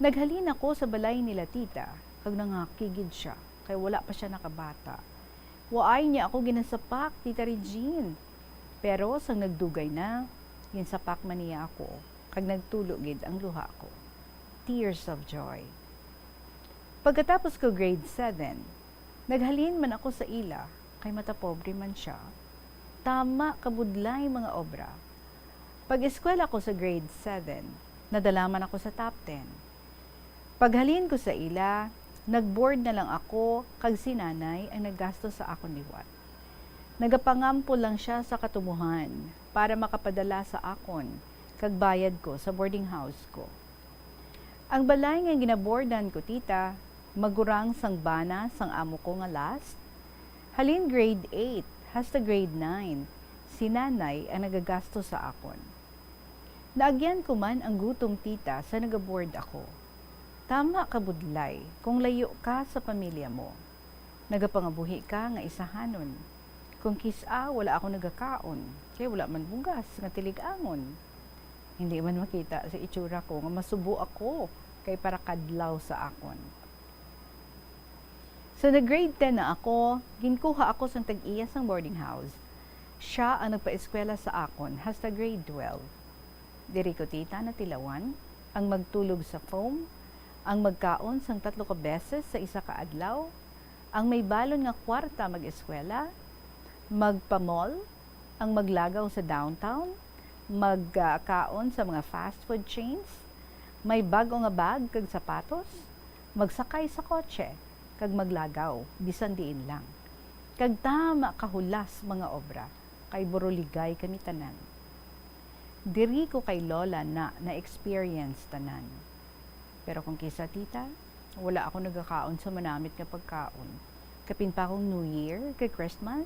Naghalin ako sa balay nila tita, kag nangaki gid siya, kay wala pa siya nakabata. Waay niya ako ginasapak, Tita Regine. Pero sang nagdugay na, ginsapak man niya ako, kag nagtulo gid ang luha ko. Tears of joy. Pagkatapos ko grade seven, Naghalin man ako sa ila, kay matapobre man siya. Tama kabudlay mga obra. Pag-eskwela ko sa grade seven, nadala man ako sa top ten. Paghalin ko sa ila, nag-board na lang ako kag si nanay ang naggasto sa akon liwat. Nagapangampol lang siya sa katumohan para makapadala sa akon kag bayad ko sa boarding house ko. Ang balay nga ginaboardan ko, tita, magurang sang bana sang amo ko nga last. Halin grade eight hasta grade nine, si nanay ang nagagasto sa akon. Naagyan ko man ang gutom, tita, sa nagaboard ako. Tama kabudlay kung layo ka sa pamilya mo. Nagapangabuhi ka nga isahanon. Kung kis-a, wala ako nagakaon, kay wala man bugas nga tilig-angon. Hindi man makita sa itsura ko nga masubo ako kay para kadlaw sa akon. So, nag-grade ten na ako, ginkuha ako sang tag-iya sang boarding house. Siya ang nagpaeskwela sa akon hasta grade twelve. Diri ko, tita, natilawan ang magtulog sa foam, ang magkaon sang tatlo ka beses sa isa ka adlaw, ang may balon nga kwarta mag-eskwela, magpa-mall, ang maglagaw sa downtown, magkaon sa mga fast food chains, may bag-o nga bag kag sapatos, magsakay sa kotse, kag maglagaw bisan diin lang. Kag tama kahulas mga obra, kay buruligay kami tanan. Diri ko kay Lola na na-experience tanan. Pero kung kisa, tita, wala ako nagakaon sa manamit nga pagkaon. Kapin pa kung New Year kag Christmas,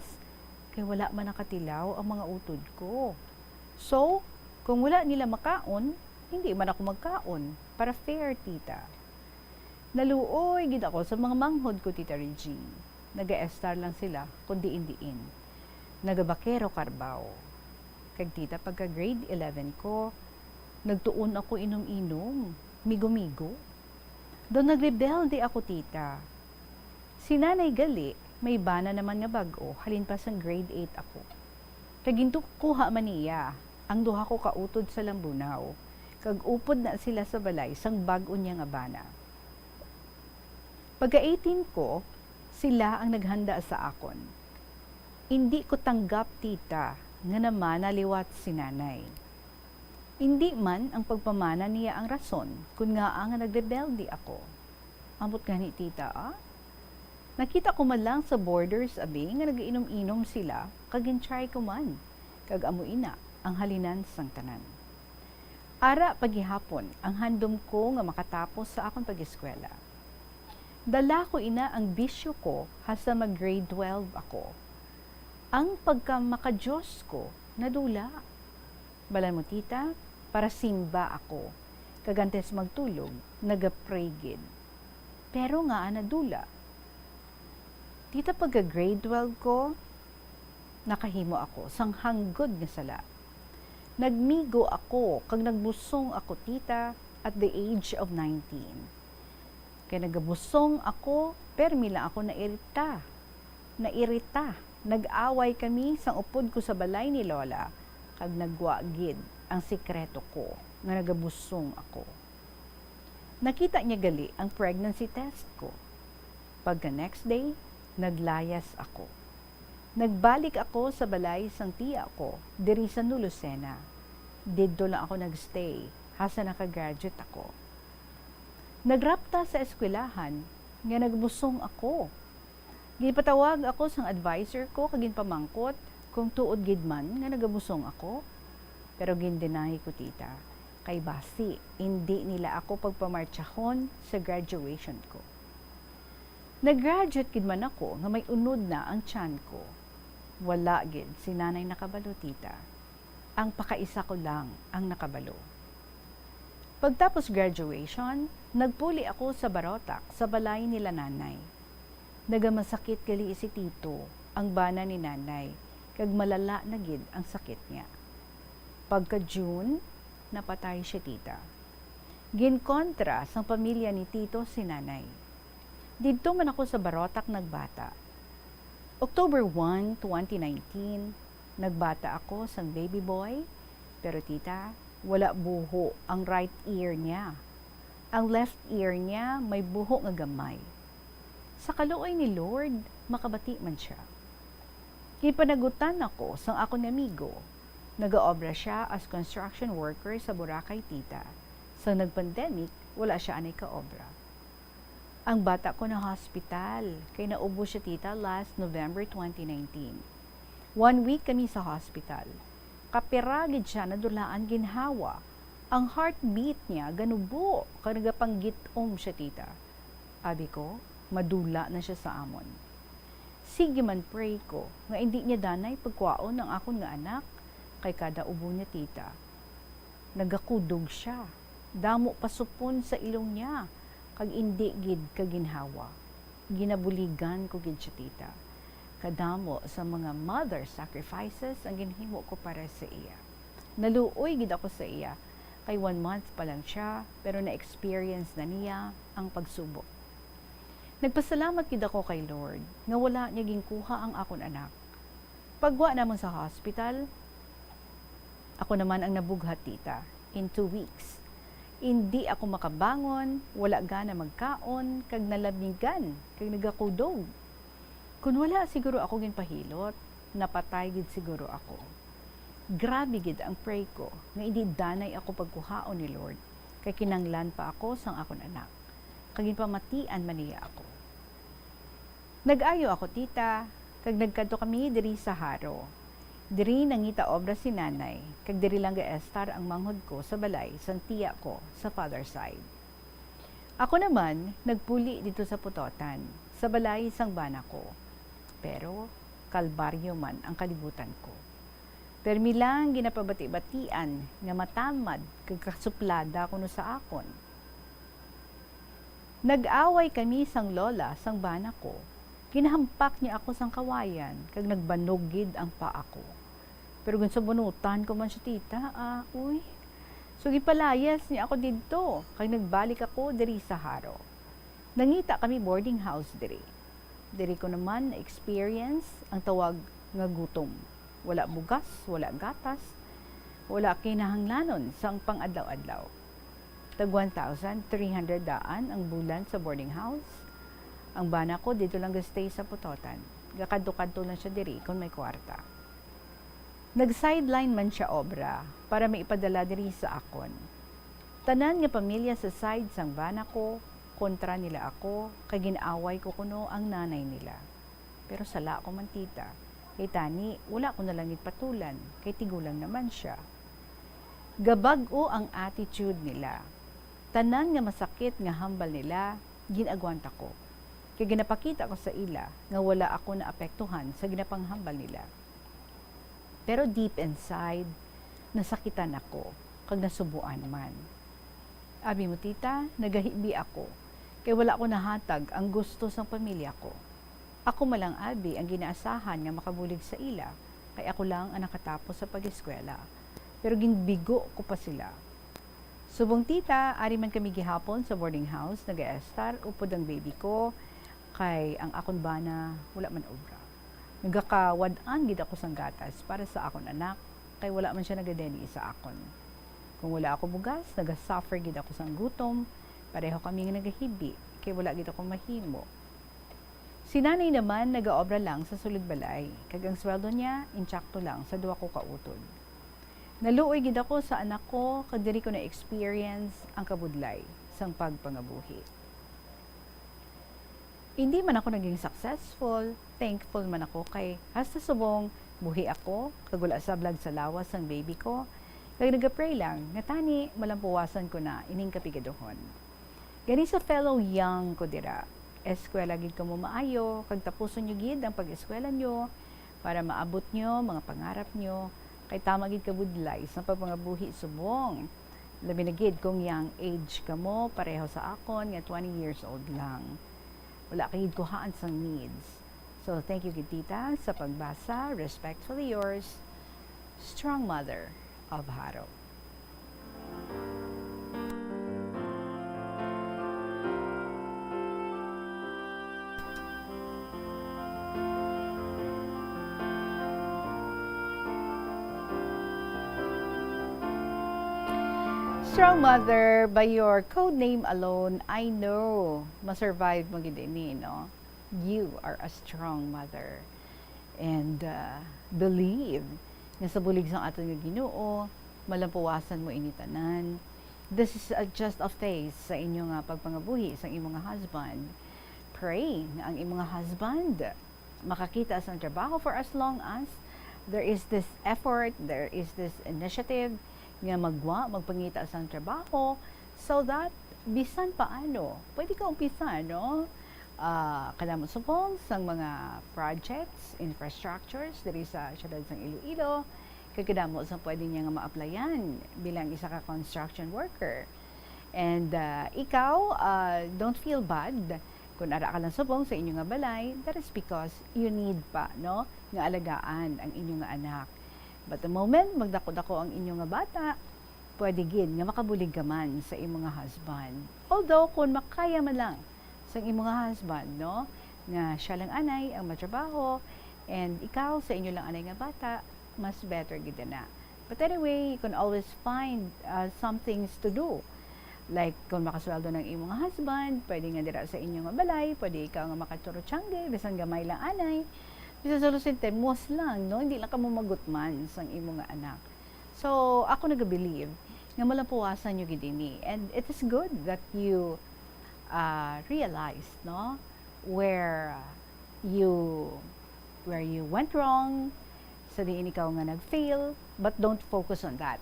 kay wala man nakatilaw ang mga utod ko. So, kung wala nila makaon, hindi man ako magkaon. Para fair, tita. Naluoy gid ako sa mga manghod ko, Tita Regine. Nagaestar lang sila kung diin-diin. Nagabakero karbaw. Kag, tita, pagka grade eleven ko, nagtuon ako inom-inom, migo-migo. Daw nagrebelde ako, tita. Si nanay gali, may bana naman nga bag-o, halin pa sang grade eight ako. Kag ginkuha man niya ang duha ko ka utod sa lambunaw, kag upod na sila sa balay sang bag-o niya nga bana. Pagka eighteen ko, sila ang naghanda sa akon. Indi ko tanggap, tita, nga namana liwat si nanay. Indi man ang pagpamana niya ang rason kon ngaa nga nagrebelde ako. Ambot gani, tita, ah? Nakita ko man lang sa borders, abi, nga nagainom-inom sila, kag gin-try ko man, kag amo ina ang halinan sang tanan. Ara pa gihapon ang handom ko nga makatapos sa akon pag-eskwela. Dala ko ina ang bisyo ko hasta mag-grade twelve ako. Ang pagkamakadiyos ko nadula. Balan mo, tita, para simba ako, kag antes magtulog, naga-pray gid. Pero ngaa nadula? Tita, pagka grade twelve ko, nakahimo ako sang hanggod nga sala. Nagmigo ako kag nagbusong ako, tita, at the age of nineteen. Kay nagabusong ako, permi lang ako nairita. Nairita. Nag-away kami sang upod ko sa balay ni Lola, kag nagwa gid ang sikreto ko nga nagabusong ako. Nakita niya gali ang pregnancy test ko. Pagka next day, naglayas ako. Nagbalik ako sa balay sang tiya ko diri sa Nulusena. Didto lang ako nagstay hasta nakagraduate ako. Nagrapta sa eskwelahan nga nagbusong ako. Ginpatawag ako sang adviser ko kag ginpamangkot kung tuod gid man nga nagabusong ako. Pero gin-deny ko, tita, kay basi indi nila ako pagpamartsahon sa graduation ko. Nag-graduate gid man ako nga may unod na ang tiyan ko. Wala gid si nanay nakabalo, tita. Ang pakaisa ko lang ang nakabalo. Pagtapos graduation, nagpuli ako sa Barotac sa balay nila nanay. Nagamasakit gali si Tito, ang bana ni nanay, kag malala na gid ang sakit niya. Pagka June, napatay si tita. Ginkontra sang pamilya ni Tito si nanay. Didto man ako sa Barotac nagbata. October one, twenty nineteen, nagbata ako sang baby boy, pero, tita, wala buho ang right ear niya. Ang left ear niya may buho nga gamay. Sa kaluoy ni Lord, makabati man sia. Gipanagutan ako sang akon nga amigo. Nagaobra sia as construction worker sa Boracay, Tita. Sang nag-pandemic, wala sia anay kaobra. Ang bata ko na-hospital, kay naubo siya, Tita, last November twenty nineteen. One week kami sa hospital. Kapira gid siya nadulaan ginhawa. Ang heartbeat niya ganubo, kag nagapanggit-om siya, Tita. Abi ko, madula na sia sa amon. Sige man pray ko nga indi niya danay pagkwaon ang akon nga anak, kay kada ubo niya, Tita, nagakudog sia. Damo pasupon sa ilong niya, kag indi gid kaginhawa. Ginabuligan ko gid sia, Tita. Kadamo sa mga mother sacrifices ang ginhimo ko para sa iya. Naluoy gid ako sa iya, kay one month pa lang sia, pero na-experience na niya ang pagsubok. Nagpasalamat gid ako kay Lord nga wala niya ginkuha ang akon anak. Pagwa namon sa hospital, ako naman ang nabughat, Tita, in two weeks. Indi ako makabangon, wala gana magkaon, kag nalamigan, kag nagakudog. Kon wala siguro ako ginpahilot, napatay gid siguro ako. Grabe gid ang pray ko nga indi danay ako pagkuhaon ni Lord, kay kinahanglan pa ako sang akon anak, kag ginpamatian man niya ako. Nag-ayo ako, Tita, kag nagkadto kami diri sa Jaro. Diri nangita obra si Nanay, kag diri lang gaestar ang manghod ko sa balay sang tiya ko sa father side. Ako naman nagpuli didto sa Pototan, sa balay sang bana ko. Pero kalbaryo man ang kalibutan ko. Permi lang ginapabati-batian nga matamad kag kasuplada kuno sa akon. Nag-away kami sang lola sang bana ko. Ginahampak niya ako sang kawayan, kag nagbanog gid ang paa ko. Pero ginsabunutan ko man sia, Tita, ah, uy. So, gipalayas niya ako didto, kag nagbalik ako diri sa Jaro. Nangita kami boarding house diri. Diri ko naman na-experience ang tawag nga gutom. Wala bugas, wala gatas, wala kinahanglanon sang pang-adlaw-adlaw. Tag one thousand three hundred daan ang bulan sa boarding house. Ang bana ko didto lang ga-stay sa Pototan. Gakadto-kadto lang sia diri kon may kwarta. Nag-sideline man sia obra para maipadala diri sa akon. Tanan nga pamilya sa side sang bana ko, kontra nila ako, kay gin-away ko kuno ang nanay nila. Pero sala ko man, Tita, kay tani wala ko na lang gid patulan, kay tigulang naman sia. Gabag-o ang attitude nila. Tanan nga masakit nga hambal nila, gin-agwanta ko. Kay ginapakita ko sa ila nga wala ako naapektuhan sa ginapanghambal nila. Pero deep inside, nasakitan ako, kag nasubuan man. Abi mo, Tita, nagahibi ako, kay wala ko nahatag ang gusto sang pamilya ko. Ako man lang abi ang ginaasahan nga makabulig sa ila, kay ako lang ang nakatapos sa pag-eskwela. Pero ginbigo ko pa sila. Subong, Tita, ari man kami gihapon sa boarding house, nagaestar upod ang baby ko, kay ang akon bana wala man obra. Nagakawad-an gid ako sang gatas para sa akon anak, kay wala man sia nagadeni sa akon. Kung wala ako bugas, nagasuffer gid ako sang gutom, pareho kami nga nagahibi, kay wala gid ako mahimo. Si Nanay naman nagaobra lang sa sulod balay, kag ang sweldo niya insakto lang sa duha ko ka utod. Naluoy gid ako sa anak ko, kag diri ko na-experience ang kabudlay sang pagpangabuhi. Indi man ako naging successful, thankful man ako kay hasta subong buhi ako, kag wala sablag sa lawas sang baby ko, kag nagapray lang nga tani malampuwasan ko na ining kapigaduhon. Gani sa fellow young ko dira, eskwela gid kamo maayo, kag tapuson nyo gid ang pag-eskwela nyo para maabot nyo mga pangarap nyo, kay tama gid kabudlay sang pagpangabuhi subong. Labi na gid kung young age kamo, pareho sa akon nga twenty years old lang. Wala ka gid kuhaan sang needs. So, thank you gid, Tita, sa pagbasa. Respectfully yours, Strong Mother of Jaro. Strong Mother, by your code name alone, I know ma-survive mo gid ini, no? You are a strong mother. And, uh, believe nga sa bulig sang aton nga Ginoo, malampuwasan mo ini tanan. This is, uh, just a phase sa inyo nga pagpangabuhi sang imo nga husband. Pray nga ang imo nga husband makakita sang trabaho for as long as there is this effort, there is this initiative nga magwa, magpangita sang trabaho, so that bisan paano, pwede ka umpisa, no? Ah, kadamo subong sang mga projects, infrastructures diri sa siyudad sang Iloilo, kag kadamo sang pwede niya nga ma-applyan bilang isa ka construction worker. And, ah, ikaw, ah, don't feel bad kung ara ka lang subong sa inyo nga balay. That is because you need pa, no, nga alagaan ang inyo nga anak. But the moment magdako-dako ang inyo nga bata, pwede gid nga makabulig ka man sa imo nga husband. Although, kung makaya man lang sang imo nga husband, no, nga siya lang anay ang matrabaho, and ikaw sa inyo lang anay nga bata, mas better gid na. But anyway, you can always find, uh, some things to do. Like, kung makasweldo ng imo nga husband, pwede nga dira sa inyo nga balay, pwede ikaw nga makaturo tiyangge, bisan gamay lang anay. Bisan sa Lucentemos lang, no? Hindi lang kamo magutman sang imo nga anak. So, ako nagabelieve nga malampuwasan nyo gid ini. And it is good that you, uh, realized, no? Where you, where you went wrong, sa diin ikaw nga nag-fail, but don't focus on that.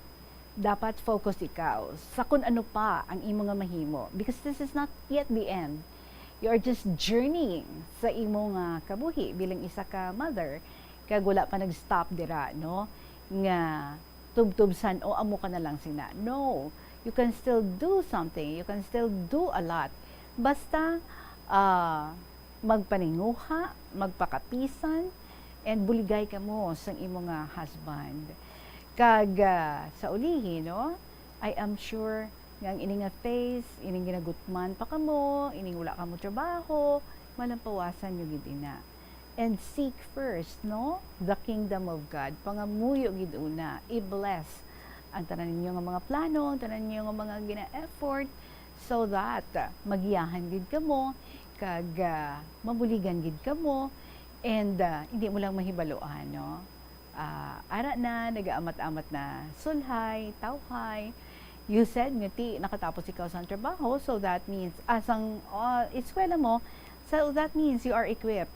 Dapat focus ikaw sa kung ano pa ang imo nga mahimo, because this is not yet the end. You are just journeying sa imo nga kabuhi bilang isa ka mother, kag wala pa nag-stop dira, no? Nga tubtob san-o, amo ka na lang sina. No, you can still do something. You can still do a lot. Basta, ah, magpaninguha, magpakapisan, and buligay kamo sang imo nga husband. Kag, ah, sa ulihi, no, I am sure nga ang ini nga phase, ining ginagutman pa kamo, ining wala kamo trabaho, malampawasan nyo gid ina. And seek first, no, the kingdom of God. Pangamuyo gid una, i-bless ang tanan ninyo nga mga plano, ang tanan ninyo nga mga gina-effort, so that, ah, magiyahan gid kamo, kag, ah, mabuligan gid kamo, and, ah, hindi mo lang mahibaluan, no? Ah, ara na, nagaamat-amat na sulhay, tawhay. You said nga ti nakatapos ikaw sang trabaho, so that means, ah, sang, ah, eskwela mo, so that means you are equipped.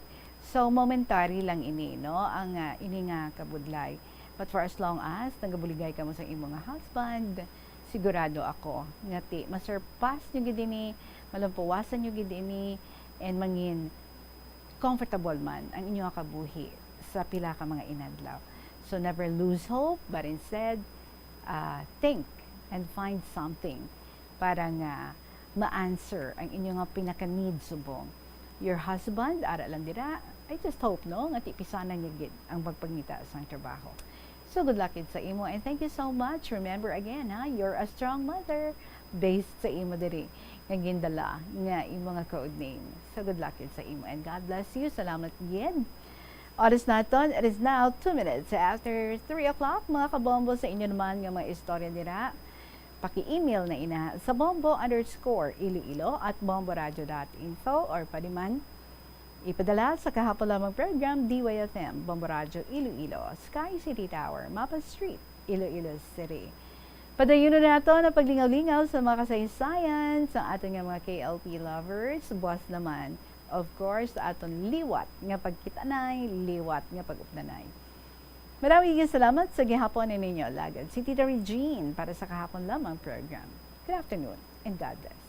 So, momentary lang ini, no? Ang, ah, ini nga kabudlay. But for as long as nagabuligay kamo sa imo nga husband, sigurado ako nga ti ma-surpass nyo gid ini, malampuwasan nyo gid ini, and mangin comfortable man ang inyo nga kabuhi sa pila ka mga inadlaw. So, never lose hope, but instead, ah, think and find something para nga ma-answer ang inyo nga pinaka-need subong. Your husband, ara lang dira, I just hope, no, nga tipisanan niya gid ang pagpangita sang trabaho. So, good luck gid sa imo, and thank you so much. Remember again, ha, you're a strong mother based sa imo diri nga gindala nga imo nga code name. So, good luck gid sa imo, and God bless you. Salamat gid. Oras naton, it is now two minutes after three o'clock. Mga kabombo, sa inyo naman nga mga istorya dira, paki-email na ina sa bombo underscore iloilo at bomboradio dot info, or pwede man ipadala sa kahapon lamang program, D Y F M, Bombo Radio Iloilo, Sky City Tower, Mapa Street, Iloilo City. Padayunon naton ang paglingaw-lingaw sa mga kasaysayan sa aton nga mga K L P lovers. Buas naman, of course, sa aton liwat nga pagkitanay, liwat nga pag-updanay. Marami nga salamat sa gihapon ni ninyo alagad, si Tita Regine, para sa kahapon lamang program. Good afternoon and God bless.